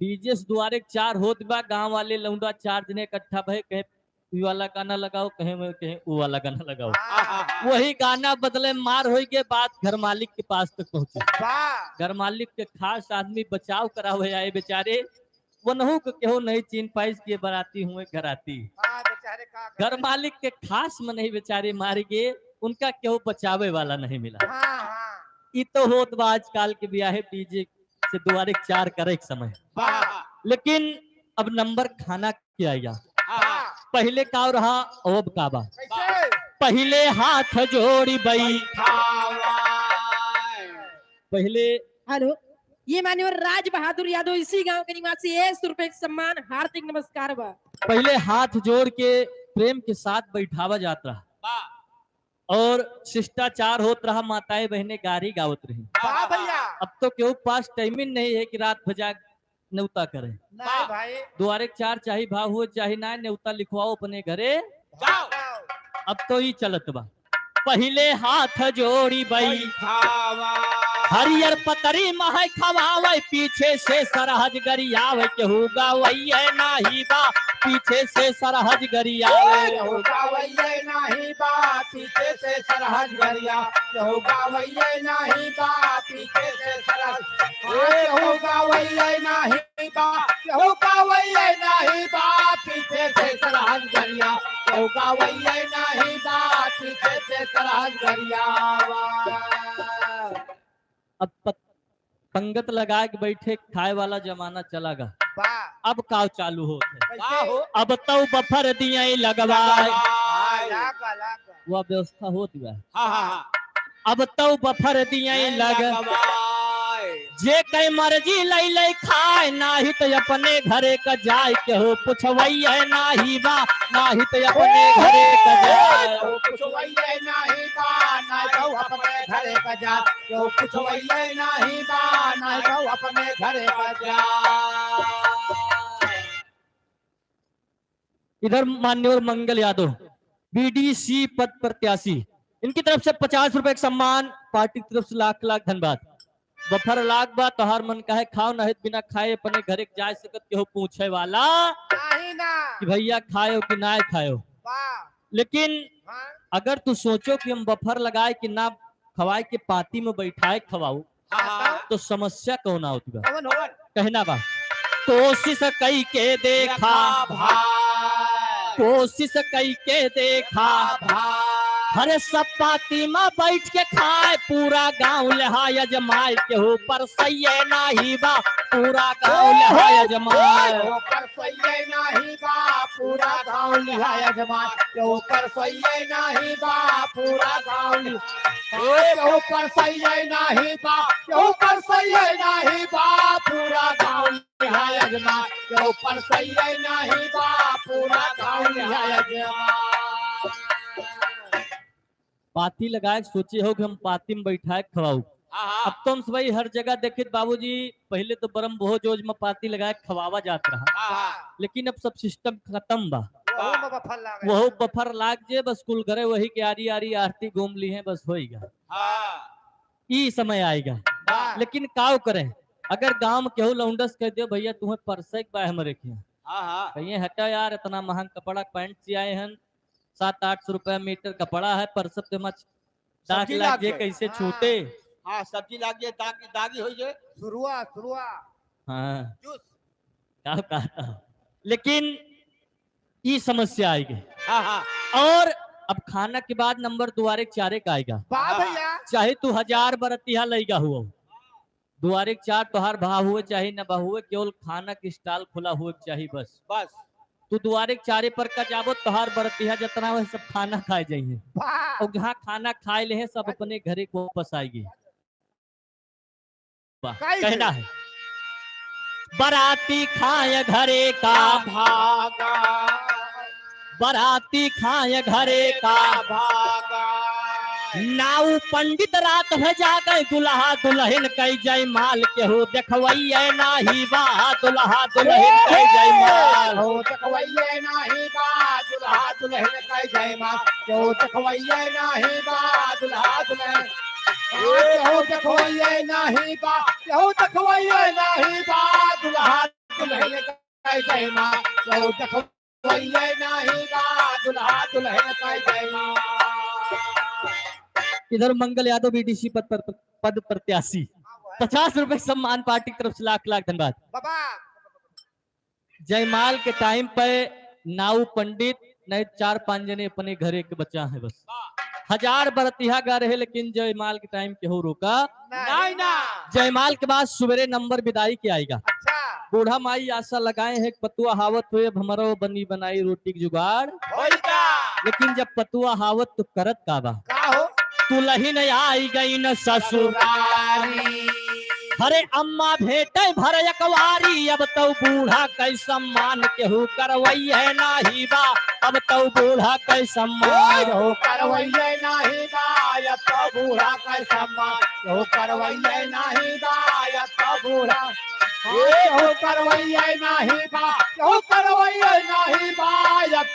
डीजे से दुआरे के चार होत बा, गांव वाले लौंडा चार जने इकट्ठा भए, कहे ई वाला गाना लगाओ, कहे में, कहे ऊ वाला गाना लगाओ। हाँ। वही गाना बदले मार होई के बात घर मालिक के पास तक पहुंची। वाह। घर मालिक के खास आदमी बचाव करावे आए बेचारे, वनहू के केहू नहीं चीन पाइस के बराती हुए घराती। हाँ, बेचारे का घर करे? मालिक के खास मनई बेचारे मार गए, उनका केहू बचावे वाला नहीं मिला। हाँ, हाँ। ई तो होत बा आजकल के बियाहे डीजे से दुआरे के चार करे के समय। वाह। लेकिन अब नंबर खाना के आएगा। हाँ। पहिले का रहा, अब का बा? कैसे? पहिले हाथ जोड़ी बैठावा। पहिले हेलो, ये मान्यवर राज बहादुर यादव, इसी गांव के निवासी, एक सौ रुपए के सम्मान, हार्दिक नमस्कार बा। पहिले हाथ जोड़ के प्रेम के साथ बैठावा जात रहा। वाह। और शिष्टाचार होत रहा, माताएं बहनें गारी गावत रही। वाह भैया। अब तो केहू पास टाइमिंग नहीं है कि रात भजा नेवता करे। नहीं भाई। दुआरे के चार चाही भाव हो चाही ना, नेवता लिखवाओ अपने घरे। जाओ। अब तो ई चलत बा। पहिले हाथ जोड़ी बैठावा। हरियर पतरी महै खवावै, पीछे से सरहज गरियावै, केहू गवैये नाही बा, पीछे से सरहज गरियावै। केहू गवैये नाही बा, पीछे से सरहज गरिया। केहू गवैये नाही बा, पीछे से सरहज। केहू गवैये नाही बा, केहू गवैये नाही बा, पीछे से सरहज गरिया। केहू गवैये नाही बा, पीछे से सरहज गरिया। अब प-, पंगत लगा के बैठे खाए वाला जमाना चला गा। वाह। अब काव चालू होत है? कैसे? का हो? अब तौ बफर दिए लगवाए। लगवाए। लागा, लागा। वह व्यवस्था होत बा। हाँ, हाँ, हाँ। अब तौ बफर दिए लग। लगवाए। जे कै मर्जी लै लै खाए, नाही त अपने घरे क जाए, केहू पुछवैये नाही बा, नाही त अपने घरे क जाए। केहू पुछवैये नाही बा, नाही त अपने घरे का जा, केहू पूछवैये नाही बा, नाही तो अपने घरे का जा। इधर मान्यवर मंगल यादव, बीडीसी पद प्रत्याशी, इनकी तरफ से पचास रुपए का सम्मान, पार्टी की तरफ से लाख लाख धन्यवाद। बफर लाग बा, तोहार मन काहे खाओ, नहीं तो बिना खाए अपने घरे के जाए सकत केहू पूछे वाला नाही ना। कि भैया खायो कि ना खायो। वाह। लेकिन हाँ। अगर तू सोचो कि हम बफर लगाए कि ना खवाए के पाती में बैठाए खवाओ, हाँ, हाँ। तो समस्या कौन आवत बा? कौन हो? कहना बा, कोशिश कई के देखा, देखा भाई। कोशिश कई के देखा। देखा भाई। अरे सब पाती में बैठ के खाए, पूरा गाँव लिहा अजमाए, केहू परसैये नाही बा, पूरा गाँव लिहा अजमाए। केहू परसैये नाही बा, पूरा गाँव लिहा अजमाए, केहू परसैये नाही बा, पूरा गाँव लिहा। केहू परसैये नाही बा, केहू परसैये नाही बा, पूरा गाँव लिहा अजमाए, केहू परसैये नाही बा, पूरा गाँव लिहा अजमाए। पाती लगाए के सोचे हो कि हम पाती में बैठाए के खवाऊ। हाँ, हाँ। अब तो हम सबही हर जगह देखित बाबूजी, पहिले तो बरम बोहो जोज में पाती लगाए के खवावा जात रहा। हाँ, हाँ। लेकिन अब सब सिस्टम खतम बा। वहू में बफर लाग वहू गए। बफर लाग जे, बस कुल घरे वही के आरी आरी आरती घूम लिहे, बस होइगा। हाँ। ई समय आइगा। हाँ। लेकिन काव करें, अगर गाँव में केहू लौंडस कह दे, "भैया तुहें परसै के बा हमरे खिया।" हाँ, हाँ। कहिए, "हटा यार, इतना महंग कपड़ा पैंट सियाए हन, सात आठ सौ रुपया मीटर कपड़ा है, परसब ते मच दाग सब्जी लाग लाग जे, जाए। कैसे हाँ। छूटे?" हाँ, सब्जी लाग जे, दाग, दागी हो जे। सुरुआ, सुरुआ। हाँ। जूस। का कहता हूँ? लेकिन ई समस्या आएगी। हाँ, हाँ। और अब खाना के बाद नंबर दुआरे चारे का आएगा। वाह भैया। चाहे तू हजार बरतिया लइगा हुआ, दुआरे के चार तोहार भा हुए चाहे न भा हुए, केवल खाना के स्टॉल खुला हुए के चाही बस। बस। तू दुआरे के चारे पर का जाबो, तोहार बरतिया जतना हुए सब खाना खाए जाइए। वाह। और जहाँ खाना खाए ले हैं, सब अपने घरे को वापस आएगी। वाह, काहे कहना से? है, बराती खाए घरे का भागा। बराती खाए घरे का भागा। नाऊ पंडित रात भर जागे, दुल्हा दुल्हन कई जयमाल, केहू देखवैये नाही बा, दुल्हा दुल्हन कई जयमाल। केहू देखवैये नाही बा, दुल्हा दुल्हन कई जयमाल, केहू देखवैये नाही बा, दुल्हा दुल्हन। केहू देखवैये नाही बा, केहू देखवैये नाही बा, दुल्हा दुल्हन कई जयमाल, केहू देखवैये नाही बा, दुल्हा दुल्हन कई जयमाल। इधर मंगल यादव बीडीसी पद पर, पद प्रत्याशी, पचास रुपए सम्मान पार्टी की तरफ से लाख लाख धन्यवाद। बाबा। जयमाल के टाइम पे नाऊ पंडित नहीं चार पांच जने अपने घरे के बचा है बस। हजार बरतिया गा रहे लेकिन जयमाल के टाइम केहू रोका नहीं ना। जयमाल के बाद सुबेरे नंबर विदाई के आएगा। अच्छा। बूढ़ा माई आशा लगाए हैं कि पतुआ हावत हुए, अब हमरो बनी बनाई रोटी के जुगाड़। होई का? लेकिन जब पतुआ हावत तो करत का बा? का हो? दुल्हन आई गई न ससुरारी। अरे अम्मा भेटे भर अकवारी, अब तो बूढ़ा कै सम्मान केहू करवैये नाही बा, अब तो बूढ़ा कै सम्मान। केहू करवैये नाही बा, अब तो बूढ़ा कै सम्मान, केहू करवैये नाही बा, अब तो बूढ़ा। केहू करवैये नाही बा, केहू करवैये नाही बा, अब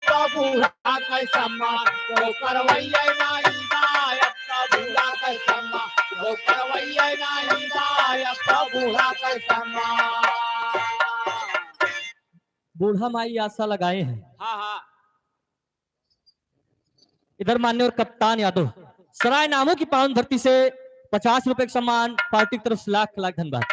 तो बूढ़ा कै सम्मान, केहू करवैये नाही बा, अब तो बूढ़ा कै सम्मान, केहू करवैये नाही बा, अब तो बूढ़ा कै सम्मान। बूढ़ा माई आशा लगाए हैं। हाँ, हाँ। इधर मान्यवर कप्तान यादव, सराय नामों की पावन धरती से पचास रुपए का सम्मान, पार्टी की तरफ से लाख लाख धन्यवाद।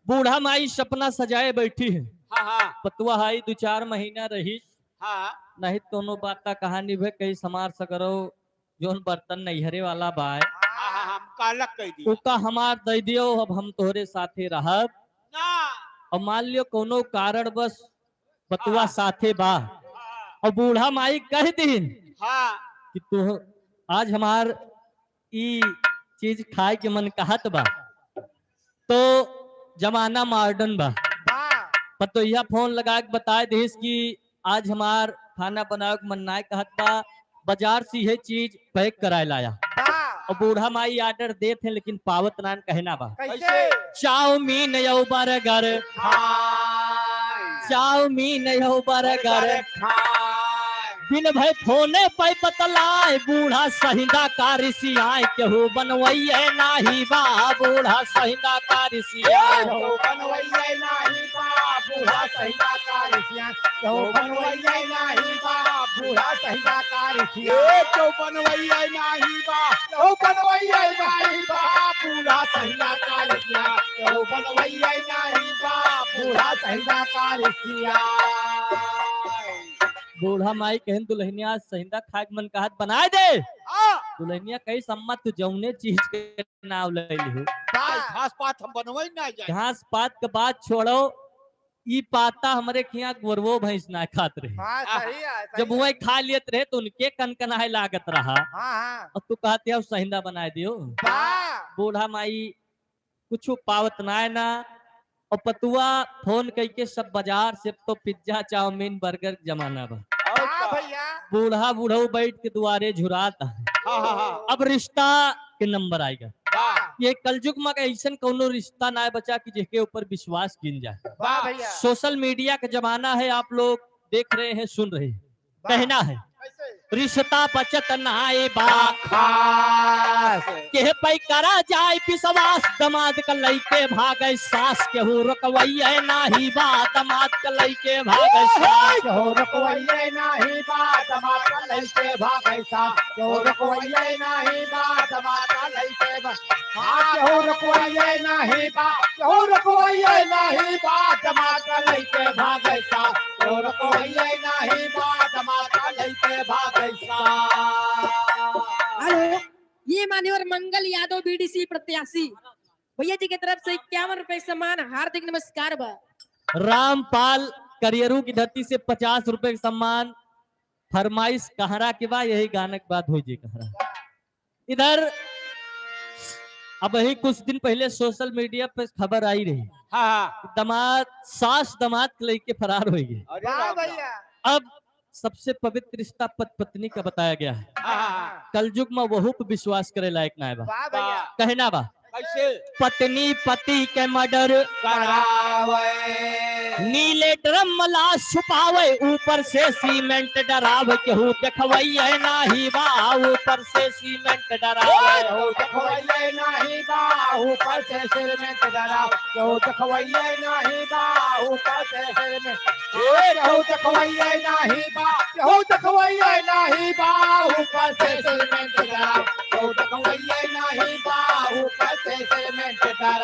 बूढ़ा माई सपना सजाए बैठी है। हाँ, हाँ। पतुआ हाई दो चार महीना रही। हाँ। नहीं तो कोनो बात का कहानी भे कई समार सगरो जौन बर्तन नैहरे वाला बा। हाँ, हाँ, हम कालक कह दी। ओका हमार दे दियो, अब हम तोहरे साथे रहब। ना। और मान लियो कोनो कारणवश पतुआ हाँ। साथे बा। हाँ। और बूढ़ा माई कह दीन हाँ। कि तू आज हमार ई चीज खाए के मन कहत बा, तो जमाना मॉडर्न बा। बा। पतोहिया फोन लगा के बताए दिस कि आज हमार खाना बनावे के मन नाय कहत बा, बाजार से यह चीज पैक कराए लाया। बा। और बूढ़ा माई order देत हैं, लेकिन पावत नान, कहना बा। कैसे? चाउमीन यौ बर्गर, खाए। चाउमीन यौ बर्गर, बर्गर खाए। दिन भर फोने पे बतलाए, बूढ़ा सहिंदा का रिसियाए, केहू बनवइये नाही बा, बूढ़ा सहिंदा का रिसियाए। केहू बनवइये नाही बा, बूढ़ा सहिंदा का रिसियाए। केहू बनवइये नाही बा, बूढ़ा सहिंदा का रिसियाए। ए, केहू बनवइये नाही बा, केहू बनवइये नाही बा, बूढ़ा सहिंदा का रिसियाए। केहू बनवइये नाही बा, बूढ़ा सहिंदा का रिसियाए। बूढ़ा माई कहन, दुल्हनिया, आज सहिंदा खाए के मन कहत, बनाए दे। हाँ। दुल्हनिया कहिस, अम्मा, तू जौने चीज के नाव ले लिहू। बा। घास पात हम बनवइ ना जाए। घास पात के बात छोड़ो, ई पाता हमरे खियाँ गोरवो भैंस ना खात रहे। हाँ, सही है, सही जब है। वही खा लेत रहे तो उनके कनकनाए लागत रहा। हाँ, हाँ। अब तू कहत हौ सहिंदा बनाए दियो। बा। बूढ़ा माई कुछ पावत नाय ना। और पतुआ फोन कइके सब बाजार से, अब तो पिज्जा, चाउमीन, बर्गर के जमाना बा। और हाँ का? भैया। बूढ़ा बुढ़ऊ बैठ के दुआरे झुरात है। हाँ, हाँ, हाँ। अब रिश्ता के नंबर आइगा। हाँ। ये कलजुग मा अइसन कौनो रिश्ता नाय बचा कि जेके ऊपर विश्वास गिन जाए। वाह भैया। Social media का जमाना है, आप लोग देख रहे हैं, सुन रहे हैं। वाह। कहना है, कैसे? रिश्ता बचत नाय बा खास। केह पे करा जाए विश्वास, दमाद का लइके भागे सास, केहू रोकवइये नाही बा, दमाद का लइके भागे सास। केहू रोकवइये नाही बा, दमाद का लइके भागे सास, केहू रोकवइये नाही बा, दमाद का लइके भा-, हाँ, केहू रोकवइये नाही बा, केहू रोकवइये नाही बा, दमाद का लइके भागे सास, केहू रोकवइये नाही बा, दमाद का लइके भागे सास। हेलो, ये मान्यवर मंगल यादव, बीडीसी प्रत्याशी, भैया जी की तरफ से इक्यावन रुपए सम्मान, हार्दिक नमस्कार बा। रामपाल करियरू की धरती से पचास रुपए का सम्मान, फरमाइश कहरा के बा, यही गाना के बाद होइ जे कहरा। इधर अबही कुछ दिन पहिले social media पे खबर आई रही, हाँ, हाँ। दमाद, सास दमाद के लइके फरार होइ गए। अरे वाह राम राम। भैया। अब सबसे पवित्र रिश्ता पति पत्नी का बताया गया है। हाँ, हाँ, हाँ। कलजुग मा वहू पे विश्वास करे लायक नाय बा। वाह भैया। कहना बा। कैसे? पत्नी पति के murder करावे। नीले drum मा लाश छुपावे, ऊपर से cement डरावे, केहू देखवइये नाही बा, ऊपर से cement डरावे। केहू देखवइये नाही बा, ऊपर से cement डरावे। केहू देखवइये नाही बा, ऊपर से cement। ए, केहू देखवइये नाही बा, केहू देखवइये नाही बा, ऊपर से cement डरावे। केहू देखवइये नाही बा, ऊपर से cement डरावे।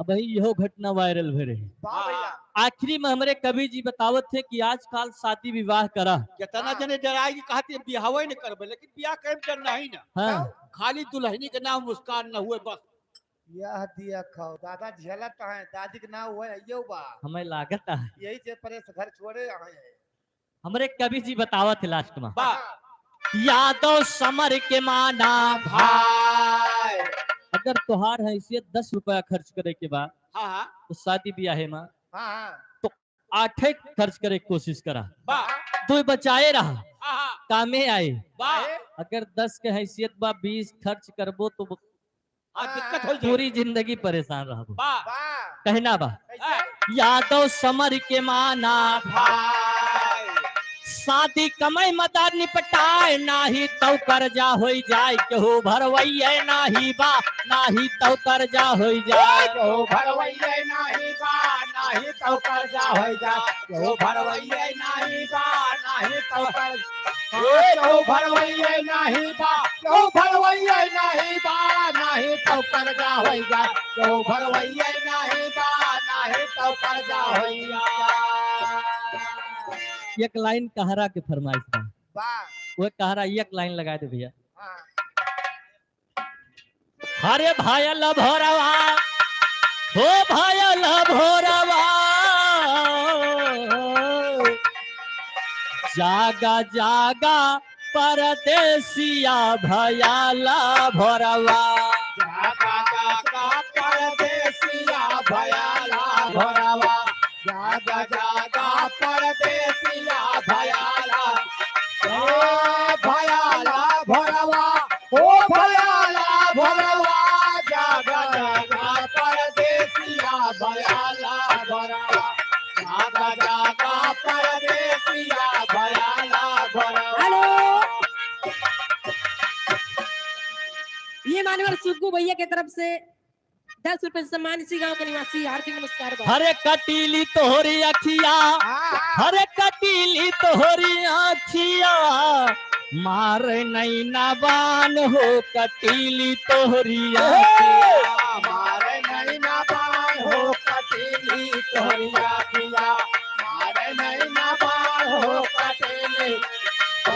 अबही इहो घटना viral भे रही। वाह भैया। आखिरी मा हमरे कवि जी बतावत थे कि आजकल शादी विवाह करा। केतना हाँ। जने डराई के कहत हैं बियाहवे न करबे, लेकिन बियाह करे में डर नहीं ना। हाँ। खाली दुल्हनी के नाम मुस्कान न हुए बस। यह दिया खाओ, दादा झेलत हैं, दादी के नाम हुए, यो बा। हमें लागत है। यही से परे से घर छोड़े आए हैं। हमरे कवि जी बतावत है last मा। वाह। यादव समर के माना भाई। अगर तोहार हैसियत दस रुपया खर्च करे के बा, हाँ, हाँ। तो शादी बियाहे मा हाँ, हाँ। तो आठे खर्च करे के कोशिश करा। वाह। दो बचाए रहा, हाँ, हाँ। कामे आए। वाह। अगर दस के हैसियत बा, बीस खर्च करबो तो हाँ, दिक्कत हो जाए। पूरी जिंदगी परेशान रहबो। वाह। वाह। कहना बा। कैसे? यादव समर के माना भाई। शादी कमाई मदार निपटाए, नाही तौ कर्जा होई जाए, केहू भरवइये नाही बा, नाही तौ कर्जा होई जाए। केहू भरवइये नाही बा, नाही तौ कर्जा होई जाए। केहू भरवइये नाही बा, नाही तौ कर-, ए, केहू भरवइये नाही बा, केहू भरवइये नाही बा, नाही तौ कर्जा होई जा। केहू भरवइये नाही बा, नाही तौ कर्जा होई जा। एक line कहरा के फरमाइश बा। बा। वो कहरा एक line लगा दे भैया। हाँ। अरे भायल भोरवा, हो भायल भोरवा, जागा जागा परदेसिया भयाला भोरवा। जागा जागा परदेसिया भयाला भोरवा। जागा जागा परदेसिया भयाला, ओ भयाला भोरवा। मान्यवर सुग्गू भैया के तरफ से दस रुपए सम्मान इसी गांव के निवासी हार्दिक नमस्कार बा। हरे कटीली तोहरी अखिया, हाँ। हरे कटीली तोहरी अखिया, मारे नैना बान हो कटीली तोहरी अखिया। मारे नैना बान हो कटीली तोहरी अखिया, मारे नैना बान हो कटीली। ओ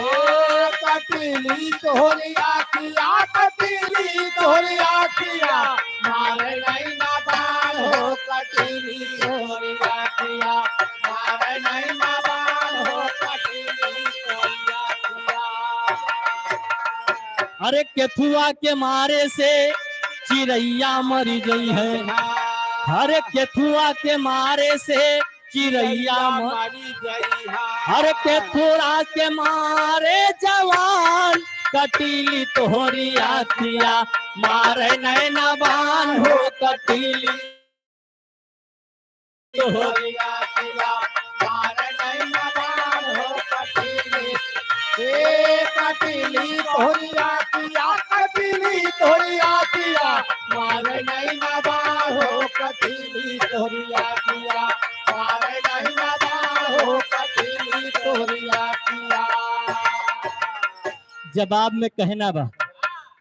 कटीली तोहरी अखिया, कटीली तोहरी अखिया, मारे नैना बान हो कटीली तोहरी अखिया, मारे नैना बान हो कटीली तोहरी अखिया। अरे केथुआ के मारे से चिरैया मरी गई है। अरे केथुआ के मारे से चिरैया मरी गई है। अरे केथुआ के मारे जवान कटीली तोहरी अखिया, मारे नैना बान हो कटीली तोहरी अखिया, मारे नैना बान हो कटीली। ए कटीली तोहरी अखिया, कटीली तोहरी अखिया, मारे नैना बान हो कटीली तोहरी अखिया, मारे नैना बान हो कटीली तोहरी अखिया। जवाब में कहना बा,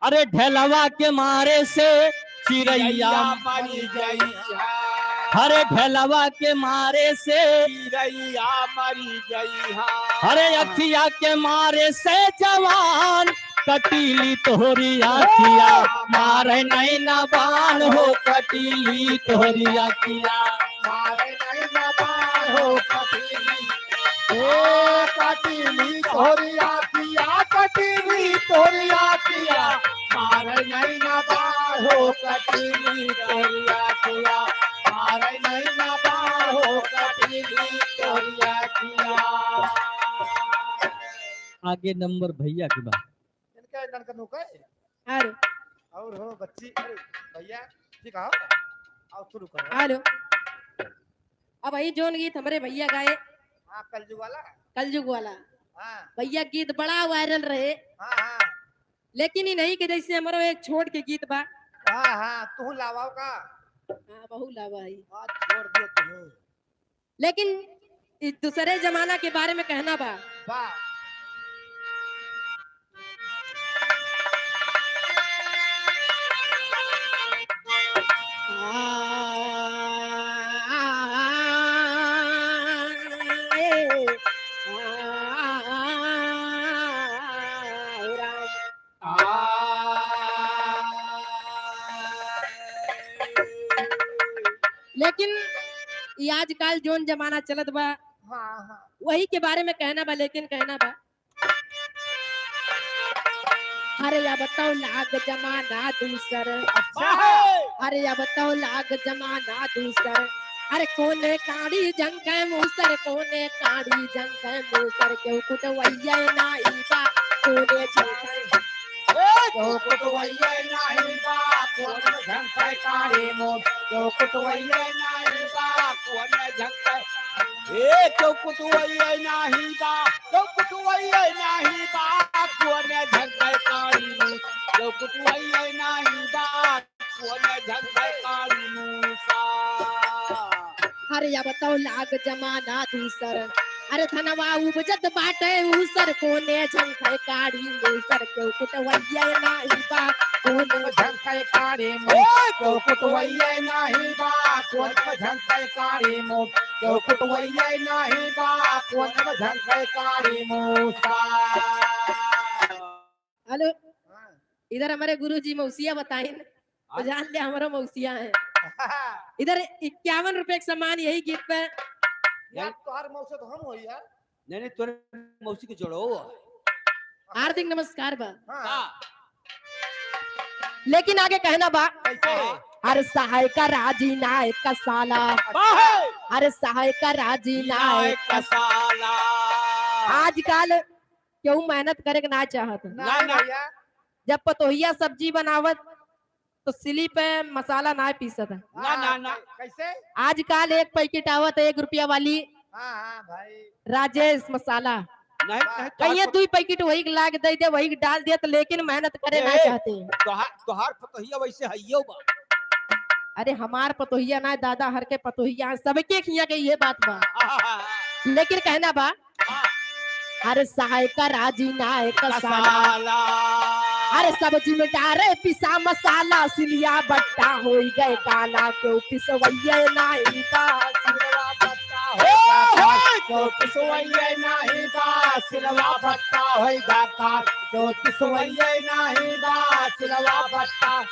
अरे ढेलवा के मारे से चिरैया मरी गई है। अरे ढेलवा के मारे से चिरैया मरी गई है। अरे अखिया के मारे से जवान कटीली तोहरी अखिया, मारे नैना बान हो कटीली तोहरी अखिया। मारे नैना बान हो कटीली, ओ कटीली तोहरी अखिया, कटीली तोहरी अखिया, मारे नैना बान हो कटीली तोहरी अखिया, मारे नैना बान हो कटीली तोहरी अखिया। आगे नंबर भैया के बा। इनका, इनका नौकर है? अरे। और हो बच्ची, अरे भैया, ठीक है, आओ शुरू करो। हेलो। अब यही जोन गीत हमरे भैया गाए। हाँ, कलजुग वाला। कलजुग वाला। हाँ। भैया गीत बड़ा वायरल रहे। हाँ, हाँ। लेकिन ये नहीं कि जैसे हमरो एक छोड़ के गीत बा। हाँ, हाँ, तू लावाओ का? हाँ, बहु लावा है। हाँ, छोड़ दियो तू। लेकिन इ दूसरे जमाना के बारे में कहना बा। बा। लेकिन ये आजकल जोन जमाना चलत बा, हाँ, हाँ। वही के बारे में कहना बा, लेकिन कहना बा। अरे अब तो लाग जमाना दूसर। अच्छा। अरे अब तो लाग जमाना दूसर। अरे कोने काड़ी झंखे मूसर, कोने काड़ी झंखे मूसर, केहू कुटवैया नाई बा, कोने झंखे। ए, केहू कुटवैया नाई बा, कोने झंखे काड़ी मूसर, केहू कुटवैया नाई बा, कोने झंखे। ए, केहू कुटवैया नाई बा, केहू कुटवैया नाई बा, कोने झंखे काड़ी मूसर, केहू कुटवैया नाई बा, कोने झंखे काड़ी मूसर। अरे अब तो लाग जमाना दूसर, अरे धनवा उपजत बाटे ऊसर, कोने झंखे काड़ी मूसर, केहू कुटवैया नाई बा, कोने झंखे काड़ी मूसर, केहू कुटवैया नाई बा, कोने झंखे काड़ी मूसर, केहू कुटवैया नाई बा, कोने झंखे काड़ी मूसर। हेलो। हाँ। इधर हमरे गुरुजी मौसिया बताइन, तो हाँ। जान ले हमरो मौसिया है। इधर इक्यावन रुपए के सम्मान यही गीत पे। यार, तोहार मौसी तो हम होई यार। नहीं, नहीं, तोरे मौसी के जोड़ो। हार्दिक नमस्कार बा। हाँ। हाँ। लेकिन आगे कहना बा। कैसे? अरे सहाय का राजी नायक का साला। बाहे! अरे सहाय का राजी नायक का साला। आजकल केहू मेहनत करे के ना चाहत। ना, ना। भैया। जब पतोहिया सब्जी बनावत तो सिली पे मसाला ना पीसत है। ना, ना, ना। कैसे? आजकल एक पैकेट आवत है एक रुपया वाली। हाँ, हाँ, भाई। राजेश मसाला। नहीं, नहीं, तोहार कहिए पत- दुई पैकेट वही के लाग दे दे, वही के डाल दिया, तो लेकिन मेहनत करे ए, ना ए, चाहते। तोहार, तोहार पतोहिया वैसे हइयो बा। अरे हमार पतोहिया ना, दादा हर के पतोहिया, सबके खिया के ये बात बा। हाँ, हाँ, हाँ। लेकिन कहना बा, हाँ। अरे सहाय का राजी नाय का साला। साला। अरे सब्जी में डारे पिसा मसाला, सिलिया बट्टा होई गए काला, क्यों पिसवैये नाही बा। सिलवा बट्टा होई गए काला, क्यों पिसवैये नाही बा। सिलवा बट्टा होई गए काला, क्यों पिसवैये नाही बा। सिलवा बट्टा,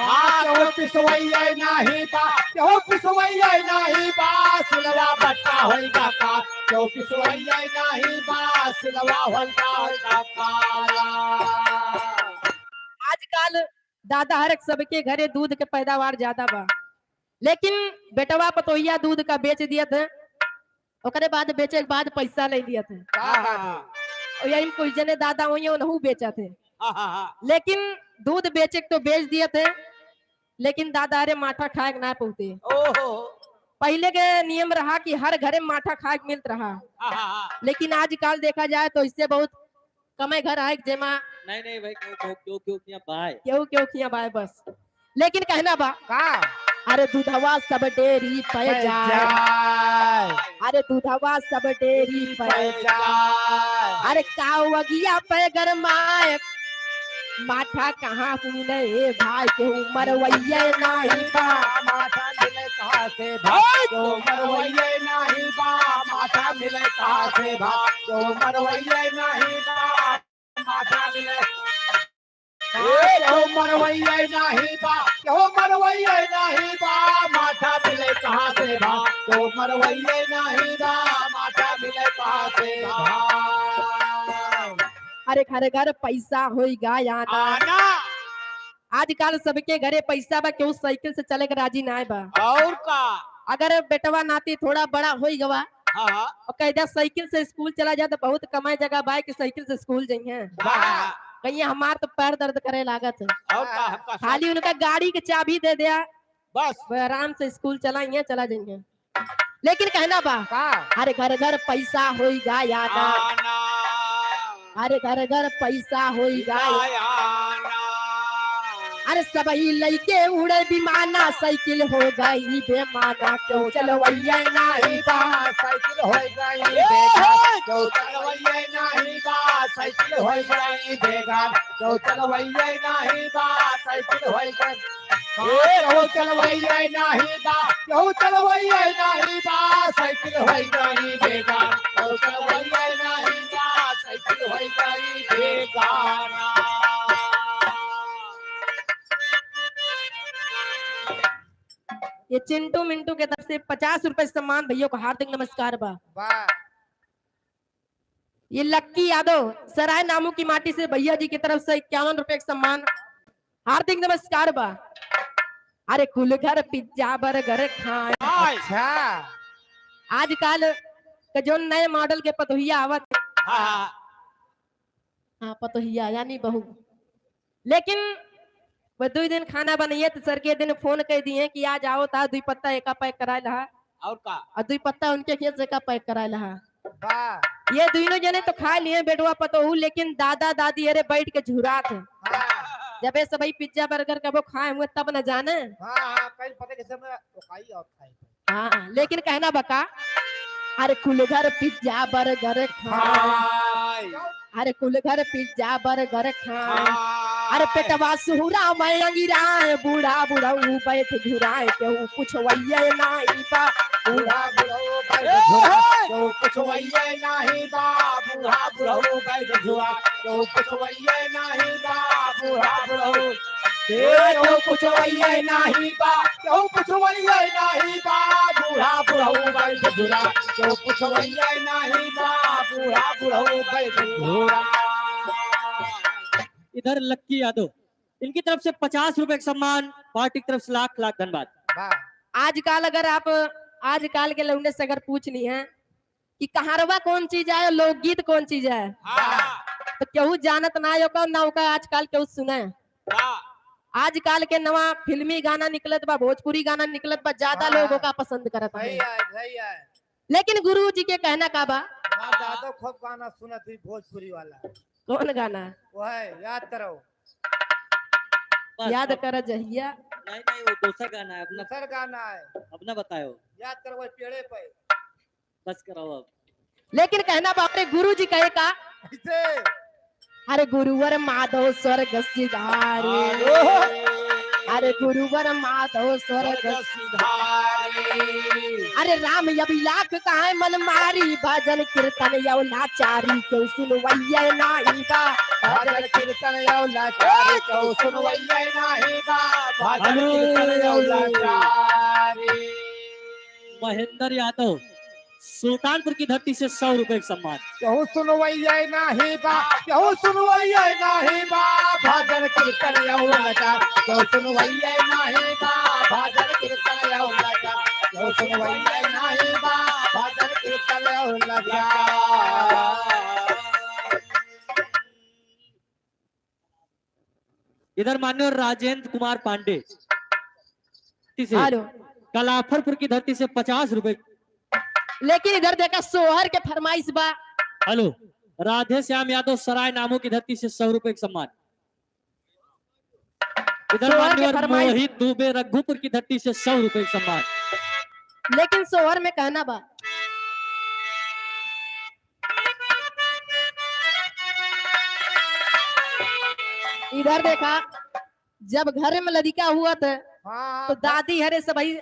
हाँ, क्यों पिसवैये नाही बा। क्यों पिसवैये नाही बा। सिलवा बट्टा होई गए काला, क्यों पिसवैये नाही बा। सिलवा होई गए काला। आजकल दादा हर एक सबके घरे दूध के पैदावार ज्यादा बा, लेकिन बेटवा पतोहिया दूध का बेच दियत है, ओकरे बाद बेचे के बाद पैसा ले लियत है। हाँ, हाँ, हाँ। और यही में कुछ जने दादा वही उनहू बेचत है। हाँ, हाँ, हाँ। लेकिन दूध बेचे के तो बेच दियत है, लेकिन दादा रे माठा खाए के ना पहुते। ओहो। पहले के नियम रहा कि हर घरे में माठा खाए के मिलत रहा, हाँ, हाँ, हाँ। लेकिन आजकल देखा जाए तो इससे बहुत कमे घर आए जेमा नहीं, नहीं भाई, क्यों, क्यों, क्यों, क्यों, क्यों बाय? क्यों, क्यों, क्यों बाय बस। लेकिन कहना बा का? अरे दूधवा सब डेरी पे पे जाए। जाए। अरे दूधवा सब डेरी पे पे जाए। जाए। अरे कावगिया पे गरमाए। माठा कहाँ से मिले ए भाई, केहू मरवैये नाही बा। माठा मिले कहाँ से भाई, केहू मरवैये नाही बा। माठा मिले कहाँ से भाई, केहू मरवैये नाही बा। माठा मिले। ए, केहू मरवैये नाही बा, केहू मरवैये नाही बा, माठा मिले कहाँ से बा, केहू मरवैये नाही बा, माठा मिले कहाँ से बा। अरे घर घर पैसा होई गा आना। आना। आजकल सबके घरे पैसा बा, केहू साइकिल से चले के राजी नाय बा। और का? अगर बेटवा नाती थोड़ा बड़ा होई गवा, हाँ, हाँ। और कह दिया साइकिल से स्कूल चला जा, तो बहुत कमाए जगह बाय कि साइकिल से स्कूल जइहें। हाँ। कहिए हमार तो पैर दर्द करे लागत है। और का, हम का खाली उनका गाड़ी के चाबी दे दिया, बस। वो आराम से स्कूल चला, यहाँ चला जाइए। लेकिन कहना बा, का? अरे घर घर पैसा होई गा आना। आना। अरे घर घर पैसा होई गा आना। अरे सबही लइके उड़े विमाना, साइकिल हो गई बेमाना, क्यों चलवैया नाही बा। साइकिल हो गई ए, बेमाना, हे! क्यों चलवैया नाही बा। साइकिल हो गई बेमाना, क्यों चलवैया नाही बा। साइकिल हो गई, ए, क्यों चलवैया नाही बा। क्यों चलवैया नाही बा। साइकिल हो गई बेमाना, क्यों चलवैया नाही बा। साइकिल हो गई बेमाना। ये चिंटू मिंटू के तरफ से पचास रुपए सम्मान, भैया को हार्दिक नमस्कार बा। वाह। ये लक्की यादव सराय नामू की माटी से भैया जी की तरफ से इक्यावन रुपए का सम्मान, हार्दिक नमस्कार बा। अरे कुल घर पिज्जा बर्गर खाए। अच्छा। आजकल के जो नए मॉडल के पतोहिया आवत, हाँ, हाँ। हाँ, पतोहिया यानी बहू। लेकिन वो दुई दिन खाना बनइए तो सर के दिन फोन कर दिए कि आज आओ ता दुई पत्ता एका पैक कराए लहा। और का? और दुई पत्ता उनके खेत से एका पैक कराए लहा। वाह। ये दुइनों जने तो खा लिए बेटवा पतोहू, लेकिन दादा दादी अरे बैठ के झुरात है। हाँ। जब ये सबही पिज्जा बर्गर कबो खाए हुए तब न जाने। हाँ, हाँ, कहीं पता कैसे में वो खाई और खाई। हाँ, लेकिन कहना बका, अरे कुल घर पिज्जा बर्गर खाए। खाए। अरे कुल घर पिज्जा बर्गर खाए। खाए। अरे पेटवा सुहुरा में अंगिराए, बूढ़ा बुढ़ऊ बैठ झुराए, केहू पुछवैये नाही बा। बूढ़ा बुढ़ऊ बैठ ए, झुराए, हे! केहू पुछवैये नाही बा। बूढ़ा बुढ़ऊ बैठ झुराए, केहू पुछवैये नाही बा। बूढ़ा बुढ़ऊ केहू पुछवैये नाही बा, केहू पुछवैये नाही बा, बूढ़ा बुढ़ऊ बैठ झुरा, केहू पुछवैये नाही बा, बूढ़ा बुढ़ऊ बैठ झुरा। इधर लक्की यादव, इनकी तरफ से पचास रुपए का सम्मान, पार्टी की तरफ से लाख लाख धन्यवाद। वाह। आजकल अगर आप, आजकल के लौंडे से अगर पूछ ली है कि कहारवा कौन चीज है, लोकगीत कौन चीज है, हाँ। तो केहू जानत ना है ओका, ना ओका आजकल केहू सुने। हाँ। आजकल के नवा फिल्मी गाना निकलत बा, भोजपुरी गाना निकलत बा, ज्यादा हाँ। लोग ओका पसंद करत सही हैं। है, सही है। लेकिन गुरु जी के कहना का बा? हाँ, दादा खूब गाना सुनत ही भोजपुरी वाला। कौन गाना? वो है, याद करो। बस, याद अब कर जहिया। नहीं, नहीं, वो दूसरा गाना है अपना। दूसरा गाना है। अपना बताओ। याद करो, वो पेड़े पे। बस कराओ अब। लेकिन कहना बाप रे, गुरु जी कहे का? कैसे? अरे गुरुवर माधव स्वर्ग सिधारे। हाँ। अरे गुरुवर माधव स्वर्ग स्वर्ग सिधारे। अरे राम अभिलाख कहाए मन मारी, भजन कीर्तन यौ लाचारी, क्यों सुनवैया नाही बा। भजन कीर्तन यौ लाचारी, क्यों सुनवैया नाही बा। भजन कीर्तन यौ लाचारी। महेंद्र यादव, सुल्तानपुर की धरती से सौ रुपए का सम्मान। केहू सुनवैया नाही बा, केहू सुनवैया नाही बा, भजन कीर्तन यौ लाचार। केहू सुनवैया नाही बा, भजन कीर्तन यौ लाचार। केहू सुनवैया नाही बा, भजन कीर्तन यौ लाचार। इधर माननीय राजेंद्र कुमार पांडे से, हेलो। कलाफरपुर की धरती से पचास रुपए। लेकिन इधर देखा, सोहर के फरमाइश बा। हेलो, राधे श्याम यादव सराय नामो की धरती से सौ रुपए का सम्मान। इधर सोहर के माननीय फरमाइश। मोहित दुबे रघुपुर की धरती से सौ रुपए का सम्मान। लेकिन सोहर में कहना बा। इधर देखा, जब घर में लड़िका हुआ त, हाँ, तो घर दादी हरे सबही।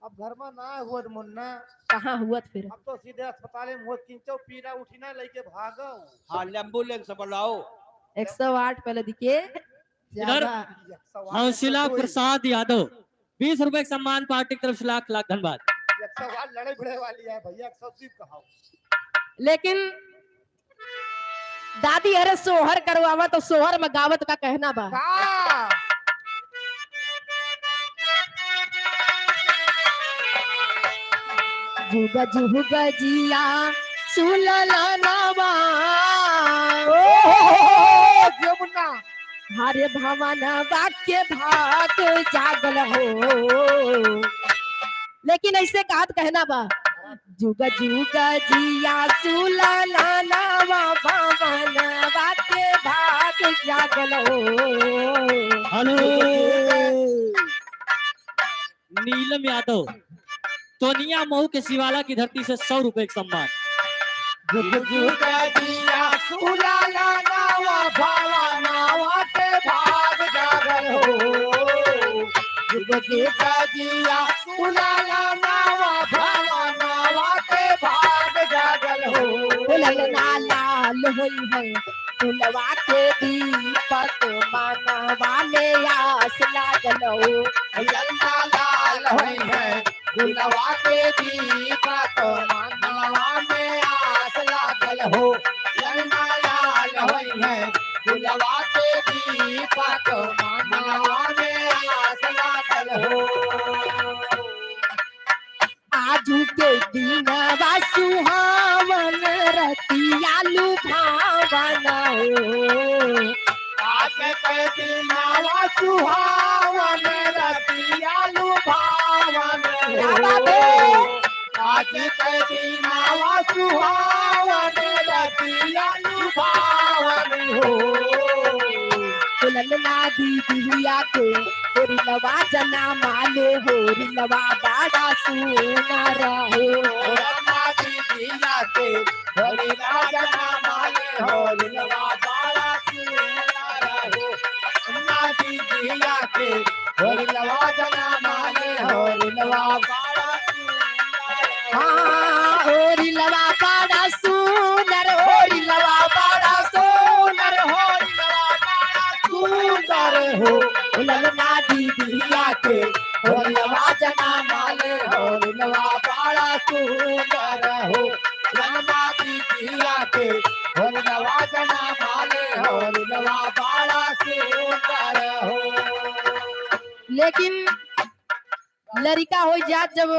अब घर में ना हुआ त मुन्ना। कहाँ हुआ त फिर? अब तो सीधे अस्पताल में हुआ, किंचो पीरा उठी ना लेके भागो। हाँ, एम्बुलेंस बुलाओ। एक सौ आठ पे लड़िके इधर ज्यादा। एक सौ आठ हौसला तो कोई प्रसाद यादव, बीस रुपए का सम्मान पार्टी की तरफ से लाख लाख धन्यवाद। एक सौ आठ लड़े भिड़े वाली है भैया, एक सौ बीस कहाओ। लेकिन दादी हरे सोहर करवावा तो सोहर में गावत का कहना बा। का? जुग जुग जिया सुललनवा। ओहो, जमुना। हरे भवनवा के भाग जागल हो। लेकिन ऐसे कहत कहना बा, जुग जुग जिया सुललनवा भवनवा के भाग जागल हो। हेलो। नीलम यादव, तोनिया मऊ के शिवाला की धरती से सौ रुपए का सम्मान। जुग जुग जिया सुललनवा भवनवा के भाग जागल हो। जुग जुग जिया सुललनवा भवनवा के भाग जागल हो। ललना लाल होई है फुलवा के दीपक, मनवा में आस लागल हो। ललना लाल होई है फुलवा के दीपक, मनवा में आस लागल हो। ललना लाल होई है फुलवा के दीपक, मनवा में आस लागल हो। आजु के दिनवा सुहावन रतिया लुभावन हो। आज के दिनवा सुहावन रतिया लुभावन हो। क्या बात है? आज के दिनवा सुहावन रतिया लुभावन हो। ललना दीदिया के होरिलवा जना माले, होरिलवा बड़ा सुनर हो। ललना दीदिया के होरिलवा जना माले, होरिलवा बड़ा सुनर हो। ललना दीदिया के होरिलवा जना माले, होरिलवा बड़ा सुनर हो। हाँ, होरिलवा बड़ा सुनर, होरिलवा बड़ा सुनर, होरिलवा बड़ा सुनर हो। ललना दीदिया के होरिलवा जना माले, होरिलवा बड़ा सुनर हो। ललना दीदिया के होरिलवा जना माले, होरिलवा बड़ा सुनर हो। लेकिन लड़िका होइ जात जब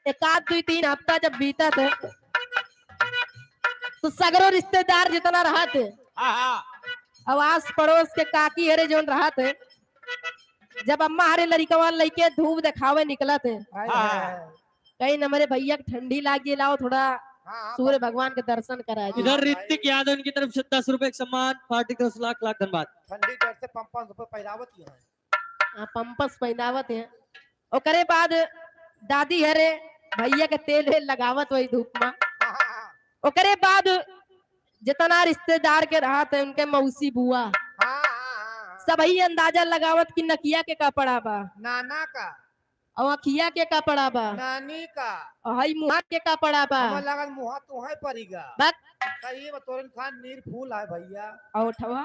एक आध दुई तीन हफ्ता जब बीतत है, तो सगरो रिश्तेदार जितना रहत है, हाँ, हाँ। अब आस पड़ोस के काकी हरे जौन रहत है, जब अम्मा हरे लड़िकवा लइके धूप देखावे निकलत है, हाँ, हाँ। कहीं न हमरे भैया के ठंडी लाग गई, लाओ थोड़ा हाँ, हाँ, सूर्य पंप- भगवान के दर्शन करा दी। इधर हाँ, ऋतिक भाई। यादव इनकी तरफ से दस रुपए का सम्मान, पार्टी की तरफ से लाख लाख धन्यवाद। ठंडी डर से पाँच पाँच रुपए पहिरावत ही हैं। हाँ, पंपस पहिनावत हैं। ओकरे बाद दादी हरे भैया के तेल वेल लगावत वही धूप में। हाँ, हाँ, हाँ। ओकरे बाद जितना रिश्तेदार के रहत है, उनके मौसी बुआ, हाँ, हाँ, हाँ, हाँ। सबही अंदाजा लगावत कि नकिया के का पड़ा बा। नाना का। और अखिया के का पड़ा बा। नानी का। और हई मुहा के का पड़ा बा। हमें लागल मुहा तोहे परिगा। बक। सही में तोरन खान नीर फूल है भैया। और उठवा?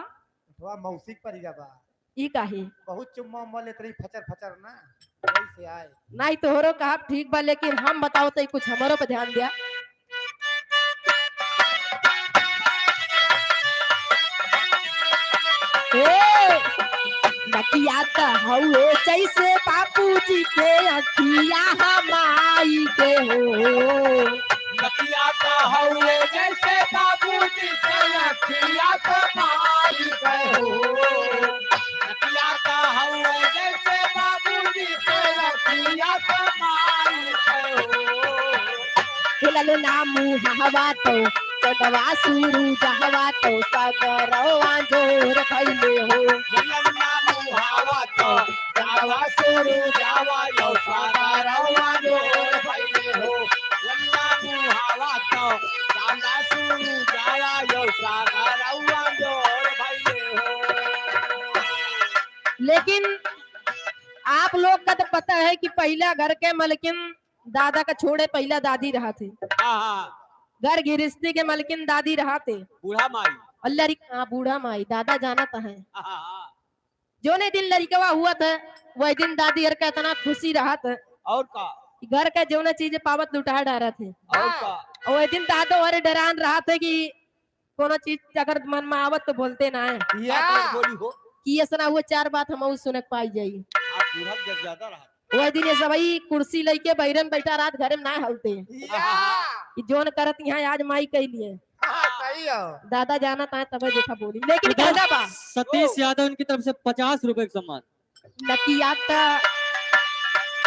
उठवा मौसी के परिगा बा। ई काहे? बहुत चुम्मा उम्मा लेत रही फचर फचर ना, वही से आए। नहीं, तोहरो कहा ठीक बा, लेकिन हम बताओ तो कुछ हमरो पे ध्यान दिया। ए, नकिया त हउए जैसे बाबूजी के अखिया हमाई के हो। नकिया त हउए जैसे बाबूजी के अखिया त माई के हो। नकिया त हउए जैसे बाबूजी के अखिया त माई के हो। ललना मुहावा तो चंदवा सुरु जहवा तो सगरवा जोर भइले हो। ललना मुहावा तो चंदवा सुरु जहवा तो सगरवा जोर भइले हो। ललना मुहावा तो चंदवा सुरु जहवा तो सगरवा जोर भइले हो। लेकिन आप लोग का तो पता है कि पहला घर के मलकिन दादा का छोड़े पहला दादी रहत है। हाँ, हाँ। घर गृहस्थी के मलकिन दादी रहत है। बूढ़ा माई। और लड़िक-, हाँ, बूढ़ा माई, दादा जानत है। हाँ, हाँ, हाँ। जौने दिन लड़िकवा हुआ था, वही दिन दादी हर का इतना खुशी रहत है। और का? कि घर का जौना चीज पावत लुटा डारत है। और का? और वही दिन दादो हर डरान रहत है कि कोनो चीज अगर मन में आवत तो बोलते ना है। या। बात बोली हो। कि ऐसा ना हुआ, चार बात हम सुने के पाई जाई। आप बूढ़ा जब ज्यादा रहा। वही दिन ये सबही कुर्सी लेके बहिरन बैठा रात घरे में ना हलते। या। कि जौन करत यहाँ आज माई कह लिए। हाँ, सही हो। दादा जानत है तबे देखा बोली, लेकिन उधर कहना बा। सतीश यादव इनकी तरफ से पचास रुपए का सम्मान। नकिया त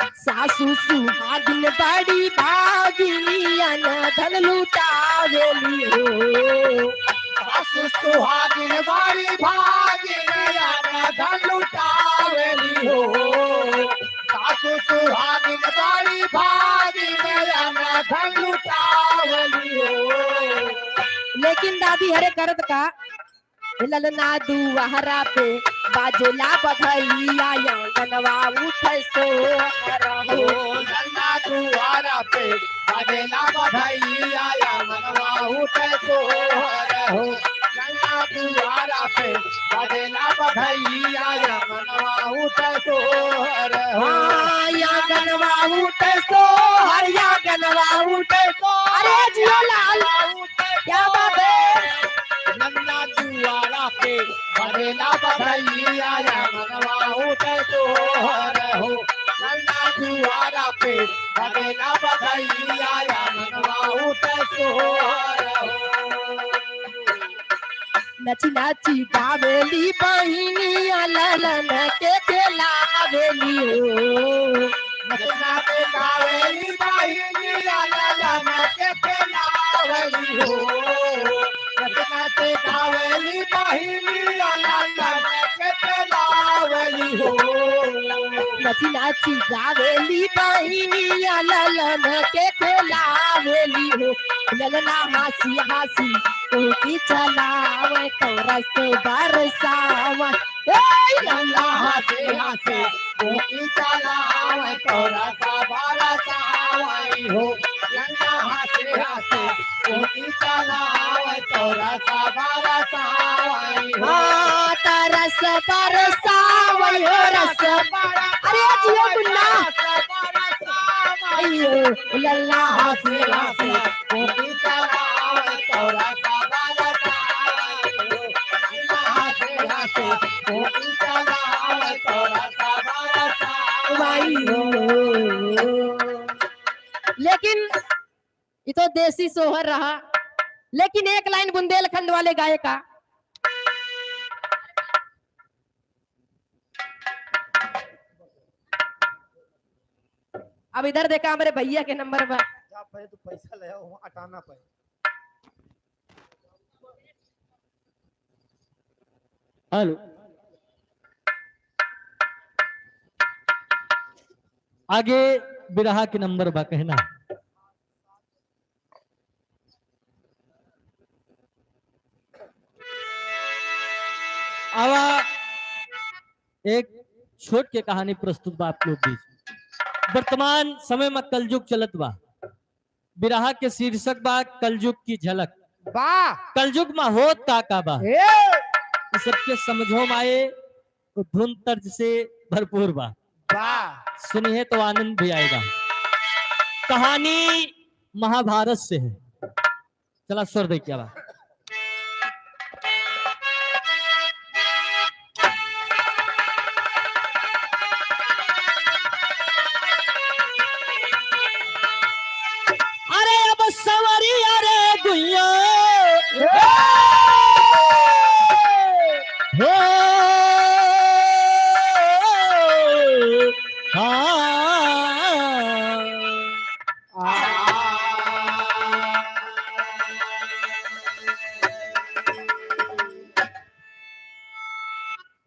सासू सुहागिन बड़ी भागिन अन धन लुटावेली हो। सासू सुहागिन बड़ी भागिन अन धन लुटावेली हो। सासू सुहागिन बड़ी भागिन अन धन लुटावेली हो। लेकिन दादी हरे करत का, ललना दुआरा पे बाजेला बधइया, आंगनवा उठे सोहर हो। ललना दुआरा पे बाजेला बधइया, आंगनवा उठे सोहर हो। ललना दुआरा पे बाजेला बधइया, आंगनवा उठे सोहर हो। हाँ, आंगनवा उठे सोहर, आंगनवा उठे सोहर। अरे जियो लाल, क्या बात है? ललना दुआरा पे बजेला बधइया, आंगनवा उठे सोहर हो। ललना दुआरा पे बजेला बधइया, आंगनवा उठे सोहर हो। नची नची गावेली बहिनिया, ललन के खेलावेली हो। नचना के गावेली बहिनिया, ललन के खेलावेली हो। नचना के गावेली बहिनिया, ललन के खेलावेली हो। नची नची गावेली बहिनिया, ललन के खेलावेली हो। ललना हंसी हंसी तोहकी चलावे, तो रस बरसावे। ए ललना हंसी हंसी तोहकी चलावे, तो रस बरसावे हो। ललना हंसी हंसी तोहकी चलावे, तो रस बरसावे हो। हाँ, तो रस बरसावे हो, रस। अरे जियो मुन्ना। अयो, ललना हंसी हंसी तोहकी चलावे, तो रस बरसावे हो। ललना हंसी हंसी तोहकी चलावे, तो रस बरसावे हो। लेकिन ये तो देसी सोहर रहा, लेकिन एक लाइन बुंदेलखंड वाले गाए का। अब इधर देखा, हमरे भइया के नंबर बा। जा, पहले तू पैसा ले आओ, वहाँ अटाना पड़े। हेलो। आगे बिरहा के नंबर बा, कहना। आवा, एक छोट के कहानी प्रस्तुत बा आप लोग बीच। वर्तमान समय में कलयुग चलत बा। बिरहा के शीर्षक बा कलयुग की झलक। बा। कलयुग में होत का का बा? ए। ई सबके समझो में आए, तो धुन तर्ज से भरपूर बा। बा। सुनिए तो आनंद भी आएगा। कहानी महाभारत से है। चला स्वर दे क्या बा। अरे अब सवरिया रे गुइया। हो। हाँ।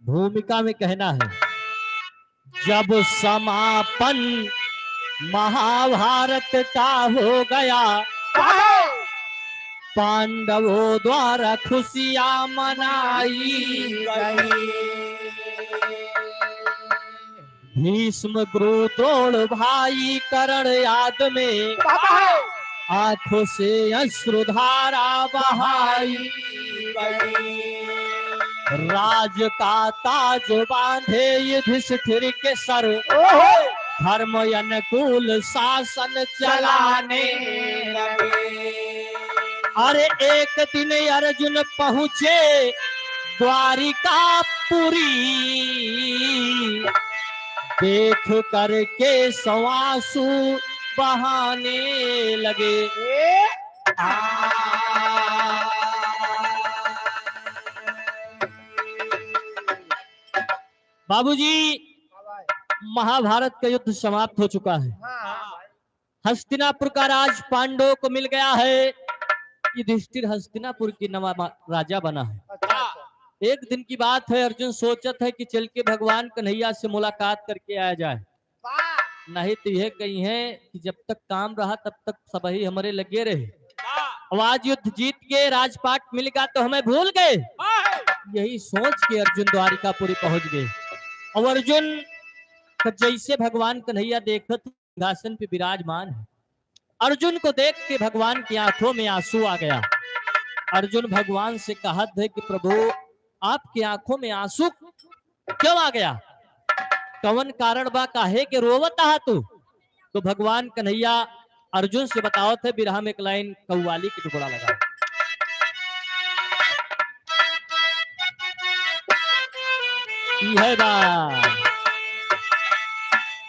भूमिका में कहना है, जब समापन महाभारत का हो गया, पांडवों द्वारा खुशियां मनाई गई। भीष्म, गुरु, द्रोण, भाई कर्ण आदि में बाबा। आंखों से अश्रुधारा बहाई गई। राज का ताज बांधे युधिष्ठिर के सर, ओहो। धर्म अनुकूल शासन चलाने लगे। अरे एक दिन अर्जुन पहुँचे द्वारिकापुरी, देख करके सौ आंसू बहाने लगे। ए? आ। बाबूजी, महाभारत का युद्ध समाप्त हो चुका है। हाँ, हाँ। हस्तिनापुर का राज पांडवों को मिल गया है। युधिष्ठिर हस्तिनापुर की नवा मा-, राजा बना है। अच्छा, अच्छा। एक दिन की बात है, अर्जुन सोचत है कि चल के भगवान कन्हैया से मुलाकात करके आया जाए। वाह। नहीं तो यह कही है कि जब तक काम रहा तब तक सबही हमरे लगे रहे। वाह। अब आज युद्ध जीत के राजपाट मिल गया तो हमें भूल गए। वाह। यही सोच के अर्जुन द्वारिकापुरी पहुंच गए। और अर्जुन का जैसे भगवान कन्हैया देखत सिंहासन पे विराजमान है। अर्जुन को देख के भगवान की आंखों में आंसू आ गया। अर्जुन भगवान से कहत है कि प्रभु, आपकी आंखों में आंसू क्यों आ गया? कवन कारण बा, काहे के रोवत आहा तू? तो भगवान कन्हैया अर्जुन से बतावत है, बिरहा में एक लाइन कव्वाली के टुकड़ा लगा। ई है बा।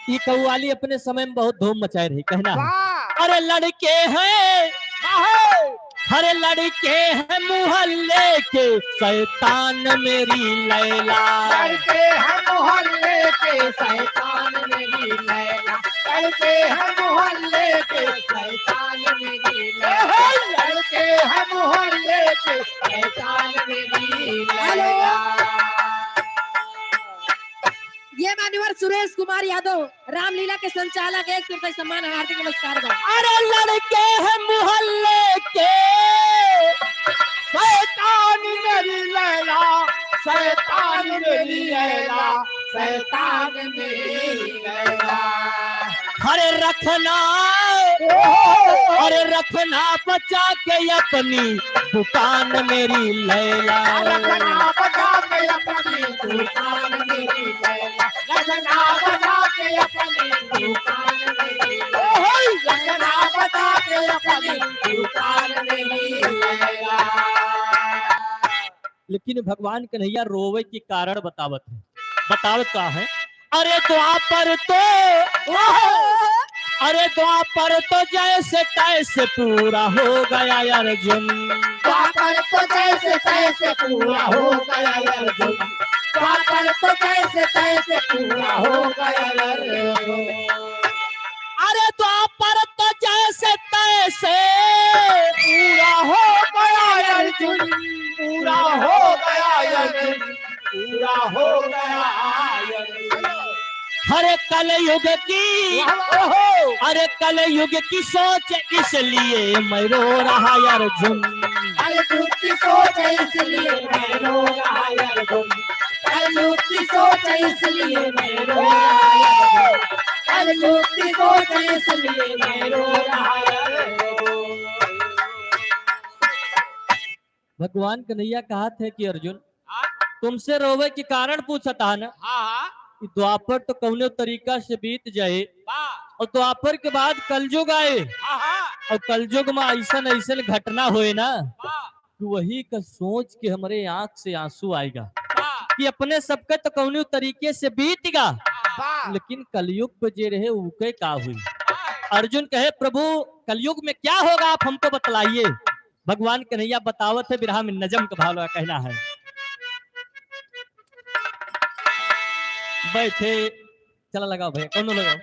ई कव्वाली अपने समय में बहुत धूम मचाए रही, कहना है। वाह। अरे लड़के हैं, वाह। अरे लड़के हैं मोहल्ले के शैतान मेरी लैला। लड़के हैं मोहल्ले के शैतान मेरी लैला। लड़के हैं मोहल्ले के शैतान मेरी लैला। लड़के हैं मोहल्ले के शैतान मेरी लैला। ये मान्यवर सुरेश कुमार यादव, रामलीला के संचालक, एक सौ रुपये सम्मान, हार्दिक नमस्कार बा। अरे लड़के हैं मोहल्ले के, शैतान मेरी लैला, शैतान मेरी लैला, शैतान मेरी लैला। अरे रखना, अरे रखना बचा के अपनी दुकान मेरी लैला। रखना बचा के अपनी दुकान मेरी लैला। रखना बचा के अपनी दुकान मेरी लैला। रखना बचा के अपनी दुकान मेरी लैला। लेकिन भगवान कन्हैया रोवे के कारण बतावत है। बतावत का है? अरे द्वापर तो, अरे द्वापर तो जैसे तैसे पूरा हो गया अर्जुन। द्वापर तो जैसे तैसे पूरा हो गया अर्जुन। द्वापर तो जैसे तैसे पूरा हो गया अर्जुन। अरे द्वापर तो जैसे तैसे पूरा हो गया अर्जुन, पूरा हो गया अर्जुन, पूरा हो गया अर्जुन। हरे कलयुग की, वाह, वाह। अरे कलयुग की सोच, इसलिए मैं रो रहा अर्जुन। कलयुग की सोच, इसलिए मैं रो रहा अर्जुन। कलयुग की सोच, इसलिए मैं रो रहा अर्जुन। कलयुग की सोच, इसलिए मैं रो रहा अर्जुन। भगवान कन्हैया कहत है कि अर्जुन, हाँ? तुमसे रोवे के कारण पूछत हा ना, हाँ, हाँ। कि द्वापर तो कौनो तरीका से बीत जाए, वाह। और द्वापर के बाद कलयुग आए, हाँ, हाँ। और कलयुग में ऐसन ऐसन घटना होए ना, वाह। कि वही का सोच के हमरे आँख से आँसू आएगा, वाह। कि अपने सबके तो कौनो तरीके से बीत गा, वाह। लेकिन कलयुग पे जे रहे उके का हुई। वाह। अर्जुन कहे, प्रभु, कलयुग में क्या होगा, आप हमको बतलाइए। भगवान कन्हैया बतावत है, बिरहा में नजम का भाव लगा कहना है। बैठे, चला लगाओ भैया, कौनो लगाओ।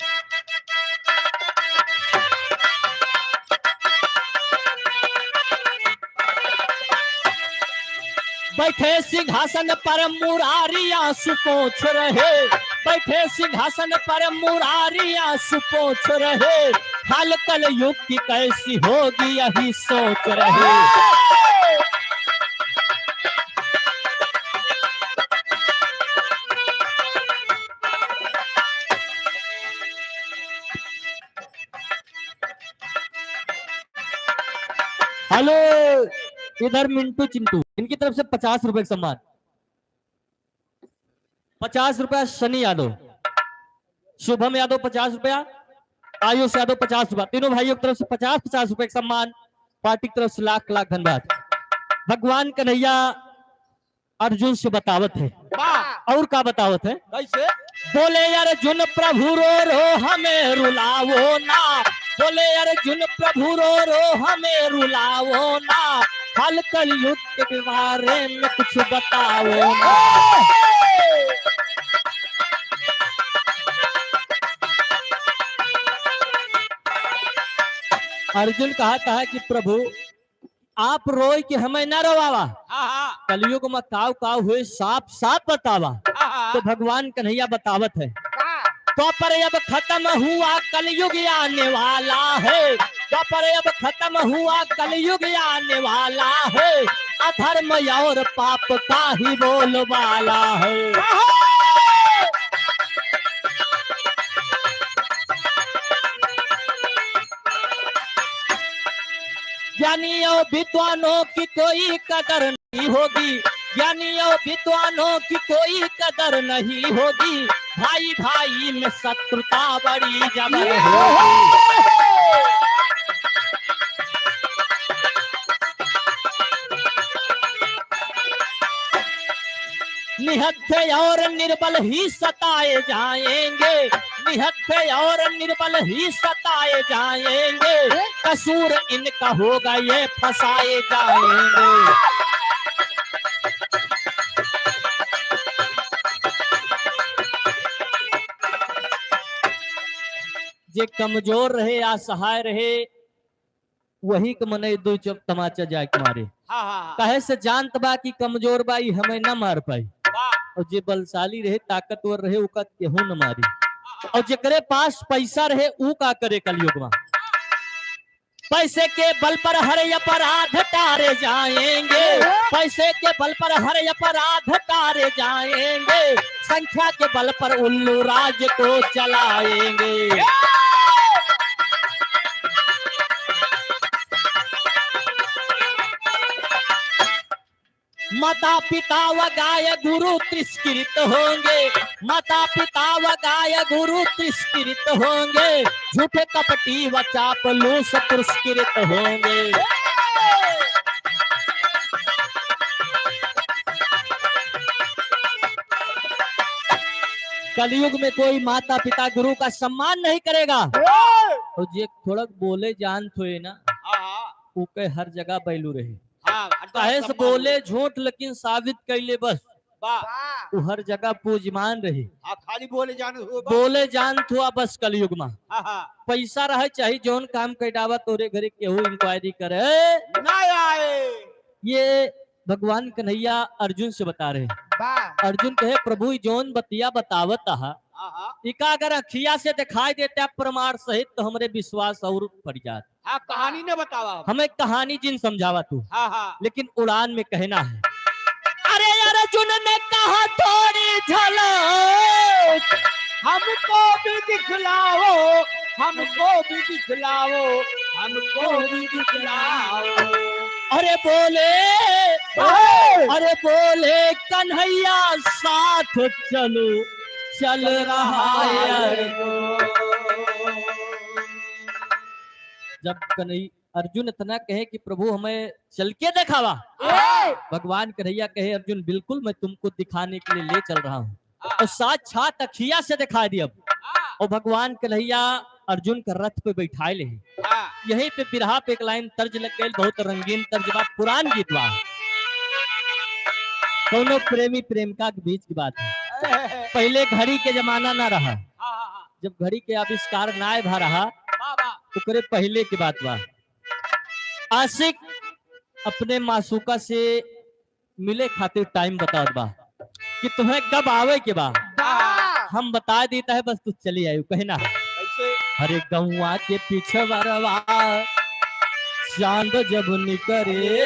बैठे सिंहासन पर मुरारी आंसू पोंछ रहे, बैठे सिंहासन पर मुरारी आंसू पोंछ रहे, हाल कलयुग की कैसी होगी यही सोच रहे। हेलो, इधर मिंटू चिंटू, इनकी तरफ से पचास रुपए का सम्मान। पचास रुपया सनी यादव, शुभम यादव पचास रुपया, आयुष यादव पचास रुपया, तीनों भाइयों की तरफ से पचास पचास रुपए का सम्मान, पार्टी की तरफ से लाख लाख धन्यवाद। भगवान कन्हैया अर्जुन से बतावत है। वाह। और का बतावत है? कैसे? बोले अर्जुन प्रभु रो रो हमें रुलाओ ना, बोले अर्जुन प्रभु रो रो हमें रुलाओ ना, हाल कलयुग के बारे में कुछ बताओ ना। अर्जुन कहत है कि प्रभु, आप रोई के हमें ना रोवावा। हाँ, हाँ। कलयुग में काव काव हुए, साफ साफ बतावा। हाँ, हाँ। तो भगवान कन्हैया बतावत है। हाँ। द्वापर अब खत्म हुआ, कलयुग आने वाला है। द्वापर अब खत्म हुआ, कलयुग आने वाला है। अधर्म और पाप का ही बोलबाला है। हाँ। ज्ञानी और विद्वानों की कोई कदर नहीं होगी, ज्ञानी और विद्वानों की कोई कदर नहीं होगी, भाई भाई में शत्रुता बड़ी जबर होगी। निहत्थे और निर्बल ही सताए जाएंगे, निहत्थे और निर्बल ही सताए जाएंगे, कसूर इनका होगा ये फंसाए जाएंगे। जे कमजोर रहे, असहाय रहे, वही के मनई दुई चप-, तमाचा जाए के मारे। हाँ, हाँ, हाँ। काहे से जानत बा कि कमजोर बा, ई हमें न मार पाई। वाह। और जे बलशाली रहे, ताकतवर रहे, ओका केहू न मारी। हाँ, हाँ। और जेकरे पास पैसा रहे, ऊ का करे कलयुग में? पैसे के बल पर हर अपराध टारे जाएंगे, पैसे के बल पर हर अपराध टारे जाएंगे, संख्या के बल पर उल्लू राज को चलाएंगे। माता पिता व गाय गुरु तिरस्कृत होंगे, माता पिता व गाय गुरु तिरस्कृत होंगे, झूठे कपटी व चापलूस पुरस्कृत होंगे। कलयुग में कोई माता पिता गुरु का सम्मान नहीं करेगा। और जे थोड़ा बोले जानत होए ना, हाँ, हाँ। ओके हर जगह value रहे। हाँ, हर जगह काहे से सम्मान बोले रहे। झूठ लेकिन साबित कैले बस। बा। उ हर जगह पूजमान रही। हाँ, खाली बोले जान हो बा। बोले जान थुआ बस कलयुग मा। हाँ, हाँ। पैसा रहे चाहे जौन काम कर डावा तोरे घरे केहू इंक्वायरी करे ना आए। ये भगवान कन्हैया अर्जुन से बता रहे हैं। बा। अर्जुन कहे, "प्रभु, ई जौन बतिया बतावत आहा, हाँ, हाँ। इका अगर अखिया से दिखाई देता प्रमाण सहित तो हमरे विश्वास और पड़ जात।" हाँ, कहानी न बतावा। हमें कहानी जिन समझावा तू। हाँ, हाँ। लेकिन उड़ान में कहना है, अरे अर्जुन ने कहा थोड़ी झलक, हमको भी दिखलाओ, हमको भी दिखलाओ, हमको भी दिखलाओ। अरे बोले, ओए! अरे बोले कन्हैया साथ चलो, चल रहा है। जब कन्हैया अर्जुन इतना कहे कि प्रभु हमें चल के देखावा, ए! भगवान कन्हैया कहे, "अर्जुन, बिल्कुल मैं तुमको दिखाने के लिए ले चल रहा हूँ।" हाँ। और साक्षात अखिया से दिखा दिया। हाँ। और भगवान कन्हैया अर्जुन का रथ पे बैठाए ले। हाँ। यहीं पे बिरहा पे एक लाइन तर्ज लग गई, बहुत रंगीन तर्ज बा, पुरान गीत बा। दोनों प्रेमी प्रेमिका के बीच की बात है। पहले घड़ी के जमाना ना रहा। हाँ, हाँ, हाँ। जब घड़ी के आविष्कार नाय भा रहा, वाह, वाह। ओकरे पहले की बात बा। आशिक अपने मासूका से मिले खातिर टाइम बतावत बा कि तुम्हें कब आवे के बा। वाह। हम बता देता है, बस तू चली आयु, कहे ना। कैसे? हरे गौवा के पीछे बरवा चांद जब निकरे,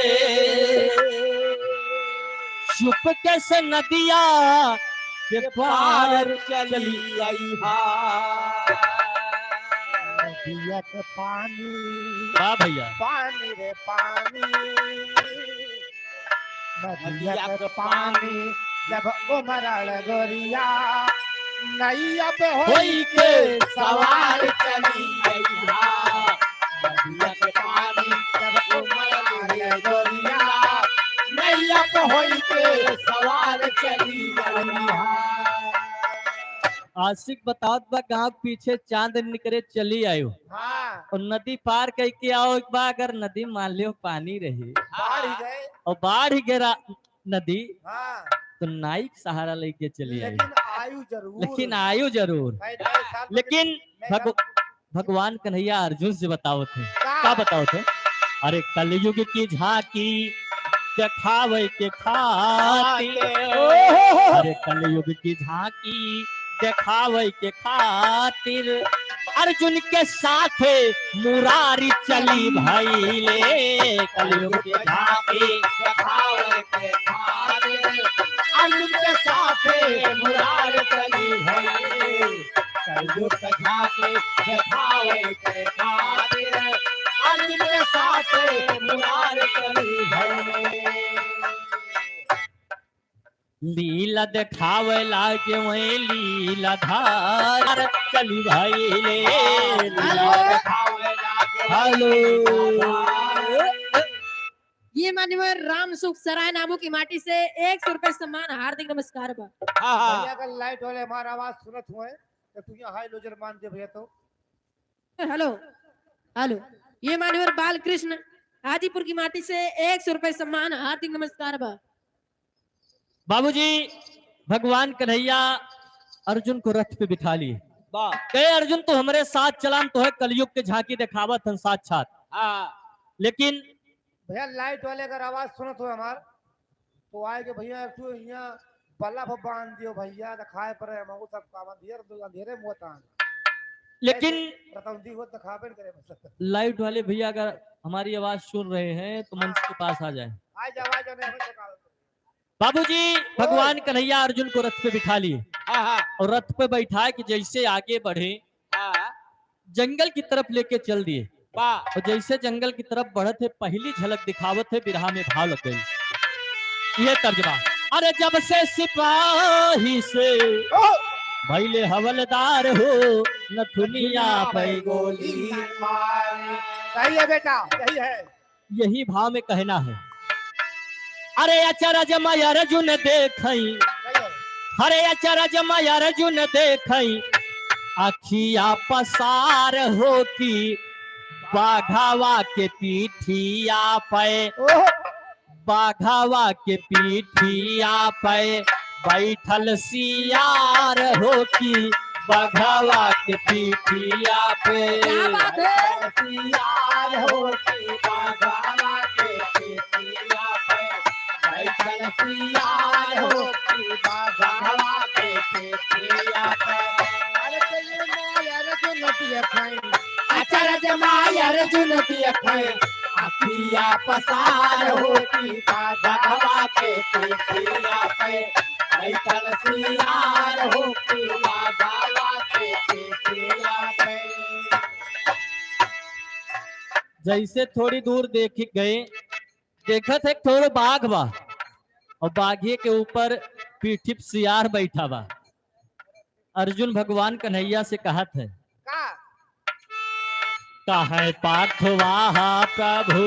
चुपके से नदिया के पार चली आई हा। नदिया के पानी, वाह भैया। पानी रे पानी, नदिया के पानी जब उमरल गोरिया, नैया पे होई के सवार चली अइहा। नदिया के पानी जब उमरल गोरिया, नैया पे होई के सवार चली अइहा। आशिक बतावत बा, गाँव पीछे चांद निकरे चली आयो। हाँ। और नदी पार कइके आओ एक बार, अगर नदी मान लियो पानी रहे बाढ़ गए। और बाढ़ गिरा नदी, हाँ। तो नाई के सहारा लेके चली आयो। लेकिन आयु जरूर। लेकिन आयु जरूर। भाई, नए साल में लेकिन मैं भगव-, भगवान कन्हैया अर्जुन से बतावत है। का? का बतावत है? अरे कलयुग की झांकी देखावे के खातिर, ओहो। अरे कलयुग की झांकी देखावे के खातिर अर्जुन के साथ मुरारी चली भइले। कलयुग के झांकी देखावे के खातिर अर्जुन के साथ मुरारी चली भइले। कलयुग के झांकी देखावे के खातिर अर्जुन के साथ मुरारी चली भइले। लीला देखावे लागे वहीं लीला धार चली भइले। लीला देखावे लागे वहीं हेलो। लीला धार। ये मान्यवर राम सुख सराय नामू की माटी से एक सौ रुपए सम्मान, हार्दिक नमस्कार बा। हाँ, हाँ। भैया, अगर लाइट वाले हमारा आवाज सुनत हुए तो तू यहाँ हाई लो जर मान दे भैया तो। Hello, hello. ये मान्यवर बालकृष्ण हाजीपुर की माटी से एक सौ रुपए सम्मान, हार्दिक नमस्कार बा। बाबूजी, भगवान कन्हैया अर्जुन को रथ पे बिठा लिए। वाह। कहे, "अर्जुन, तू हमरे साथ चला, हम तोहे कलयुग के झांकी देखावत हन साक्षात।" हाँ। लेकिन भैया, लाइट वाले अगर आवाज सुनत हो हमार, तो आए के भैया, एक ठो यहाँ बल्ब बांध दियो भैया, दिखाए पड़े, हम वो सब काम अंधेर, अंधेरे में होता है। लेकिन ऐसे रतौंधी हो, दिखावे न करे बस। लाइट वाले भैया अगर हमारी आवाज सुन रहे हैं तो मंच के पास आ जाए। आ जाओ, आ जाओ, नहीं, हमें तो काम। बाबूजी, भगवान कन्हैया अर्जुन को रथ पे बिठा लिए। हाँ, हाँ। और रथ पे बैठा के जैसे आगे बढ़े, हाँ। जंगल की तरफ लेके चल दिए। वाह। और जैसे जंगल की तरफ बढ़त है, पहली झलक दिखावत है, बिरहा में भाव लग गई। ये तर्जमा। अरे जब से सिपाही से भइले हवलदार हो, नथुनिया पे गोली मारे। सही है बेटा, सही है। यही भाव में कहना है। अरे अचरज में अर्जुन देखई, अरे अचरज में अर्जुन देखई, अखिया पसार हो की बाघावा के पीठिया पे, ओह! बाघावा के पीठिया पे बैठल सियार हो की बघवा के पीठिया पे। क्या बात है? बैठल सियार हो की बघवा के पीठिया पे। बैठल सियार हो की बघवा के पीठिया पे। अरे चलिए माया रे जो नदिया खाई। अचरज माय अर्जुन देखै, अखिया पसार हो की बघवा के पीठिया पे, बैठल सियार हो की बघवा के पीठिया पे। जैसे थोड़ी दूर देख गए, देखत है एक ठो बाघ बा, और बाघे के ऊपर पीठी पे सियार बैठा बा। अर्जुन भगवान कन्हैया से कहत है, का? कहै पार्थवाहा प्रभु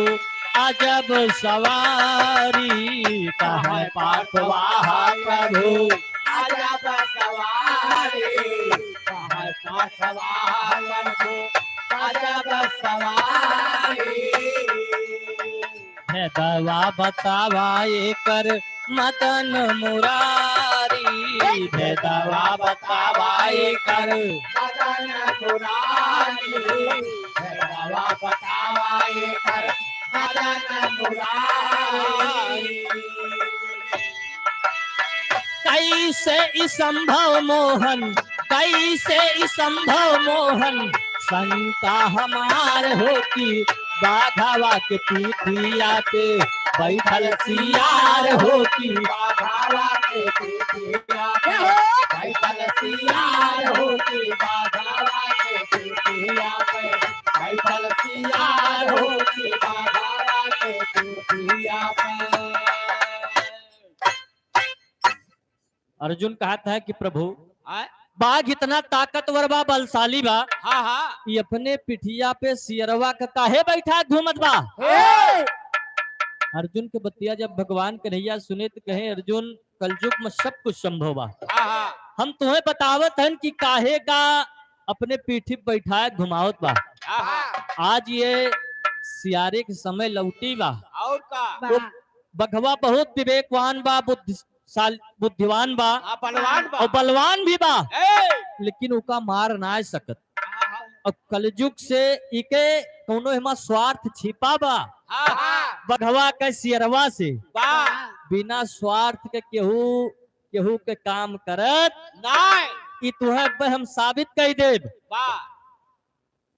अजब सवारी, कहै पार्थवाहा प्रभु अजब सवारी, कहै पार्थवाहा प्रभु अजब सवारी। भेदवा बतावा एकर मदन मुरारी, भेदवा बतावा एकर मदन मुरारी, भेदवा बतावा एकर मदन मुरारी। कैसे ई संभव मोहन, कैसे ई संभव मोहन, शंका हमार हो की बाघवा के पीठिया पे बैठल सियार हो की बाघवा के पीठिया पे बैठल सियार हो की बाघवा के पीठिया पे बैठल सियार हो की बाघवा के पीठिया पे। अर्जुन कहत है कि प्रभु, आय? बाघ इतना ताकतवर बा, बलशाली बा, हाँ, हाँ। ये अपने पिठिया पे सियरवा का काहे बैठा घूमत बा? हे! अर्जुन के बतिया जब भगवान कन्हैया सुने तो कहे, अर्जुन, कलयुग में सब कुछ संभव बा। हाँ, हाँ। हम तुम्हें बतावत हन कि काहे का अपने पीठी पे बैठाए घुमावत बा। हाँ, हाँ। आज ये सियारे के समय लौटी बा। और का? वो बघवा बहुत विवेकवान बा, बुद्धिशाल, बुद्धिवान बा। हाँ, बलवान बा। और बलवान भी बा। ए! लेकिन ओका मार ना सकत। हाँ, हाँ। और कलयुग से इके कौनो एमा स्वार्थ छिपा बा। हाँ, हाँ। बघवा के सियरवा से। बा। बिना स्वार्थ के केहू, केहू के काम करत नाय। ई तुहे अब हम साबित कई देब। बा।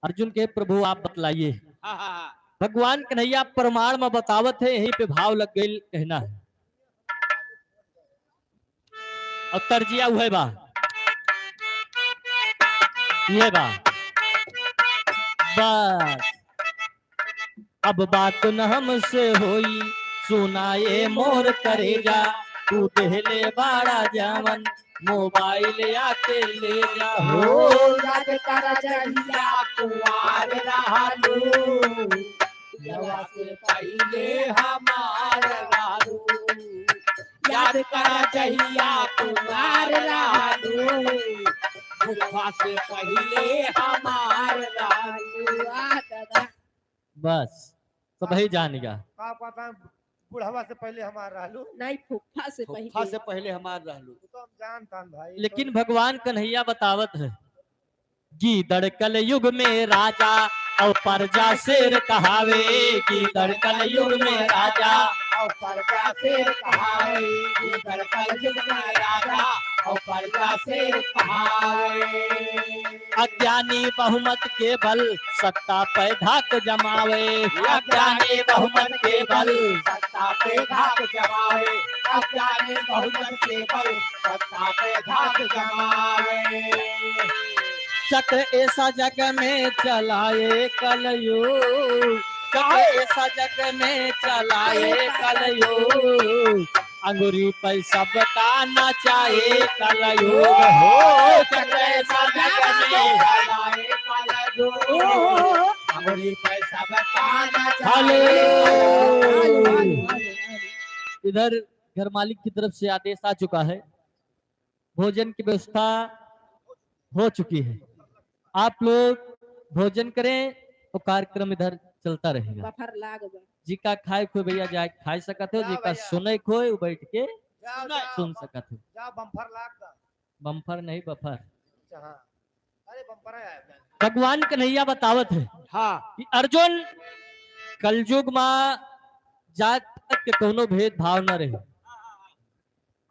अर्जुन के, प्रभु आप बतलाइए। हाँ, हाँ, हाँ। भगवान कन्हैया प्रमाण में बतावत है, यहीं पे भाव लग गइल, कहना है। अब तर्जिया उहे बा, ये बा। बस अब बात न हमसे होई, सुनाए मोर करेजा, तू देहले बाड़ा जावन, मोबाइल आके ले जा हो। याद कर जहिया कुंवार रहलू, पियवा से पहिले हमार रहलू। याद कर जहिया कुंवार रहलू, फुफा से पहिले हमार रहलू। वाह दादा। बस, सबही जान गया। का पता, बुढ़वा से पहिले हमार रहलू। नहीं, फुफा से फुफा पहिले। से पहिले हमार रहलू। वो तो हम जानतान भाई। लेकिन भगवान कन्हैया बतावत है, गीदड़ कलयुग में राजा और प्रजा शेर कहावे। गीदड़ कलयुग में राजा और प्रजा शेर कहावे। गीदड़ कलयुग में राजा और प्रजा शेर कहावे। अज्ञानी बहुमत के बल सत्ता पे धाक जमावे। अज्ञानी बहुमत के बल सत्ता पे धाक जमावे। अज्ञानी बहुमत के बल सत्ता पे धाक जमावे। चक्र ऐसा जग में चलाए कलयुग, चक्र ऐसा जग में चलाए कलयुग। अंगुरी पे सबका नचाए कलयुग हो, चक्र ऐसा जग में चलाए कलयुग। अंगुरी पे सबका नचाए। हेलो। इधर घर मालिक की तरफ से आदेश आ चुका है, भोजन की व्यवस्था हो चुकी है, आप लोग भोजन करें और कार्यक्रम इधर चलता रहेगा। बफर लाग बा। जी का खाए खोए भैया जाए खाए सकत हो, ना जी का भैया। सुने खोए वो बैठ के जाओ, सुन जाओ, सुन बम-, सकत है। जाओ, बम्फर लाग दा। बम्फर नहीं, बफर। अच्छा, हाँ। अरे, बम्फर है यार। भगवान कन्हैया बतावत है हाँ। कि अर्जुन, कलयुग मा जात पात के कौनो भेदभाव न रहे।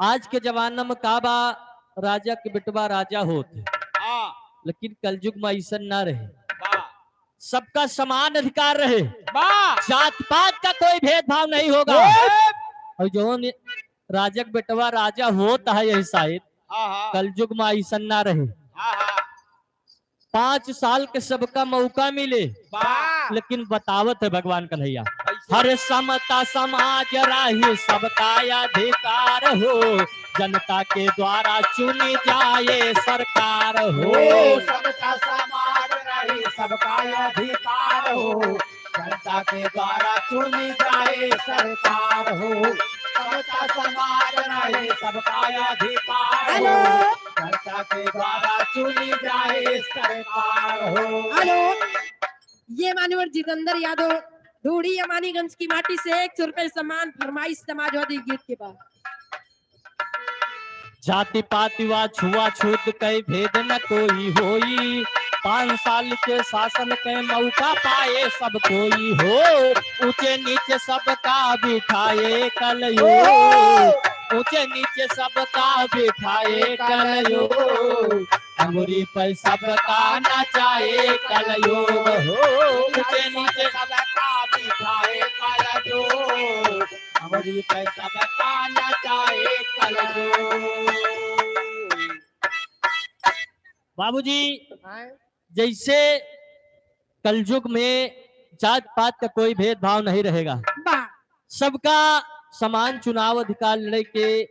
आज के जमाना में का बा, राजा के बेटवा राजा होत है, हाँ। लेकिन कलयुग में ऐसा ना रहे। बा। सबका समान अधिकार रहे, बा। जात पात का कोई भेदभाव नहीं होगा। ए! और जौन राजा के बेटवा राजा होत है यही शायद, हाँ, हाँ। कलयुग में ऐसा ना रहे। हाँ, हाँ। पाँच साल के सबका मौका मिले, बा। लेकिन बतावत है भगवान कन्हैया, कैसे? हर समता समाज राही सबका अधिकार हो, जनता के द्वारा चुनी जाए सरकार हो। ओ, समता समाज राही सबका अधिकार हो, जनता के द्वारा चुनी जाए सरकार हो, समता समाज राही सबका अधिकार हो। हेलो। जनता के द्वारा चुनी जाए सरकार हो। हेलो, ये माननीय जितेंद्र यादव, ढूढ़ी अमानीगंज की माटी से एक सौ रुपए सम्मान, फरमाइश समाजवादी गीत के बाद। जाति पाति वा छुआछूत कई भेद न कोई होई, पाँच साल के शासन के मौका पाए सब कोई हो, ऊंचे नीचे सबका बिठाए कलयुग, ऊंचे नीचे सबका बिठाए कलयुग, अंगुरी पे सबका नचाए कलयुग हो, ऊंचे नीचे सबका बिठाए कलयुग, अंगुरी पे सबका नचाए कलयुग। बाबूजी, आए। जैसे कलयुग में जात पात का कोई भेदभाव नहीं रहेगा, बा। सबका समान चुनाव अधिकार, लड़े के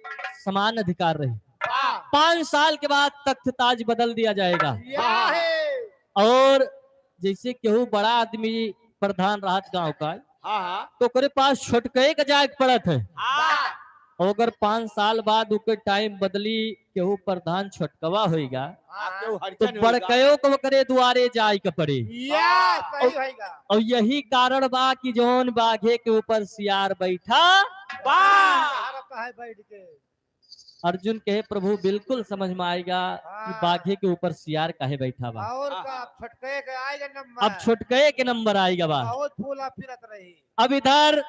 समान अधिकार रहे। बा। पाँच साल के बाद तख्त ताज बदल दिया जाएगा। या है। और जैसे केहू बड़ा आदमी प्रधान रहत गांव का, हाँ, हाँ। तो ओकरे पास छोटकई के जाए के पड़त है। हाँ। और अगर पाँच साल बाद ओकर टाइम बदली, केहू प्रधान छोटकवा होइगा, हाँ, केहू तो हरिजन होइगा। बड़कयो को ओकरे दुआरे जाए के पड़े। या, सही और, होइगा। और यही कारण बा कि जौन बाघे के ऊपर सियार बैठा बा। बा। कहे बैठ के। अर्जुन कहे, "प्रभु, बिल्कुल समझ में आएगा कि हाँ। बाघे के ऊपर सियार काहे बैठा बा।" और का, अब छोटकए के आएगा नंबर। अब छोटकए के नंबर आएगा बा। बहुत फूला फिरत रही। अब इधर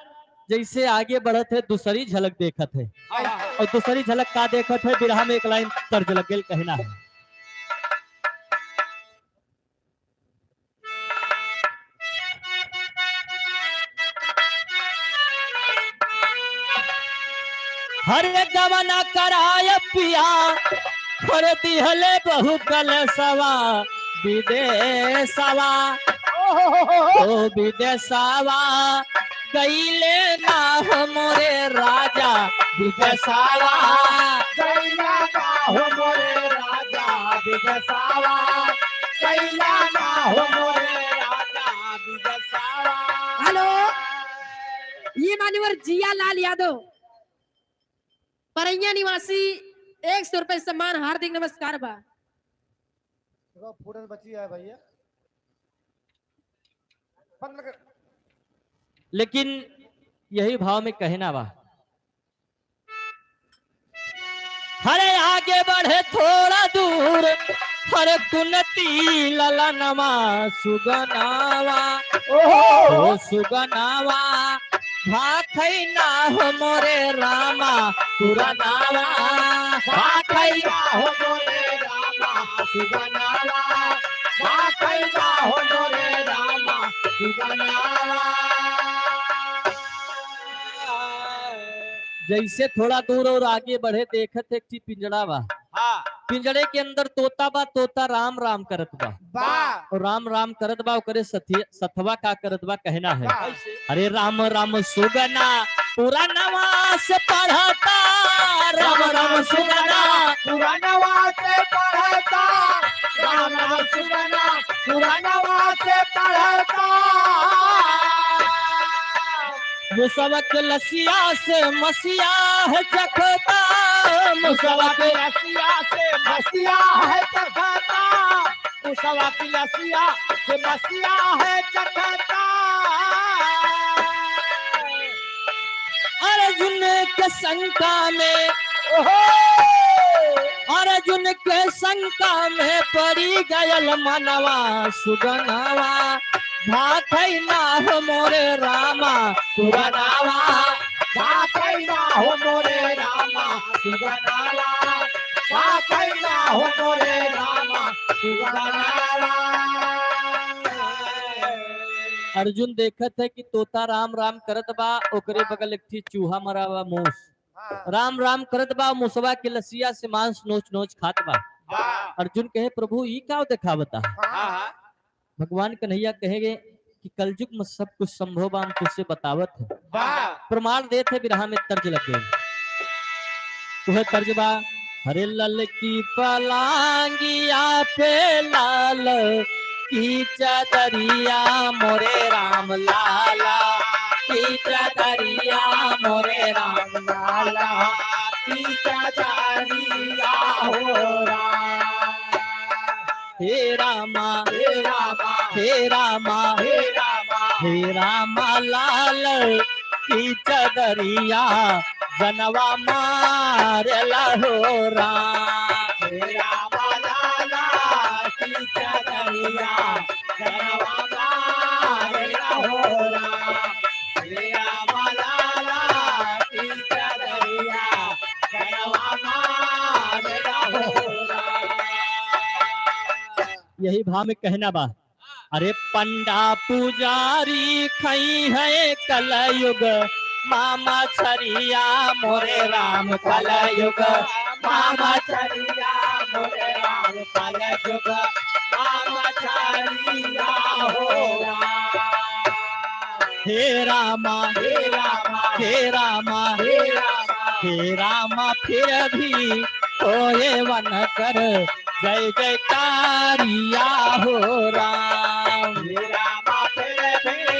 जैसे आगे बढ़त है, दूसरी झलक देखत है। हाँ, हाँ, हाँ। और दूसरी झलक का देखत है, बिरहा में एक लाइन तर्ज लग गइल, कहना है। हरे गवना कराय पिया, हर दिहले बहु कलसवा विदेसवा। ओ विदेसवा, गईले ना हो मोरे राजा विदेसवा। गईले ना हो मोरे राजा विदेसवा। गईले ना हो मोरे राजा विदेसवा। हेलो, ये मान्यवर जियालाल यादव, परैया निवासी, एक सौ रुपए सम्मान, हार्दिक नमस्कार बा। देखो, फूटल बची है भैया। बंद कर। लेकिन यही भाव में कहना बा, हरे आगे बढ़े थोड़ा दूर, हरे कुनती ललनवा सुगनावा, ओहो। ओ सुगनावा, भाखै ना हो मोरे रामा पुरनावा। भाखै ना हो मोरे रामा सुगनावा। भाखै ना हो मोरे रामा सुगनावा। जैसे थोड़ा दूर और आगे बढ़े, देखत एक ठे पिंजड़ा बा। हाँ। पिंजड़े के अंदर तोता बा, तोता राम राम करत बा। बा। और राम राम करत बा, ओकरे सथि-, सथवा का करत बा, कहना है। का? कैसे? हरे राम राम सुगना पुरनवा से पढ़ता, राम राम सुगना पुरनवा से पढ़ता, राम राम सुगना पुरनवा से पढ़ता। मुसवा के लसिया से मसिया है चखता, मुसवा के लसिया से मसिया है चखता, मुसवा के लसिया से मसिया है चखता। अर्जुन के शंका में अर्जुन के शंका में पड़ी गयल मनवा सुगनवा, भाखै ना हो मोरे रामा सुगनवा, भाखै ना हो मोरे रामा सुगनवा, भाखै ना हो मोरे रामा सुगनवा। अर्जुन देखत है कि तोता राम राम करत बा, ओकरे बगल एक ठी चूहा मरा बा, मूस। हाँ। राम राम करत बा, मुसवा के लसिया से मांस नोच नोच खात बा। हाँ। अर्जुन कहे, "प्रभु, ई का देखावता?" हाँ, हाँ। भगवान कन्हैया कहेंगे कि कलयुग में सब कुछ संभव बा, हम तुझसे बतावत है। वाह। प्रमाण देत है, बिरहा में तर्ज लग गए। वह तर्ज बा, हरे ललकी पलांगिया पे लाल की चदरिया मोरे राम लाला, की चदरिया मोरे राम लाला, की चदरिया हो राम। हे रामा, हे रामा, हे रामा, हे रामा, हे रामा लाल की चदरिया जनवा मारेला हो राम। हे रामा लाला की चदरिया जनवा मारेला हो राम। हे रामा लाला की चदरिया जनवा मारेला हो राम। यही भाव में कहना बा। अरे पंडा पुजारी खइहैं कलयुग मा मछरिया मोरे राम कलयुग मा मछरिया मोरे राम कलयुग मा मछरिया हो राम। हे रामा, हे रामा, हे रामा, हे रामा, हे रामा, फिर भी होए वनकर जय जयकारिया हो राम। हे रामा, फिर भी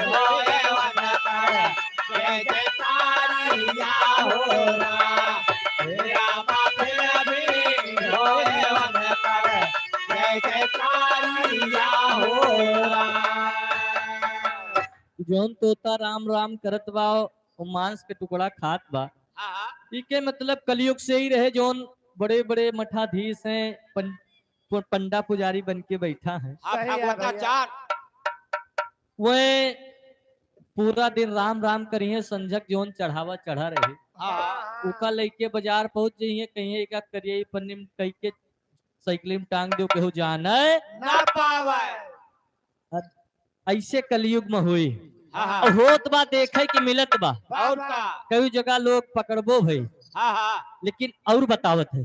होए वनकर जय जयकारिया हो राम। हे रामा, फिर भी होए वनकर जय जयकारिया हो राम। जौन तोता राम राम करत बा, वो मांस के टुकड़ा खात बा। हाँ, हाँ। इके मतलब कलयुग से ही रहे, जौन बड़े-बड़े मठाधीश हैं, पं-, प-, पंडा पुजारी बन के बैठा है। हाँ, सही है भगवताचार। भैया। वह पूरा दिन राम राम करिहैं, संझक जौन चढ़ावा चढ़ा रहे। हाँ, हाँ। उका लइके बाजार पहुँच जइहैं, कहिहैं एका करिया पन्नी में कइके साइकिल में टांग दो, केहू जाने ना पावे। अ-, ऐसे कलयुग में होई। हाँ, हाँ। और होत बा, देखे के मिलत बा। और का? कई जगह लोग पकड़बो भई। हाँ, हाँ। लेकिन और बतावत है,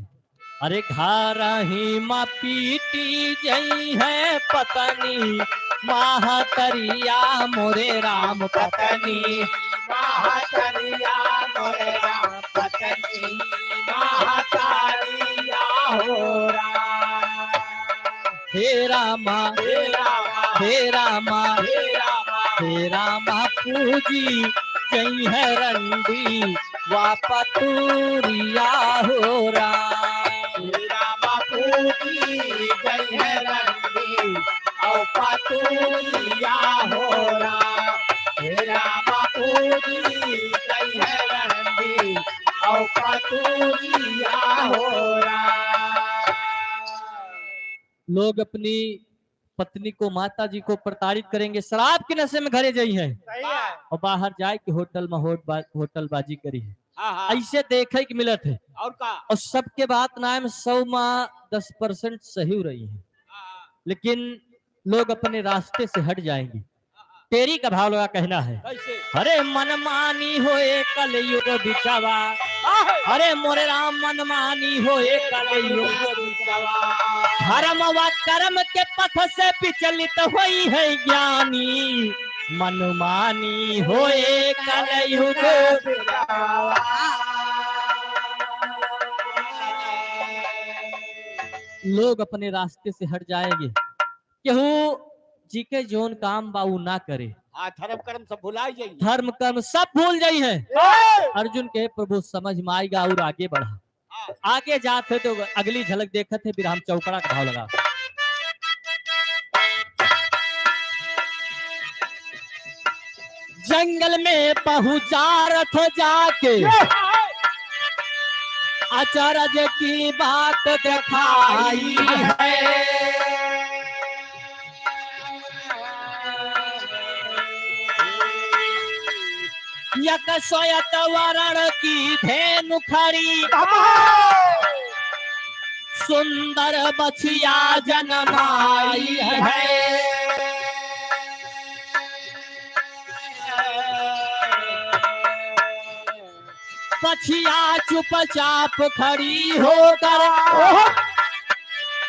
अरे घरही मा पीटी जइहैं पत्नी महतरिया मोरे राम पत्नी महतरिया मोरे राम पत्नी महतरिया हो राम। हे रामा, हे रामा, हे रामा, हे रामा, हे रामा पूजी जइहैं रंडी वा पतुरिया हो राम। हे रामा पूजी जइहैं रंडी अउ पतुरिया हो राम। हे रामा पूजी जइहैं रंडी अउ पतुरिया हो राम। लोग अपनी पत्नी को, माता जी को प्रताड़ित करेंगे, शराब के नशे में घरे जइहैं। सही है। और बाहर जाए के होटल में होट बा-, होटलबाजी करिहैं। हाँ, हाँ। ऐसे देखे के मिलत है। और का? और सबके बात ना में सौ मा दस percent सही रही है। हाँ, हाँ। लेकिन लोग अपने रास्ते से हट जाएंगे। हाँ, हाँ। टेरी का भाव लगा कहना है। कैसे? अरे मनमानी होए कलयुग बिचवा। आहे। अरे मोरे राम मनमानी होए कलयुग बिचवा। धर्म व कर्म के पथ से विचलित होइहैं ज्ञानी। मनमानी होए कलयुग बिचवा। लोग अपने रास्ते से हट जाएंगे। केहू जी के जौन काम बा उ ना करे। हाँ, धर्म कर्म सब भुलाई जाइए। धर्म कर्म सब भूल जाइहैं। ए! अर्जुन कहे, "प्रभु समझ में आइगा और आगे बढ़ा।" हाँ। आगे जात है तो अगली झलक देखत है, बिरहा में चौकड़ा का भाव लगा। जंगल में पहुंचा रथ जाके। अचरज की बात दिखाई है। एक श्वेत वरण की धेनु खड़ी, सुंदर बछिया जनमाई है। बछिया चुपचाप खड़ी होकर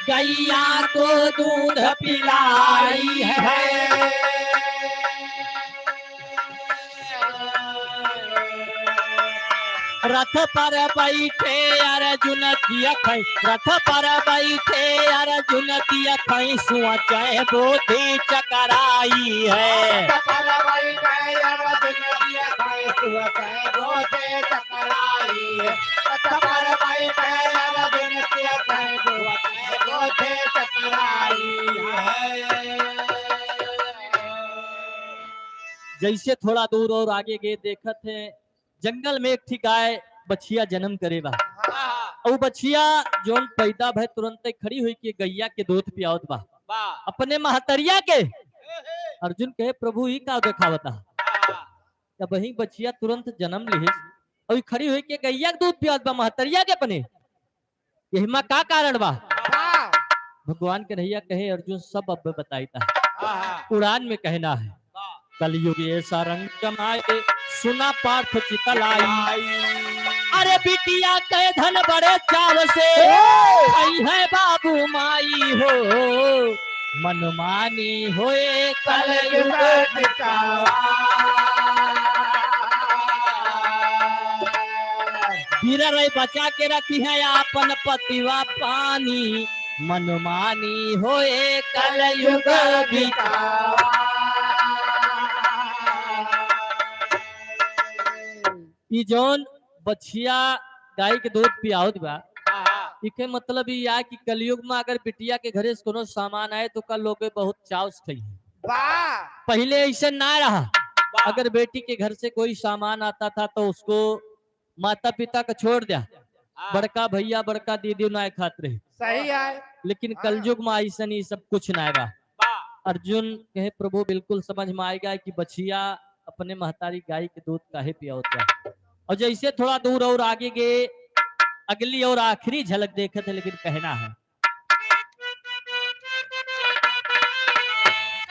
गैया को दूध पिलाई है। रथ पर बैठे अर्जुन दियखै, रथ पर बैठे अर्जुन दियखै, सोचै बुद्धि चकराई है। रथ पर बैठे अर्जुन दियखै, सोचै बुद्धि चकराई है। रथ पर बैठे अर्जुन दियखै, सोचै बुद्धि चकराई है। जैसे थोड़ा दूर और आगे गए, देखत है जंगल में एक ठी गाय बछिया जन्म करे बा। हाँ। अउ बछिया जौन पैदा भय तुरंते खड़ी होई के गैया के दूध पियावत बा। वाह। अपने महतरिया के। हे, हे। अर्जुन कहे, "प्रभु, ई का देखावता?" हाँ। तब वही बछिया तुरंत जन्म लिहिस अउ ई खड़ी होई के गैया के दूध पियावत बा महतरिया के अपने। यही मा का कारण बा? हाँ। भगवान कन्हैया कहे, "अर्जुन, सब अब बताई ता।" हाँ, हाँ। उड़ान में कहना है। हाँ। कलयुग ऐसा रंग जमाए, सुना पार्थ चितलाई। अरे बिटिया के धन बड़े चाव से, हे! आई है बाबू माई हो। मनमानी होए कलयुग बिचावा। बीरा रहे बचा के रखी है आपन पतिवा पानी, मनमानी होए कलयुग बिचावा। ई जौन बछिया गाय के दूध पियावत बा, हाँ, हाँ। इके मतलब ई आ कि कलयुग में अगर बिटिया के घरे से कोनो सामान आए तो का लोग बहुत चाव से खइहें। वाह। पहिले ऐसे ना रहा। वाह। अगर बेटी के घर से कोई सामान आता था तो उसको माता पिता का छोड़ द्या, हाँ। बड़का भैया बड़का दीदी ना खात रहे। सही है। लेकिन हाँ। कलयुग में ऐसन ई सब कुछ ना बा। वाह। अर्जुन कहे, "प्रभु, बिल्कुल समझ में आएगा कि बछिया अपने महतारी गाय के दूध काहे पियावत बा।" और जैसे थोड़ा दूर और आगे गए, अगली और आखिरी झलक देखत है, लेकिन कहना है,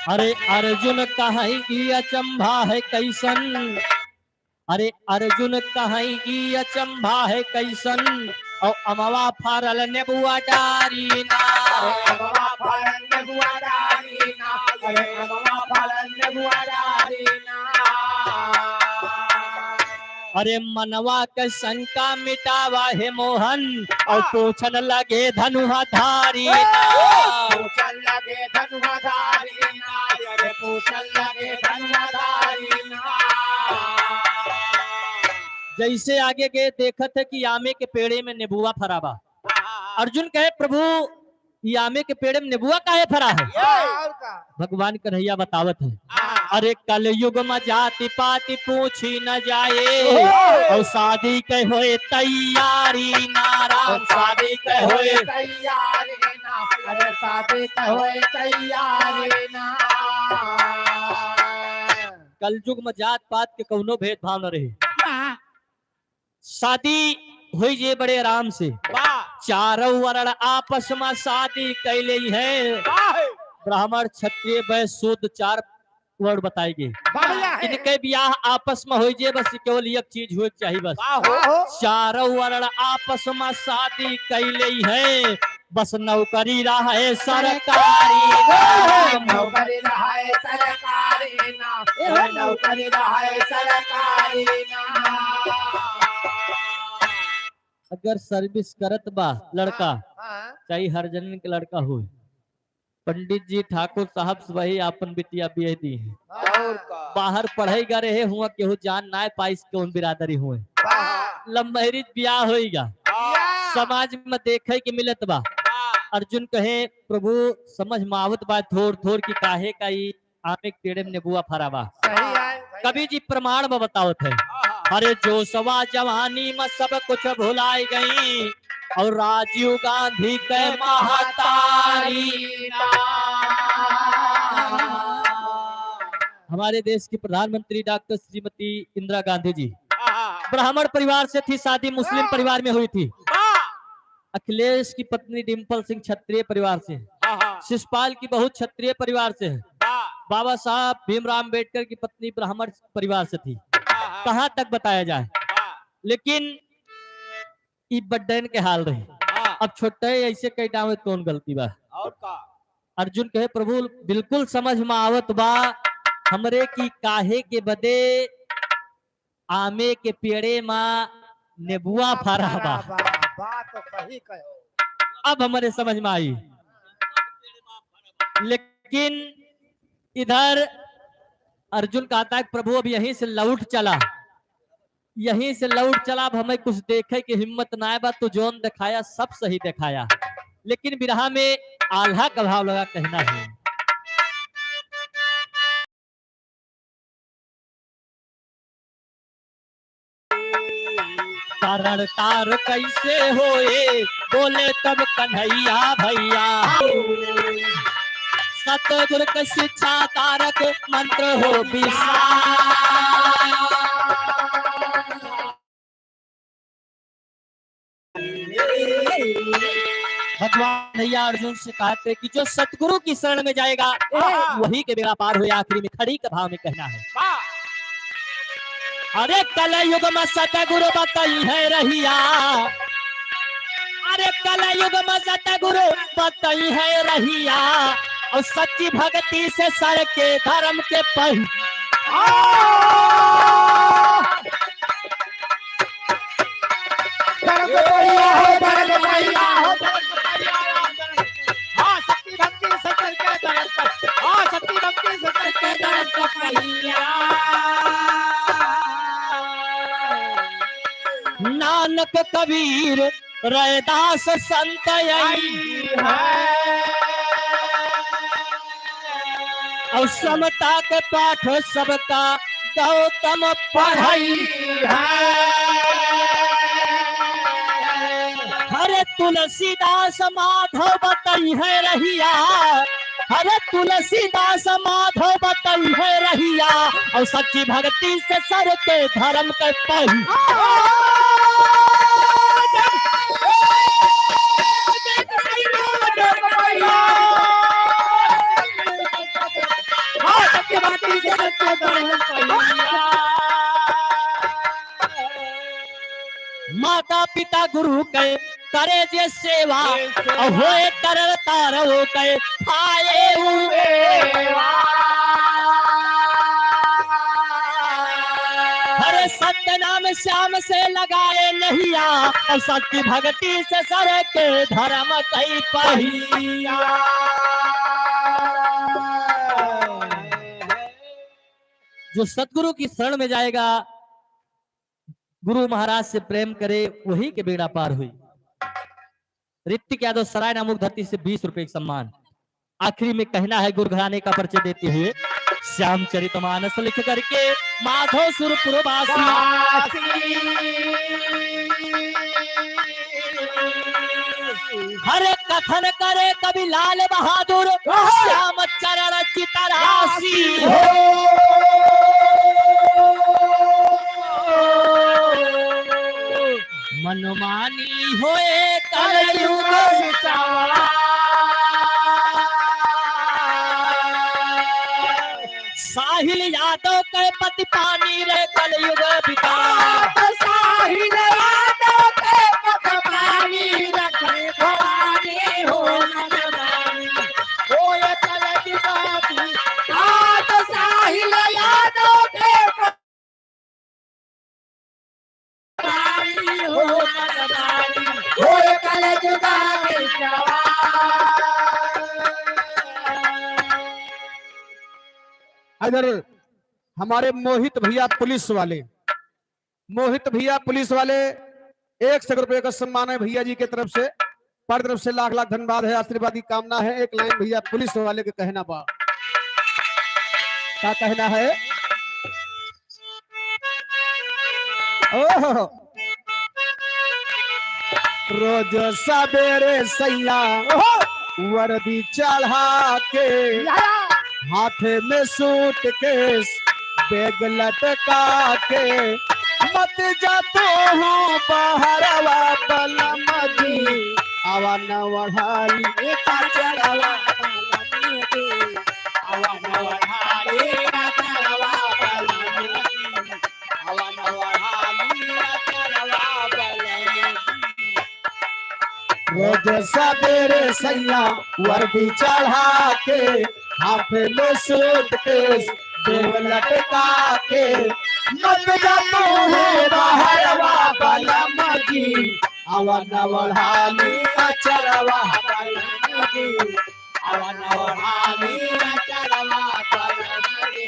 अरे अर्जुन कहे ई अचंभा है कैसन, अरे अर्जुन कहे ई अचंभा है कैसन, और अमवा फरल नेबुआ डारी ना। अरे अमवा फरल नेबुआ डारी ना, अरे अमवा फरल नेबुआ डारी ना। अरे मनवा के शंका मिटावा हे मोहन, और हाँ। पूछन लगे धनुहा धारी ना। पूछन लगे धनुहा धारी ना, अरे पूछन लगे धनुहा धारी ना। जैसे आगे गए देखत है कि आमे के पेड़े में नेबुआ फरा बा। हाँ, हाँ, हाँ। अर्जुन कहे, "प्रभु, ई आमे के पेड़ में नेबुआ काहे फरा है?" ये। और का? भगवान कन्हैया बतावत है, हाँ। अरे कलयुग में जाति पाति पूछी न जाए, ओहो। और शादी के होए तैयारी ना राम, और शादी के होए तैयारी ना, अरे शादी के होए तैयारी ना। कलयुग में जात पात के कौनो भेदभाव न रहे। हाँ। शादी होई जे बड़े आराम से। वाह। चारों वर्ण आपस में शादी कैले है। वाह। ब्राह्मण, क्षत्रिय, वैश्य, शूद्र, चार वर्ण बताए गए। वाह। इनके ब्याह आपस में होई जे, बस केवल एक चीज होए के चाहिए बस। वाह हो। चारों वर्ण आपस में शादी कैले है। बस नौकरी रहे सरकारी ना। नौकरी रहे सरकारी ना, नौकरी रहे सरकारी ना। अगर service करत बा लड़का, हाँ, हाँ। चाहे हरिजनन के लड़का होए, पंडित जी, ठाकुर साहब से वही आपन बिटिया बियाह दी है। और का? बाहर पढ़ाई गा रहे हुआ, केहू जान ना पाइस कौन बिरादरी हुए। वाह। Love marriage ब्याह होइगा। वाह। समाज में देखे के मिलत बा। वाह। अर्जुन कहे, "प्रभु, समझ में आवत बा थोर थोर की काहे का ई आमे के पेड़े में नेबुआ फरा बा।" सही है, सही कवि है। जी प्रमाण में बतावत है। आहा। अरे जोशवा जवानी में सब कुछ भुलाए गई, और राजीव गांधी के महतारी ना। हमारे देश की प्रधानमंत्री डॉक्टर श्रीमती इंदिरा गांधी जी हाँ, हाँ। ब्राह्मण परिवार से थी, शादी मुस्लिम हाँ। परिवार में हुई थी। हाँ। अखिलेश की पत्नी डिंपल सिंह क्षत्रिय परिवार से है। हाँ, हाँ। शिशपाल की बहू क्षत्रिय परिवार से है। हाँ। बाबा साहब भीमराव अंबेडकर की पत्नी ब्राह्मण परिवार से थी। हाँ, हाँ। कहाँ तक बताया जाए? हाँ। लेकिन ई बड्डन के हाल रही। हाँ। अब छोटे ऐसे कई डावे कौन गलती बा? और का? अर्जुन कहे, "प्रभु, बिल्कुल समझ में आवत बा हमरे की काहे के बदे आमे के पेड़े मा नेबुआ फरा बा।" बा, बा, बात तो सही कहो। अब हमरे समझ में आई। लेकिन इधर अर्जुन कहता है, "प्रभु, अब यहीं से लौट चला, यहीं से लौट चला, अब हमें कुछ देखे के हिम्मत ना बा, तू जौन दिखाया सब सही दिखाया।" लेकिन बिरहा में आल्हा का भाव लगा कहना है। कारण तार कैसे होए, बोले तब कन्हैया भैया। सतगुरु के शिक्षा तारक मंत्र हो विशाल। भगवान भैया अर्जुन से कहते कि जो सतगुरु की शरण में जाएगा, हाँ। वही के बेड़ा पार हुए। आखिरी में खड़ी के भाव में कहना है। वाह। अरे कलयुग में सतगुरु बताई है रहिया, अरे कलयुग में सतगुरु बताई है रहिया, और सच्ची भक्ति से सर के धर्म के पही। आ! धर्म के पहिया हो, धर्म के पहिया हो, धर्म के पहिया हो। हाँ, सच्ची भक्ति से सर के धर्म पर, हाँ, सच्ची भक्ति से सर के धर्म का पहिया। नानक कबीर रैदास संत आई है। और समता के पाठ सबका गौतम पढ़ई है। हरे तुलसीदास माधव बताई है रहिया, हरे तुलसीदास माधव बताई है रहिया, और सच्ची भक्ति से सर के धर्म के पही। माता पिता गुरु के करे जे सेवा, ये सेवा। और होए तरल तारो के खाए उ मेवा। हरे सत्य नाम श्याम से लगाए नहिया, और सत्य भक्ति से सर के धर्म कई पहिया। जो सतगुरु की शरण में जाएगा, गुरु महाराज से प्रेम करे, वही के बेड़ा पार हुई। ऋतिक यादव सराय नामुक धरती से बीस रुपए का सम्मान। आखिरी में कहना है, गुरु घराने का परिचय देते हुए, श्यामचरित मानस लिख करके माधोपुर वासी। हरे कथन करे कवि लाल बहादुर, श्याम चरण चितरासी हो। मनमानी होए कलयुग बितावा। साहिल यादव के पति पानी रे कलयुग बितावा। साहिल यादव के पति पानी रखे भवानी हो मनमानी। होए कलयुग बितावा। आज साहिल यादव के अगर हमारे मोहित भैया पुलिस वाले, मोहित भैया पुलिस वाले एक सौ रुपये का सम्मान है भैया जी की तरफ से। पर तरफ से लाख लाख धन्यवाद है, आशीर्वाद की कामना है। एक लाइन भैया पुलिस वाले के कहना बा, का कहना है? ओहो। रोज सबेरे सैया ओहो। वर्दी चढ़ा के, या, या। हाथ में सूटकेस, बैग लटका के, मत जा तू हूँ बहरवा बलम जी, आवा न ओढ़ाली ए काचरवा बलम जी, आवा न ओढ़ाली काचरवा बलम जी, आवा न ओढ़ाली काचरवा बलम जी। रोज सबेरे सैया वर्दी चढ़ा के, हाथ में सूटकेस, बैग लटका के, मत जा तू हूँ बहरवा बलम जी, आवा न ओढ़ाली अचरवा बलम जी, आवा न ओढ़ाली अचरवा बलम जी,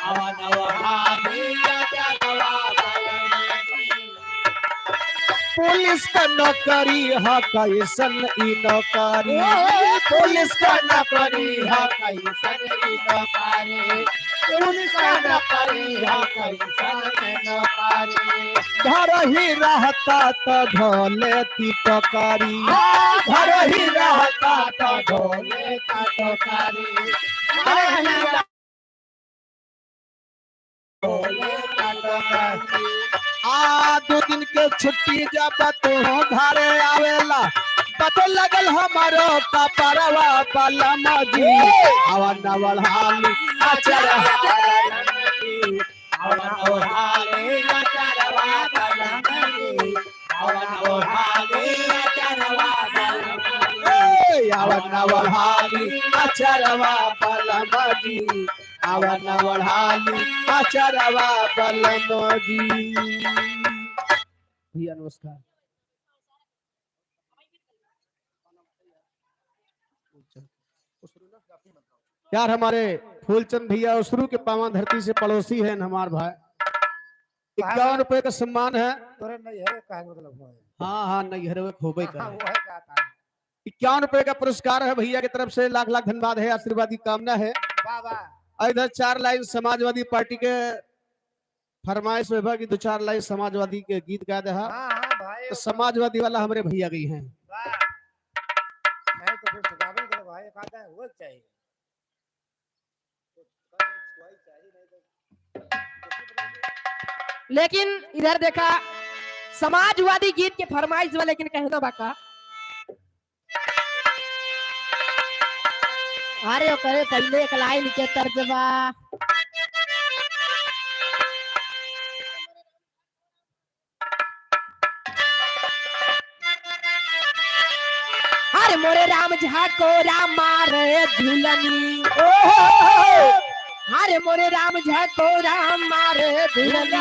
आवा न ओढ़ाली अचरवा बलम जी। पुलिस का नौकरी ह कैसन ई नौकरी, ए, पुलिस का नौकरी ह कैसन ई नौकरी, पुलिस का नौकरी ह कैसन ई नौकरी। घर ही रहता त धोले ती टोकरी, घर ही रहता त धोले ती टोकरी। आ दो दिन के छुट्टी जब तू घरे आवेला, बथे लगल हमारो कपरवा बलम जी, आवा न ओढ़ाली अचरवा बलम जी, आवा न ओढ़ाली अचरवा बलम जी, आवा न ओढ़ाली अचरवा बलम जी, ए, आवा न ओढ़ाली अचरवा बलम जी। आवा न ओढ़ाली अचरवा बलम जी। भैया नमस्कार। यार हमारे फूलचंद भैया उसरू के पावन धरती से पड़ोसी हैं हमार भाई। इक्यावन रुपए का सम्मान है। तोरे नैहरे का है मतलब हुआ है। हाँ, हाँ, नैहरे में होबे हाँ, करे। वो है क्या था? इक्यावन रुपए का पुरस्कार है भैया की तरफ से, लाख लाख धन्यवाद है, आशीर्वाद की कामना है। वाह, वाह। और इधर चार लाइन समाजवादी पार्टी के फरमाइश में बा कि दो चार लाइन समाजवादी के गीत गा दे हा। हाँ, हाँ, भाई। तो समाजवादी वाला हमरे भैया गई हैं। वाह। नहीं तो फिर गावे के भाई, एक आधा हो चाहिए। लेकिन इधर देखा, समाजवादी गीत के फरमाइश बा, लेकिन कहना बा का? अरे ओकरे पहले एक लाइन के तर्ज बा। अरे मोरे राम झकोरा मारे झुलनी। ओहो। अरे मोरे राम झकोरा मारे झुलनी।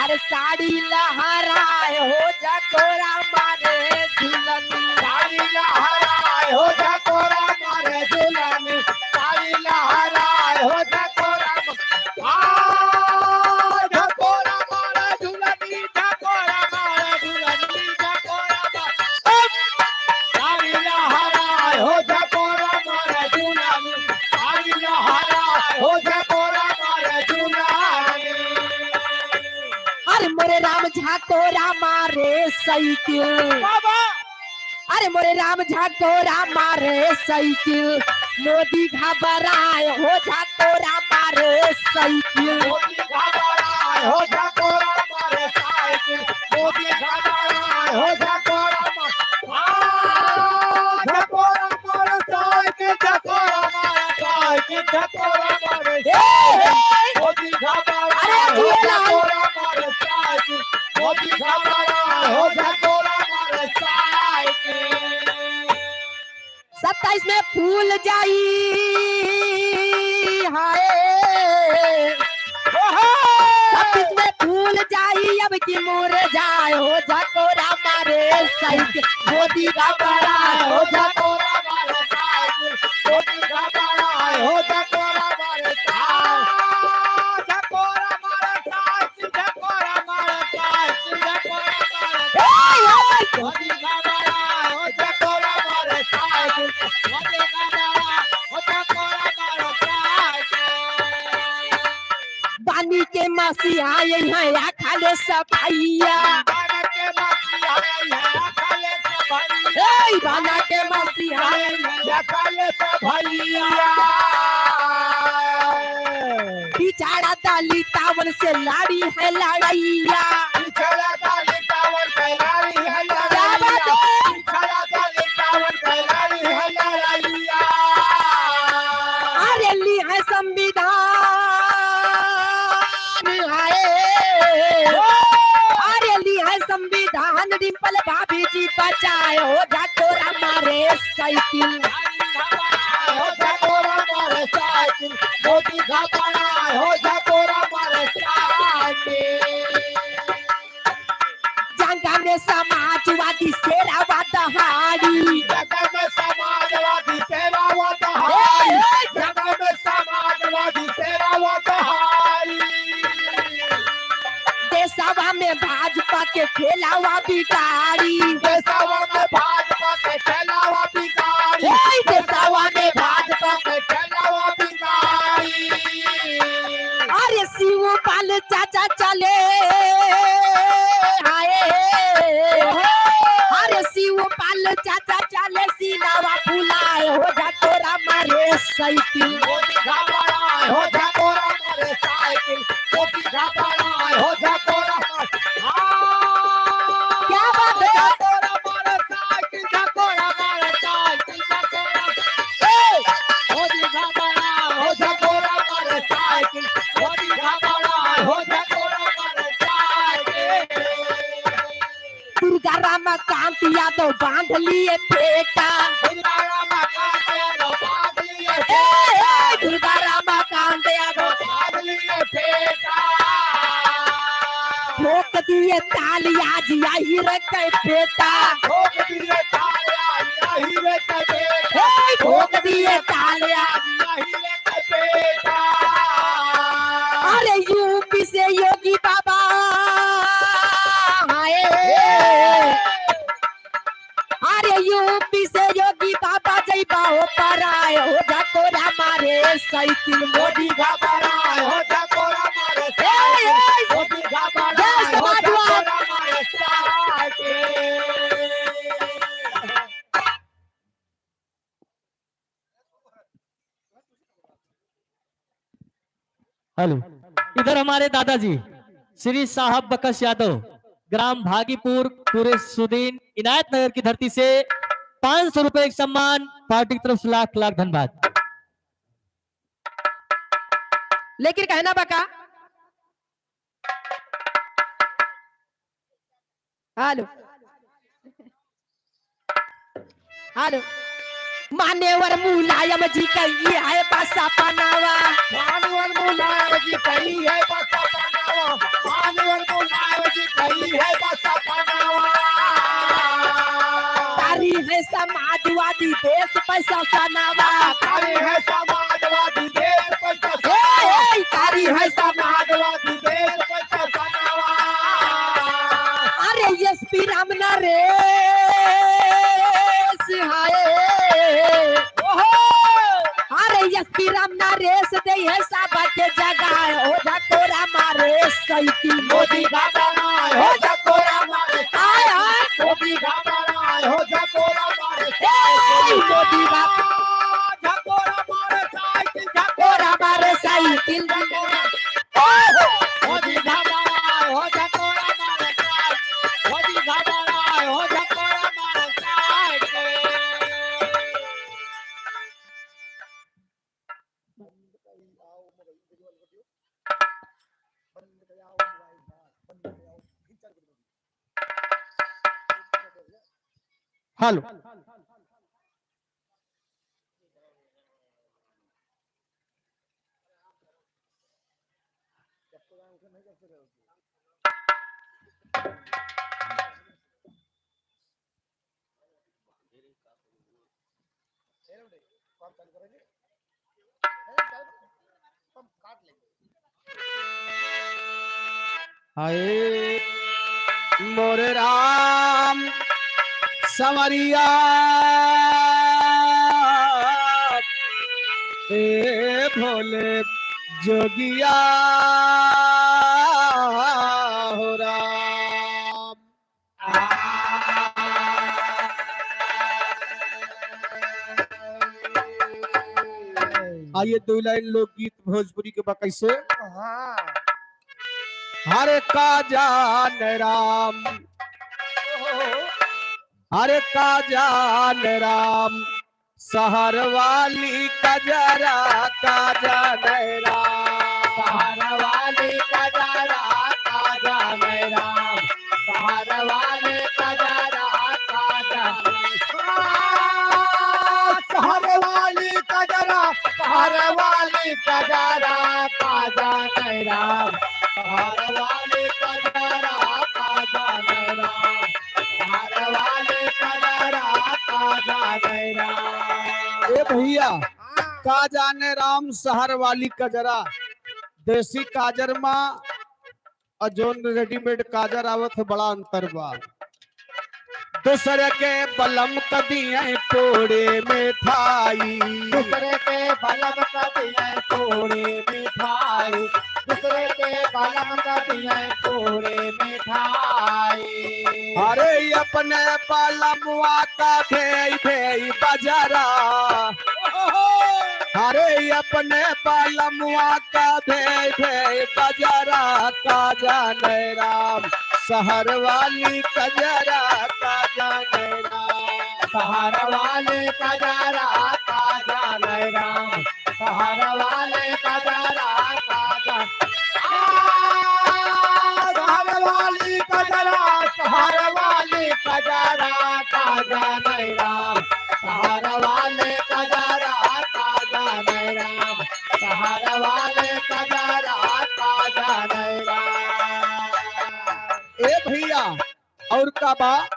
अरे साड़ी लहराए हो झकोरा मारे झुलनी। साड़ी लहराए हो झकोरा मारे झुलनी। साड़ी लहराए हो झकोरा मा-, आ, झकोरा मारे झुलनी, झकोरा मारे झुलनी, झकोरा मारे। साड़ी लहराए हो झकोरा मारे झुलनी, साड़ी लहराए हो झकोरा मारे झुलनी। अरे मोरे राम झकोरा मारे साइकिल। बाबा। अरे मोरे राम झकोरा मारे साइकिल, मोदी घबराए हो झकोरा मारे साइकिल। मोदी घबराए हो झकोरा मारे साइकिल, मोदी घबराए हो झकोरा मारे, आ, झकोरा मारे साइकिल, झकोरा मारे साइकिल, झकोरा मारे ए, ए। मोदी घबराए अरे, हो जिए लाल। झकोरा मारे साइकिल, मोदी घबराए हो झकोरा मारे साइकिल। सत्ताईस में फूल जाई, हाय। ओहो। छब्बीस में फूल जाई, अब की मुरझाए हो झकोरा मारे साइकिल। मोदी घबराए हो झकोरा मारे साइकिल। मोदी घबराए हो झकोरा मारे साइकिल। झकोरा मारे साइकिल। झकोरा मारे साइकिल, झकोरा मारे ए, ए। मोदी घबराए हो झकोरा मारे साइकिल, मोदी घबराए हो झकोरा मारे साइकिल। बानी के मसीहा यही है या खाली अखिलेश भैया। बन के मसीहा है अखिलेश भैया। ए, बन के मसीहा है अखिलेश भैया। पिछड़ा दलितावन से लड़ी है लड़ैया। पिछड़ा दलितावन से लड़ी है लड़ैया। क्या बात है? पिछड़ा दलितावन से लड़ी है लड़ैया। अरे ली है संविधान, हाय। अरे ली है संविधान, डिंपल भाभी जी बचाए हो, झकोरा मारे साइकिल। हो झकोरा मारे साइकिल, मोदी घबराए हो झकोरा मारे साइकिल। जंग में समाजवादी शेरावा दहाड़ी। जंग में समाजवादी शेरावा दहाड़ी। ए, ए, जंग में समाजवादी शेरावा दहाड़ी। देशवा में भाजपा के खेलावा बिगाड़ी। देशवा में भाजपा के खेलावा बिगाड़ी। ए, देशवा में भाजपा के खेलावा बिगाड़ी। अरे शिवपाल चाचा चले, हाय। अरे शिवपाल चाचा चले, सीनावा फुलाए हो झकोरा मारे साइकिल। मोदी घबराए हो झकोरा मारे साइकिल, मोदी घबराए हो झकोरा मारे। हाँ। क्या बात है? झकोरा मारे साइकिल, झकोरा मारे साइकिल, झकोरा। ए! मोदी घबराए हो झकोरा मारे साइकिल, मोदी घबराए हो झकोरा मारे साइकिल। दुर्गा रामकांत यादव बांध लिए फेटा। दुर्गा रामकांत यादव बांध लिए ए, ए, दुर्गा रामकांत यादव बांध लिए फेटा। ठोक दिए तालिया जिया हीरे के बेटा। ठोक दिए तालिया जिया हीरे के बेटा। ए, ठोक दिए तालिया जिया हीरे के बेटा। अरे यूपी से योगी बाबा, हाय। अरे यूपी से योगी बाबा जइबा हो पराए हो झकोरा मारे साइकिल। मोदी घबराए हो झकोरा मारे ए, साइकिल। ए। मोदी घबराए जय हो समाजवाद। झकोरा मारे साइकिल। हेलो, इधर हमारे दादाजी श्री साहब बकस यादव, ग्राम भागीपुर, कुरेसुद्दीन, इनायत नगर की धरती से पाँच सौ रुपए एक सम्मान, पार्टी की तरफ से लाख लाख धन्यवाद। लेकिन कहना बका, हेलो, हेलो, मान्यवर मुलायम जी कही है बस अपनावा। मान्यवर मुलायम जी कही है बस अपनावा। मान्यवर मुलायम जी कही है बस अपनावा। तारी है समाजवादी देश पैसा सनावा। तारी है समाजवादी देश पैसा ए, ए, तारी है समाजवादी देश पैसा सनावा। अरे एसपी राम नरेश हाय। ओहो। अरे एसपी राम नरेश देइहैं सबके जगाए हो झकोरा मारे साइकिल। मोदी घबराए हो झकोरा मारे साइकिल। आय, आय। मोदी घबराए हो झकोरा मारे ए, साइकिल। मोदी घबरा- झकोरा मारे साइकिल, झकोरा मारे साइकिल। झकोरा। मोदी घबराए हो झकोरा मारे साइकिल। मोदी घबराए हो झकोरा मारे साइकिल। हेलो। हाय मोरे राम संवरिया, ए भोले जोगिया हो। आइए, दो लाइन लोकगीत भोजपुरी के बा कैसे? हाँ। हरे का जान राम, हरे का जान राम, शहर वाली कजरा का जाने राम। शहर वाली कजरा का जाने राम। शहर वाली कजरा का जाने राम। शहर वाली कजरा, शहर वाली कजरा का जाने राम। शहर वाली कजरा का जाने राम। शहर वाली कजरा का जाने राम। ए भैया, हाँ। का जाने राम शहर वाली कजरा, देसी काजर मा और जौन रेडीमेड काजर आवत है, बड़ा अंतर बा। दूसरे के बलम क दिए पूरी मिठाई। दूसरे के बलम क दिए पूरी मिठाई। दूसरे के बलम क दिए पूरी मिठाई। अरे अपने बलमुआ का भेई भेई बजरा। अरे अपने बलमुआ का भेई भेई बजरा का जाने राम। शहर वाली कजरा का जाने राम। शहर वाली कजरा का जाने राम। शहर वाली कजरा का जा-, आ, शहर वाली कजरा, शहर वाली कजरा का जाने राम। शहर वाली कजरा का जाने राम। शहर वाली कजरा का जाने राम। ए भैया, और का बा?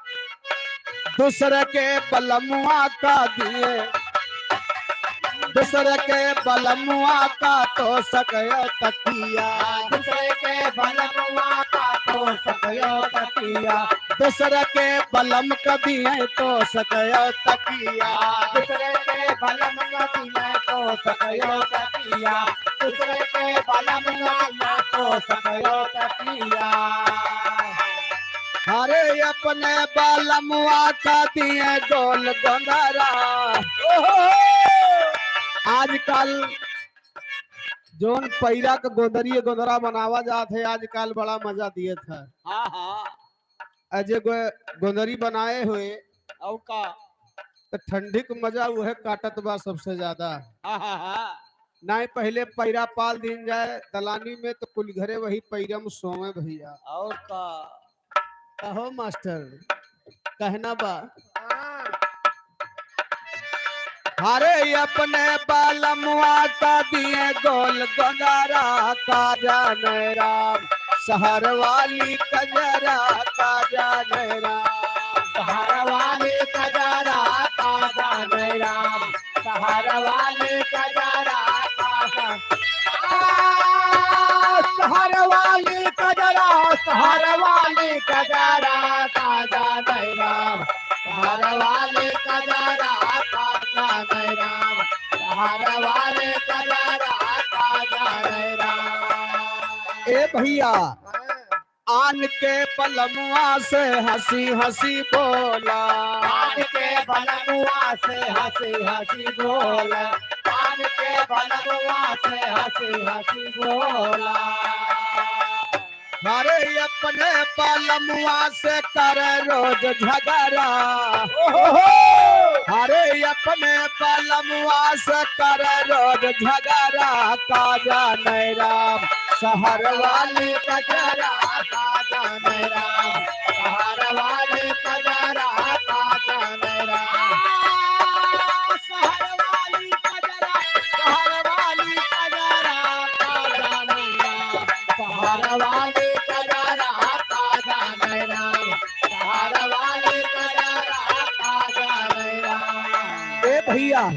दूसरे के बलमुआ का दिए, दूसरे के बलमुआ का तो सकयो तकिया। दूसरे के बलमुआ का तो सकयो तकिया। दूसरे के बलम का दिए तो सकयो तकिया। दूसरे के बलम का दिए तो सकयो तकिया। दूसरे के बलम का दिए तो सकयो तकिया। अरे अपने बलमुआ का दिए गोल गोंदरा। ओहो! आजकल जौन पैरा के गोंदरी गोंदरा बनावा जात है, आजकल बड़ा मजा दिए था। हाँ, हाँ। अजे गो-, गोंदरी बनाए हुए और का? तो ठंडी के मजा उहे काटत बा सबसे ज्यादा। हाँ, हाँ, हाँ। नाहीं पहिले पैरा पाल दीन जाए दलानी में, तो कुल घरे वही पैरा में सोवे भैया। और का? कहो मास्टर, कहना बा। हाँ। अरे अपने बलमुआ का दिए गोल गोंदरा का जाने राम। शहर वाली कजरा का जाने राम। शहर वाली कजरा का जाने राम। शहर वाली कजरा का जा-, आ, शहर वाली कजरा, शहर वाली कजरा का जाने राम। शहर वाली कजरा का जाने राम। शहर वाली कजरा का जाने राम। ए भैया, हाँ। आन के बलमुआ से हँसी हँसी बोला। आन के बलमुआ से हँसी हँसी बोला। आन के बलमुआ से हँसी हँसी बोला। अरे अपने बलमुआ से करे रोज झगड़ा। ओहो! अरे अपने बलमुआ से करे रोज झगड़ा का जाने राम। शहर वाली कजरा का जाने राम। शहर वाली कजरा का जाने राम। शहर वाली कजरा, शहर वाली कजरा का जाने राम। शहर वाली कजरा का जाने राम। शहर वाली कजरा का जाने राम। ए भैया,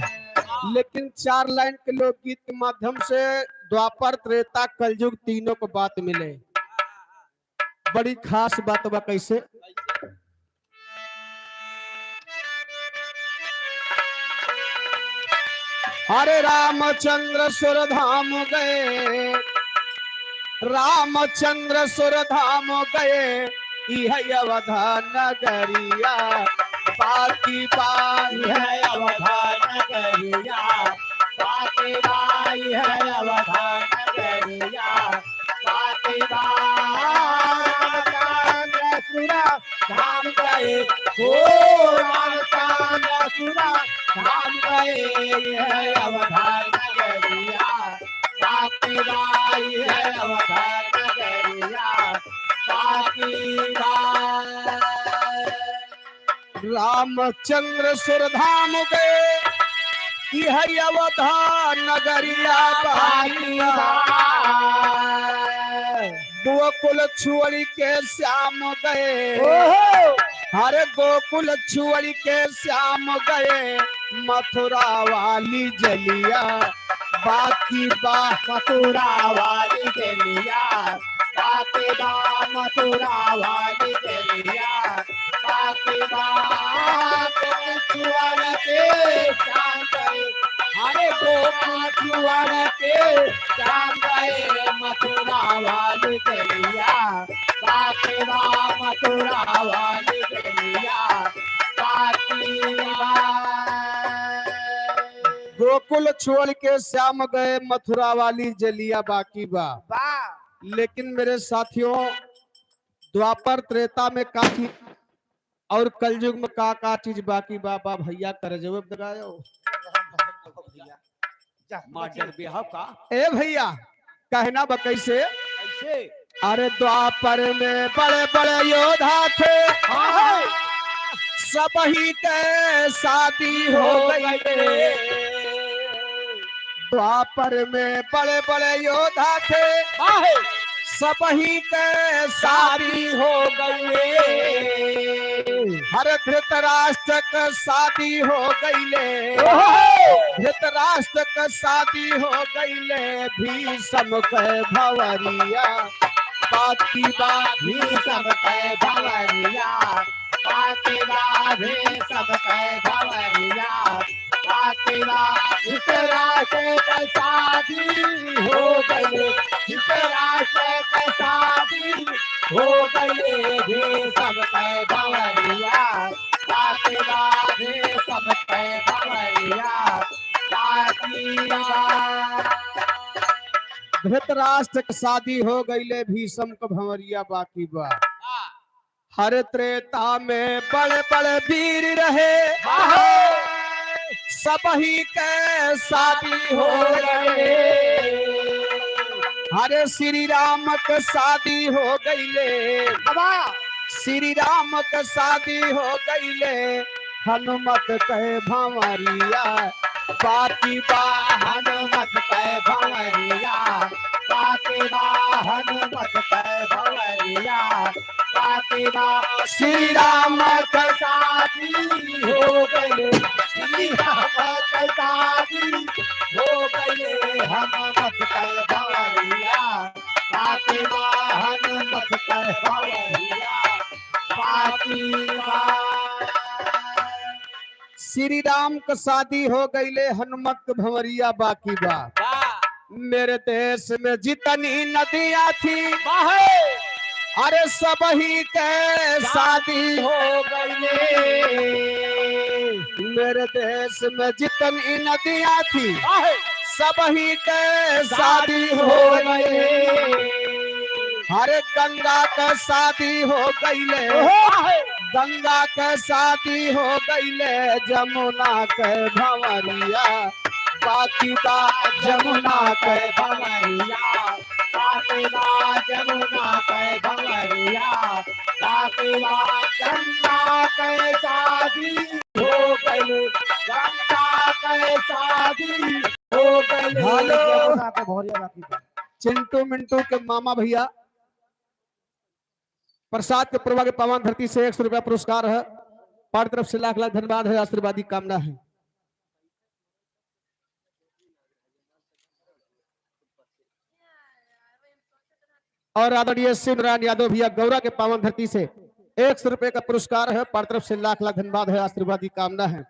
लेकिन चार लाइन के लोकगीत के माध्यम से द्वापर, त्रेता, कलयुग तीनों को बात मिले। बड़ी खास बात बा। कैसे? अरे रामचंद्र सुरधाम गए, रामचंद्र सुरधाम गए, इह अवध नगरिया, बाकी बा इह अवध नगरिया, बाकी बा हो राम चांद असुरा धाम गए, ये है अवधान नगरिया। बाकी बा, ये है अवधान नगरिया। बाकी बा। रामचंद्र सुरधाम गए, इह अवधा नगरिया बाकी बा। गोकुल छोड़ के श्याम गए, ओहो। हर गोकुल छोड़ के श्याम गए, मथुरा वाली जलिया बाकी बा। मथुरा वाली जलिया बाकी बा, मथुरा वाली जलिया बाकी बा। गोकुल छोड़ के श्याम गए, अरे गोकुल छोड़ के श्याम गए, मथुरा वाली जलिया बाकी बा, मथुरा वाली जलिया बाकी बा। गोकुल छोड़ के श्याम गए, मथुरा वाली जलिया बाकी बा। बा। लेकिन मेरे साथियों, द्वापर त्रेता में का चीज और कलयुग में का का चीज बाकी बा, बा भैया, करजवे दगायो। जा, मार डर बेहा का? ए भैया, कहना बा कैसे? कैसे? अरे द्वापर में बड़े बड़े योद्धा थे, हाँ। सबही के शादी हो हो गई। गई। द्वापर में बड़े बड़े योद्धा थे, हाँ। सबही के शादी हो गई। हर धृतराष्ट्र के शादी हो गईले, ओहो। धृतराष्ट्र के शादी हो गईले, भीषम के भंवरिया बाकी बा। भीषम के भंवरिया बाकी बा, भीषम के भंवरिया बाकी बा। धृतराष्ट्र के शादी हो गई, धृतराष्ट्र के शादी हो गई, भीषम के भंवरिया बाकी बा, भीषम के भंवरिया बाकी बा। धृतराष्ट्र के शादी हो गईले, भीषम के भंवरिया बाकी बा। हर त्रेता में बड़े बड़े वीर रहे, सबही के शादी हो गए। हरे श्री राम के शादी हो गईले, बाबा। श्री राम के शादी हो गईले, हनुमत के भंवरिया बाकी बा। हनुमत के भंवरिया बाकी बा, हनुमत के भंवरिया बाकी बा। श्री राम के शादी हो गई, श्री राम के शादी हो गई, हनुमत के भंवरिया बाकी बा, हनुमत के भंवरिया बाकी बा। श्री राम के शादी हो गईले, हनुमत के भंवरिया बाकी बा। बा। मेरे देश में जितनी नदियाँ थी, बाहे। अरे सबही के शादी हो गईले। मेरे देश में जितनी नदियाँ थी, बाहे। सबही के शादी हो गईले। अरे गंगा के शादी हो गईले, ओहो। गंगा के शादी हो गईले, जमुना के भंवरिया बाकी बा। जमुना के भंवरिया बाकी बा, जमुना के भंवरिया बाकी बा। गंगा के शादी हो गई, गंगा के शादी हो गई। हेलो। जमुना के भंवरिया बाकी बा। चिंटू मिंटू के मामा भैया प्रसाद के प्रभा के पावन धरती से एक सौ रुपया पुरस्कार है। पार्टी तरफ से लाख लाख धन्यवाद है, आशीर्वाद की कामना है। और आदरणीय शिव नारायण यादव भैया गौरा के पावन धरती से एक सौ रुपये का पुरस्कार है, पार्टी तरफ से लाख लाख धन्यवाद है, आशीर्वाद की कामना है।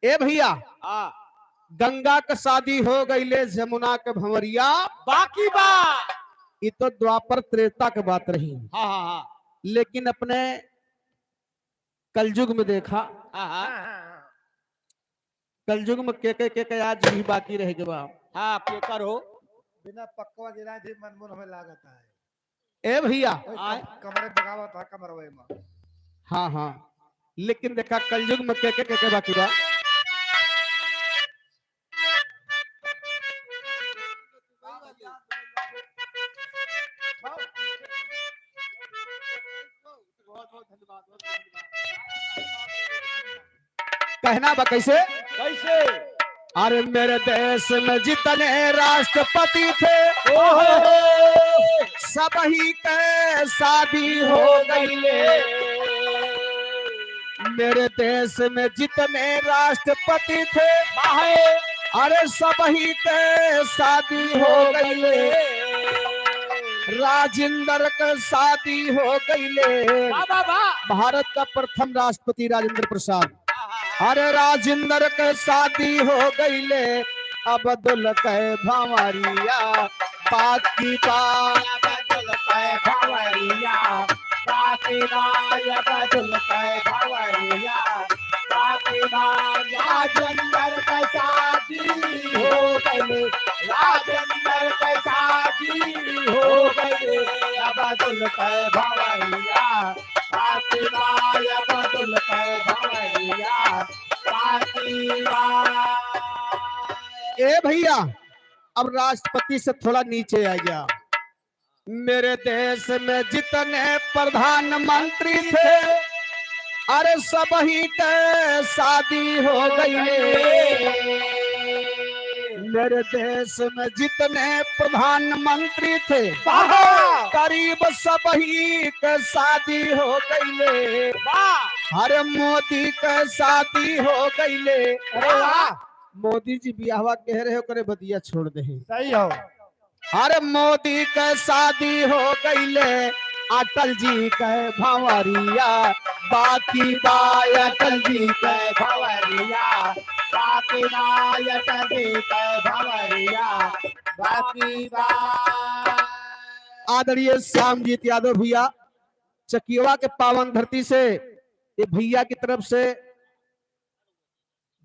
ए भैया, हाँ। गंगा के शादी हो गईले, जमुना के भंवरिया बाकी बा। ई तो द्वापर त्रेता के बात रही। हाँ, हाँ, हाँ। लेकिन अपने कलयुग में देखा, हाँ, हाँ। कलयुग में के के के के आज भी बाकी रह गवा। हाँ, केकर हो? बिना पकवा गिराए थे मनमुन हमें लागत है। ए भैया। ओए, आय। कम-, कमरे बगावत है, कमरवे में। हाँ, हाँ। लेकिन देखा, कलयुग में के के के के बाकी बा। कहना बा कैसे? कैसे? अरे मेरे देश में जितने राष्ट्रपति थे, ओहो! सबही के शादी हो गईले। मेरे देश में जितने राष्ट्रपति थे, वाह! अरे सबही के शादी हो गईले। राजेंद्र के शादी हो गईले। वाह, वाह, वाह। भारत का प्रथम राष्ट्रपति राजेंद्र प्रसाद। अरे राजेंद्र के शादी हो गईले, अब्दुल के भंवरिया बाकी बा। अब्दुल के भंवरिया बाकी बा, अब्दुल के भंवरिया बाकी बा। राजेंद्र के शादी हो गईले, राजेंद्र के शादी हो गईले, अब्दुल के भंवरिया बाकी बा, अब्दुल के भंवरिया बाकी बा। ए भैया, अब राष्ट्रपति से थोड़ा नीचे आ गया। मेरे देश में जितने प्रधानमंत्री थे, अरे सबही के शादी हो गई। मेरे देश में जितने प्रधानमंत्री थे, वाह! करीब सबही के शादी हो गईले। वाह! अरे मोदी के शादी हो गईले। अरे वाह! मोदी जी बियाहवा कह रहे हो, करे बतिया छोड़ दे। सही हो। अरे मोदी के शादी हो गईले, अटल जी के भंवरिया बाकी बा, अटल जी के भंवरिया बाकी बा, अटल जी के भंवरिया बाकी बा। आदरणीय श्यामजीत यादव भैया, चकियवा के पावन धरती से ये भैया की तरफ से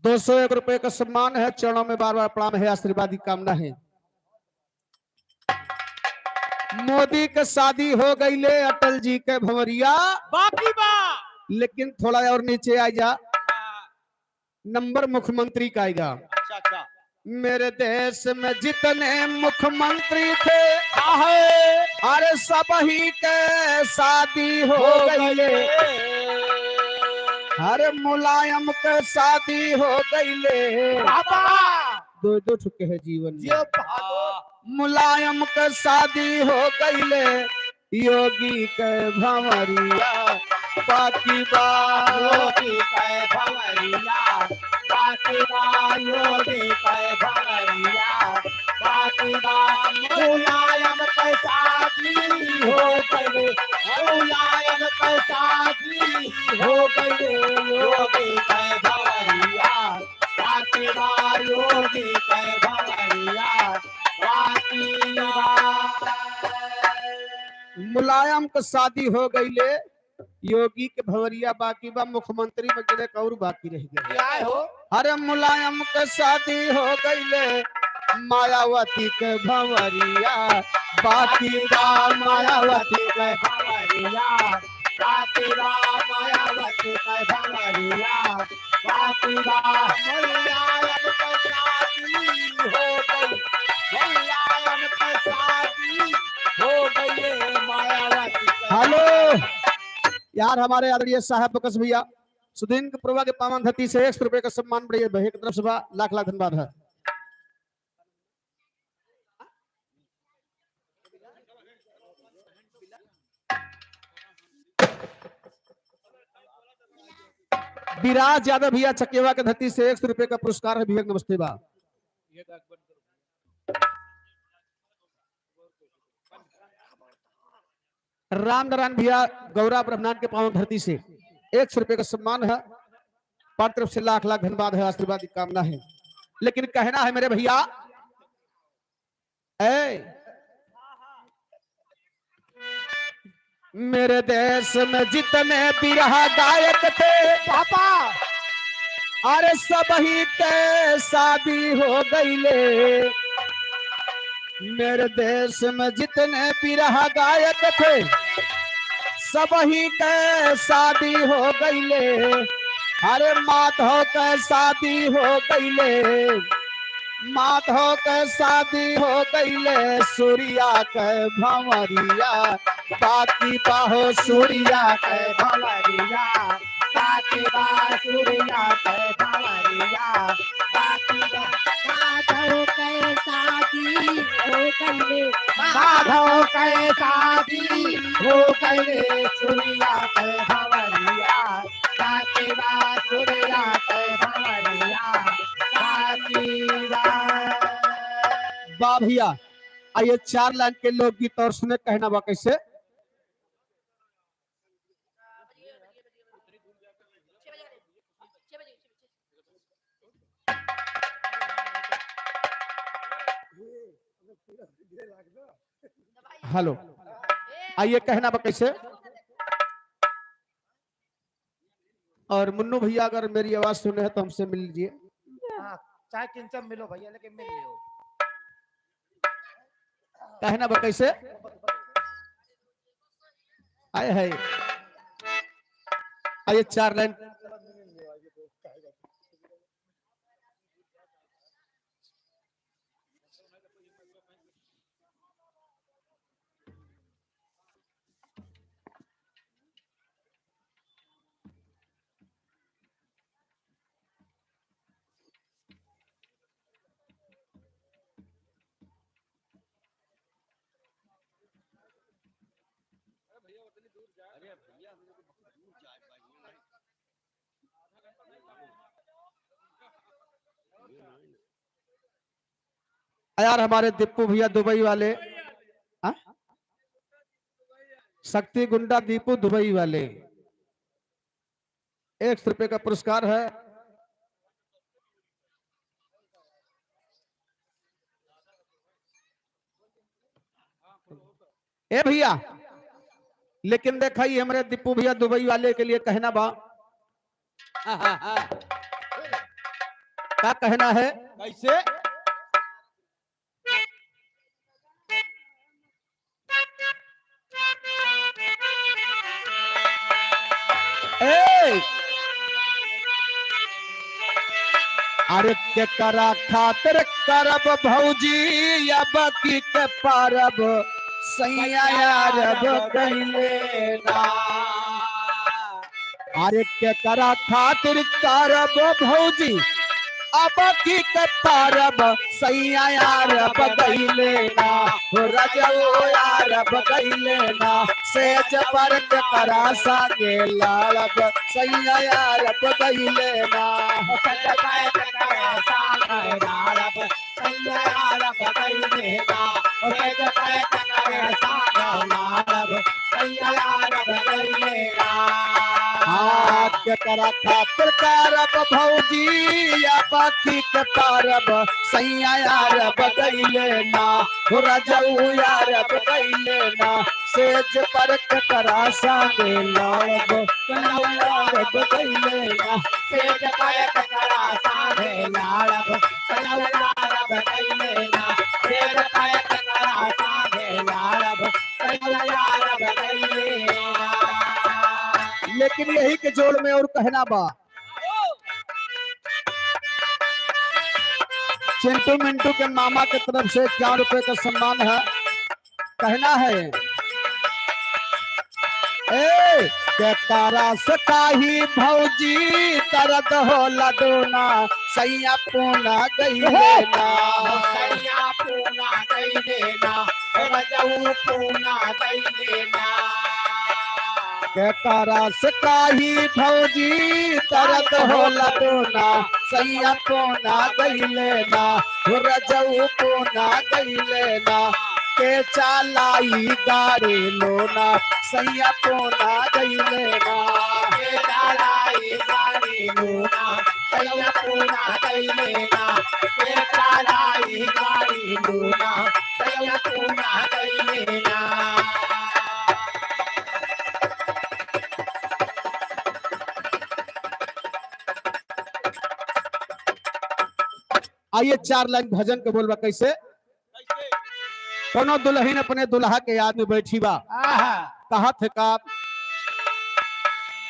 दो सौ एक रुपए का सम्मान है। चरणों में बार बार प्रणाम है, आशीर्वाद की कामना है। मोदी के शादी हो गईले, अटल जी के भंवरिया बाकी बा। लेकिन थोड़ा और नीचे आ जा, हाँ। नंबर मुख्यमंत्री का आएगा। अच्छा, अच्छा। मेरे देश में जितने मुख्यमंत्री थे, हाँ है। अरे सबही के शादी हो हो गईले। गईले। अरे मुलायम के शादी हो गईले। बाबा। दो दो ठुके है जीवन में। जियो बहादुर। मुलायम के शादी हो गईले, योगी के भंवरिया बाकी बा। योगी के भंवरिया बाकी बा, योगी के भंवरिया बाकी बा। मुलायम के शादी हो गईले, मुलायम के शादी हो गईले, योगी के भंवरिया बाकी बा, योगी के भंवरिया बाकी बा। मुलायम के शादी हो गईले, योगी के भंवरिया बाकी बा, मुख्यमंत्री में गिने के और बाकी रह गए। क्या हो? अरे मुलायम के शादी हो गईले, मायावती के भंवरिया बाकी बा, मायावती के भंवरिया बाकी बा, मायावती के भंवरिया बाकी बा। मुलायम के शादी हो गई, मुलायम के शादी हो गई, मायावती के हेलो यार, हमारे आदरणीय साहब बकस भैया, सुदीन के पुरवा के पावन धरती से एक सौ रुपए का सम्मान बढ़िया भैया की तरफ से बा, लाख लाख धन्यवाद है। विराज यादव भैया चकेवा के धरती से एक सौ रुपए का पुरस्कार है भैया, नमस्ते बा। राम नारायण भैया गौरा ब्रह्मनाथ के पावन धरती से एक सौ रुपए का सम्मान है, पार्टी तरफ से लाख लाख धन्यवाद है, आशीर्वाद की कामना है। लेकिन कहना है मेरे भैया, ए, मेरे देश में जितने बिरहा गायक थे पापा, अरे सबही के शादी हो गईले। मेरे देश में जितने बिरहा गायक थे, सबही के शादी हो गईले, अरे माधव के शादी हो गईले, माधव के शादी हो गईले, सूर्या के भंवरिया बाकी बा हो, सूर्या के भंवरिया बाकी बा, सूर्या के भंवरिया बाकी बा। माधव के शादी हो गईले, माधव के शादी हो गईले, सूर्या के भंवरिया बाकी बा, सूर्या के भंवरिया बाकी बा। वाह भैया, आइए चार लाइन के लोकगीत और सुने, कहना बा कैसे। हेलो, आइए कहना बा कैसे। और मुन्नू भैया अगर मेरी आवाज सुने हैं तो हमसे मिल लीजिए। हाँ, चाहे किनसे मिलो भैया, लेकिन मिल लियो। कहना बा कैसे। आए है, आइए चार लाइन। यार, हमारे दीपू भैया दुबई वाले, हाँ? शक्ति गुंडा दीपू दुबई वाले, एक सौ रुपये का पुरस्कार है। ए भैया, लेकिन देखा, ये हमरे दीपू भैया दुबई वाले के लिए कहना बा। का कहना है? कैसे? ए! अरे केकरा खातिर करब भौजी अब की के परब, सैया अरब गइले ना। अरे केकरा खातिर करब भौजी अब की के परब, सैया अरब गइले ना, हो रजऊ अरब गइले ना, सेज पर केकरा संगे लड़ब, सैया अरब गइले ना। सेज पर केकरा संगे लड़ब, सैया अरब गइले ना, सेज पर केकरा संगे लड़ब, सैया अरब गइले ना। हाँ, केकरा खातिर करब भौजी अब की के परब, सैया अरब गइले ना, हो रजऊ अरब गइले ना, सेज पर केकरा संगे लड़ब, सैया अरब गइले ना, सेज पर केकरा संगे लड़ब, सैया अरब गइले ना, सेज पर केकरा संगे लड़ब, सैया अरब गइले ना। लेकिन यही के जोड़ में और कहना बा। चिंटू मिंटू के मामा के तरफ से इक्यावन रुपए का सम्मान है। कहना है, ए, केकरा से कही भौजी दर्द होला दूना, सैया पूना गइले ना। सैया पूना गइले ना, रजऊ पूना गइले ना। केकरा से कही भौजी दर्द होला दूना, सैया पूना गइले ना, हो रजऊ पूना गइले ना। के चलाई गाड़ी लूना, सैया पूना गइले ना। के चलाई गाड़ी लूना, सैया पूना गइले ना। के चलाई गाड़ी लूना, सैया पूना गइले ना। आइए, चार लाइन भजन के बोलबा कैसे? कोनो दुलहिन अपने दुलहा के याद में बैठी बा। आहा। कहत है का?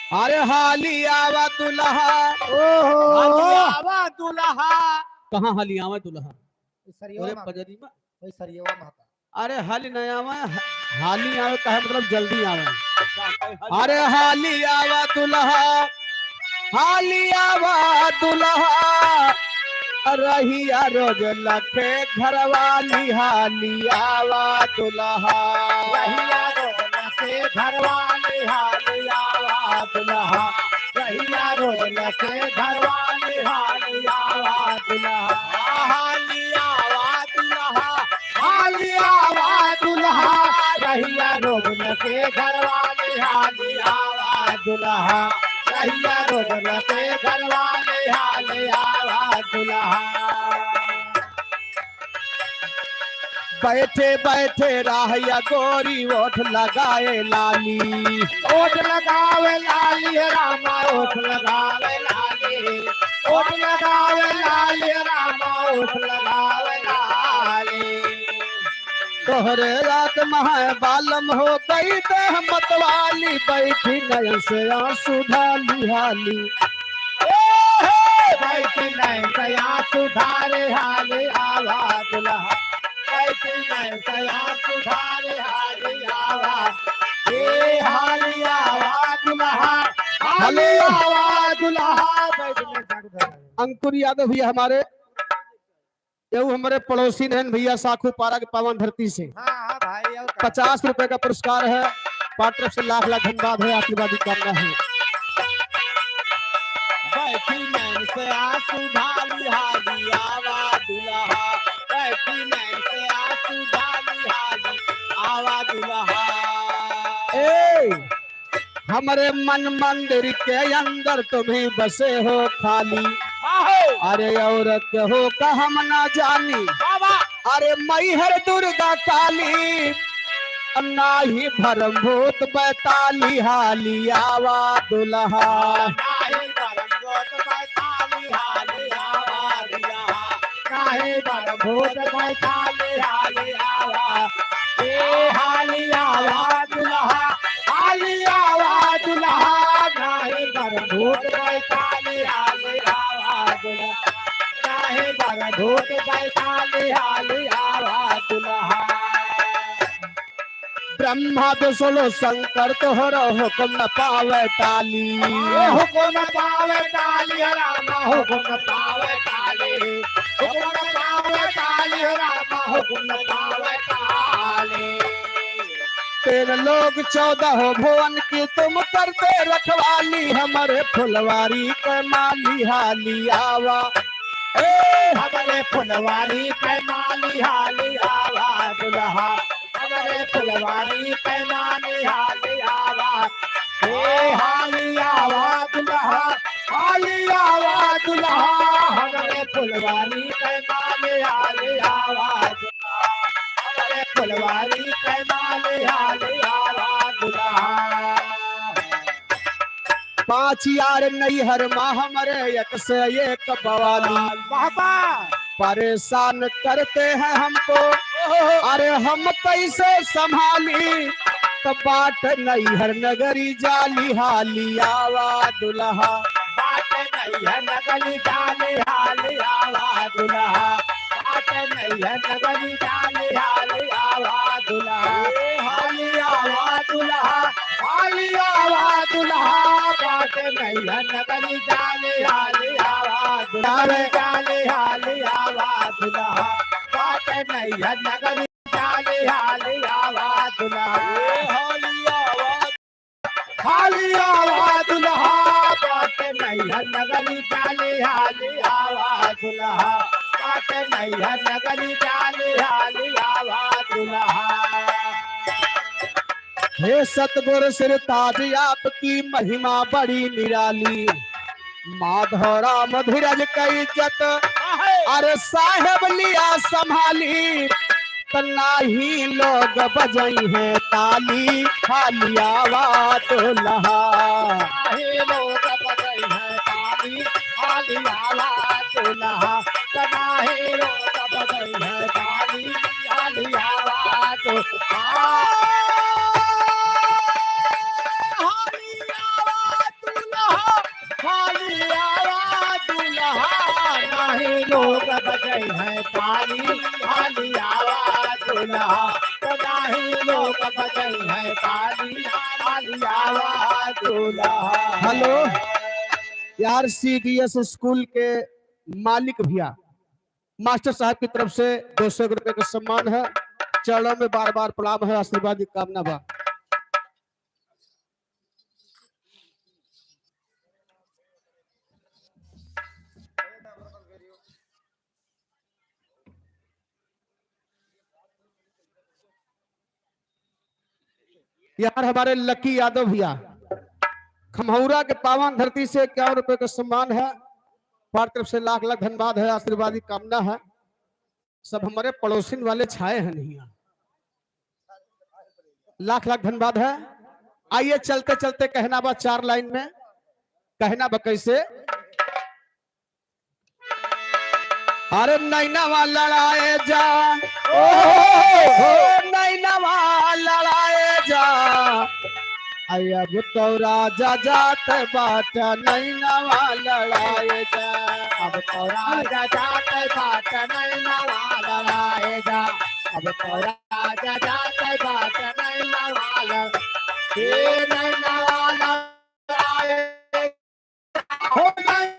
अरे हाली आवा दुल्हा। ओहो। हाली आवा दुल्हा। कहाँ हाली आवा दुल्हा? ई सरियवा अरे मा। पजरी मा। वही सरियवा मा। अरे हाली न आवा, हाली आवा कहे मतलब जल्दी आवा। अरे हाली आवा दुल्हा, हाली आवा दुल्हा, रहिया रोज लखे घरवाली, हाली आवा दुल्हा। रहिया रोज लखे घरवाली, हाली आवा दुल्हा। रहिया रोज लखे घरवाली, हाली आवा दुल्हा। हाली आवा दुल्हा, हाली आवा दुल्हा। रहिया रोज लखे घरवाली, हाली आवा दुल्हा। रहिया रोज लखे घरवाली, हाली आवा दुल्हा। बैठे बैठे राहिया गोरी ओठ लगाए लाली। ओठ लगावे लाली हे रामा, ओठ लगावे लाली। ओठ लगावे लाली हे रामा, ओठ लगावे लाली। तोहरे याद मा है बालम हो गई देह मतवाली, बैठी नयन से आंसू ढाली हाली। ए हे! बैठी नयन से आंसू ढाले हाली आवा दुल्हा। बैठी नयन से आंसू ढाले हाली आवा। ए हाली आवा दुल्हा, हाली आवा दुल्हा। बैठी नयन से आंसू ढाले। अंकुर यादव भैया हमारे, ये हमारे पड़ोसी नहन भैया साखू पारा के पावन धरती से। हाँ, हाँ भाई, और का? पचास रुपए का पुरस्कार है, पार्टी तरफ से लाख लाख धन्यवाद है, आशीर्वाद की कामना है। बैठी नैन से आंसू ढाली हाली आवा दुल्हा, बैठी नैन से आंसू ढाली हाली आवा दुल्हा। ए, हमरे मन मंदिर के अंदर तुम्ही बसे हो खाली। आहो। अरे और केहू का हम ना जानी। बाबा। अरे मैहर दुर्गा काली, नाही भरम भूत बैताली हाली आवा दुल्हा। नाही भरम भूत बैताली हाली आवा दुल्हा। नाही भरम भूत बैताली हाली आवा। ए हाली आवा दुल्हा, हाली आवा दुल्हा, नाही भरम भूत बैताली हाली आवा दुल्हा, नाही भरम भूत बैताली हाली आवा दुल्हा। ब्रह्मा विष्णु शंकर तोहरो हुक्म न पावे टाली। ए हुक्म न पावे टाली, रामा हुक्म न पावे टाली। हुक्म न पावे टाली, रामा हुक्म न पावे टाली। तेरह लोक चौदह भुवन की तुम करते रखवाली, हमरे फुलवारी के माली हाली आवा। ए हमरे फुलवारी के माली हाली आवा दुल्हा, हमरे फुलवारी के माली हाली आवा। ए हाली आवा दुल्हा, हाली आवा दुल्हा, हमरे फुलवारी के माली हाली आवा दुल्हा, हमरे फुलवारी के माली हाली आवा दुल्हा। पाँच यार नैहर मा हमरे एक से एक बवाली। बाबा। परेशान करते हैं हमको, अरे हम कैसे संभाली। तो बाट नैहर नगरी जाली हाली आवा दुल्हा। बाट नैहर नगरी जाली हाली आवा दुल्हा। बाट नैहर नगरी जाली हाली आवा दुल्हा। ए हाली आवा दुल्हा, हाली आवा दुल्हा, बाट नैहर नगरी जाली हाली आवा दुल्हा। जाली हाली आवा दुल्हा, बाट नैहर नगरी जाली हाली आवा दुल्हा। ए हाली आवा हाली आवा दुल्हा, बाट नैहर नगरी जाली हाली आवा दुल्हा, बाट नैहर नगरी जाली हाली आवा दुल्हा। हे सतगुरु श्री ताज आपकी महिमा बड़ी निराली। माधव राम धीरज कै इज्जत, अरे साहेब लिया संभाली, त नाही लोग बजइहैं ताली, हाली आवा दुल्हा। नाही लोग बजइहैं ताली, हाली आवा दुल्हा, त नाही लोग बजइहैं ताली, हाली आवा दुल्हा। हाली आवा है ताली, हाली आवा दूल्हा, तो नाही लोग बजई है ताली, हाली आवा दूल्हा। हेलो यार, सीडीएस स्कूल के मालिक भैया, मास्टर साहब की तरफ से दो सौ रुपए का सम्मान है। चरणों में बार बार प्रणाम है, आशीर्वाद की कामना बा। यार, हमारे लकी यादव भैया, खमहौरा के पावन धरती से इक्यावन रुपए का सम्मान है। हमारे तरफ से लाख लाख धन्यवाद है, आशीर्वाद की कामना है। सब हमारे पड़ोसिन वाले छाए हैं नहीं यहाँ। लाख लाख धन्यवाद है। आइए, चलते चलते कहना बा चार लाइन में। कहना बा कैसे? अरे नैनवा लड़ाए जा, ओ हो, नैनवा लड़ाए जा। आई अब तो राजा जात बाट नैनवा लड़ाए जा। अब तो राजा जात बाट नैनवा लड़ाए जा। अब तो राजा जात बाट नैनवा लड़-, ए नैनवा लड़ाए, हो नैनवा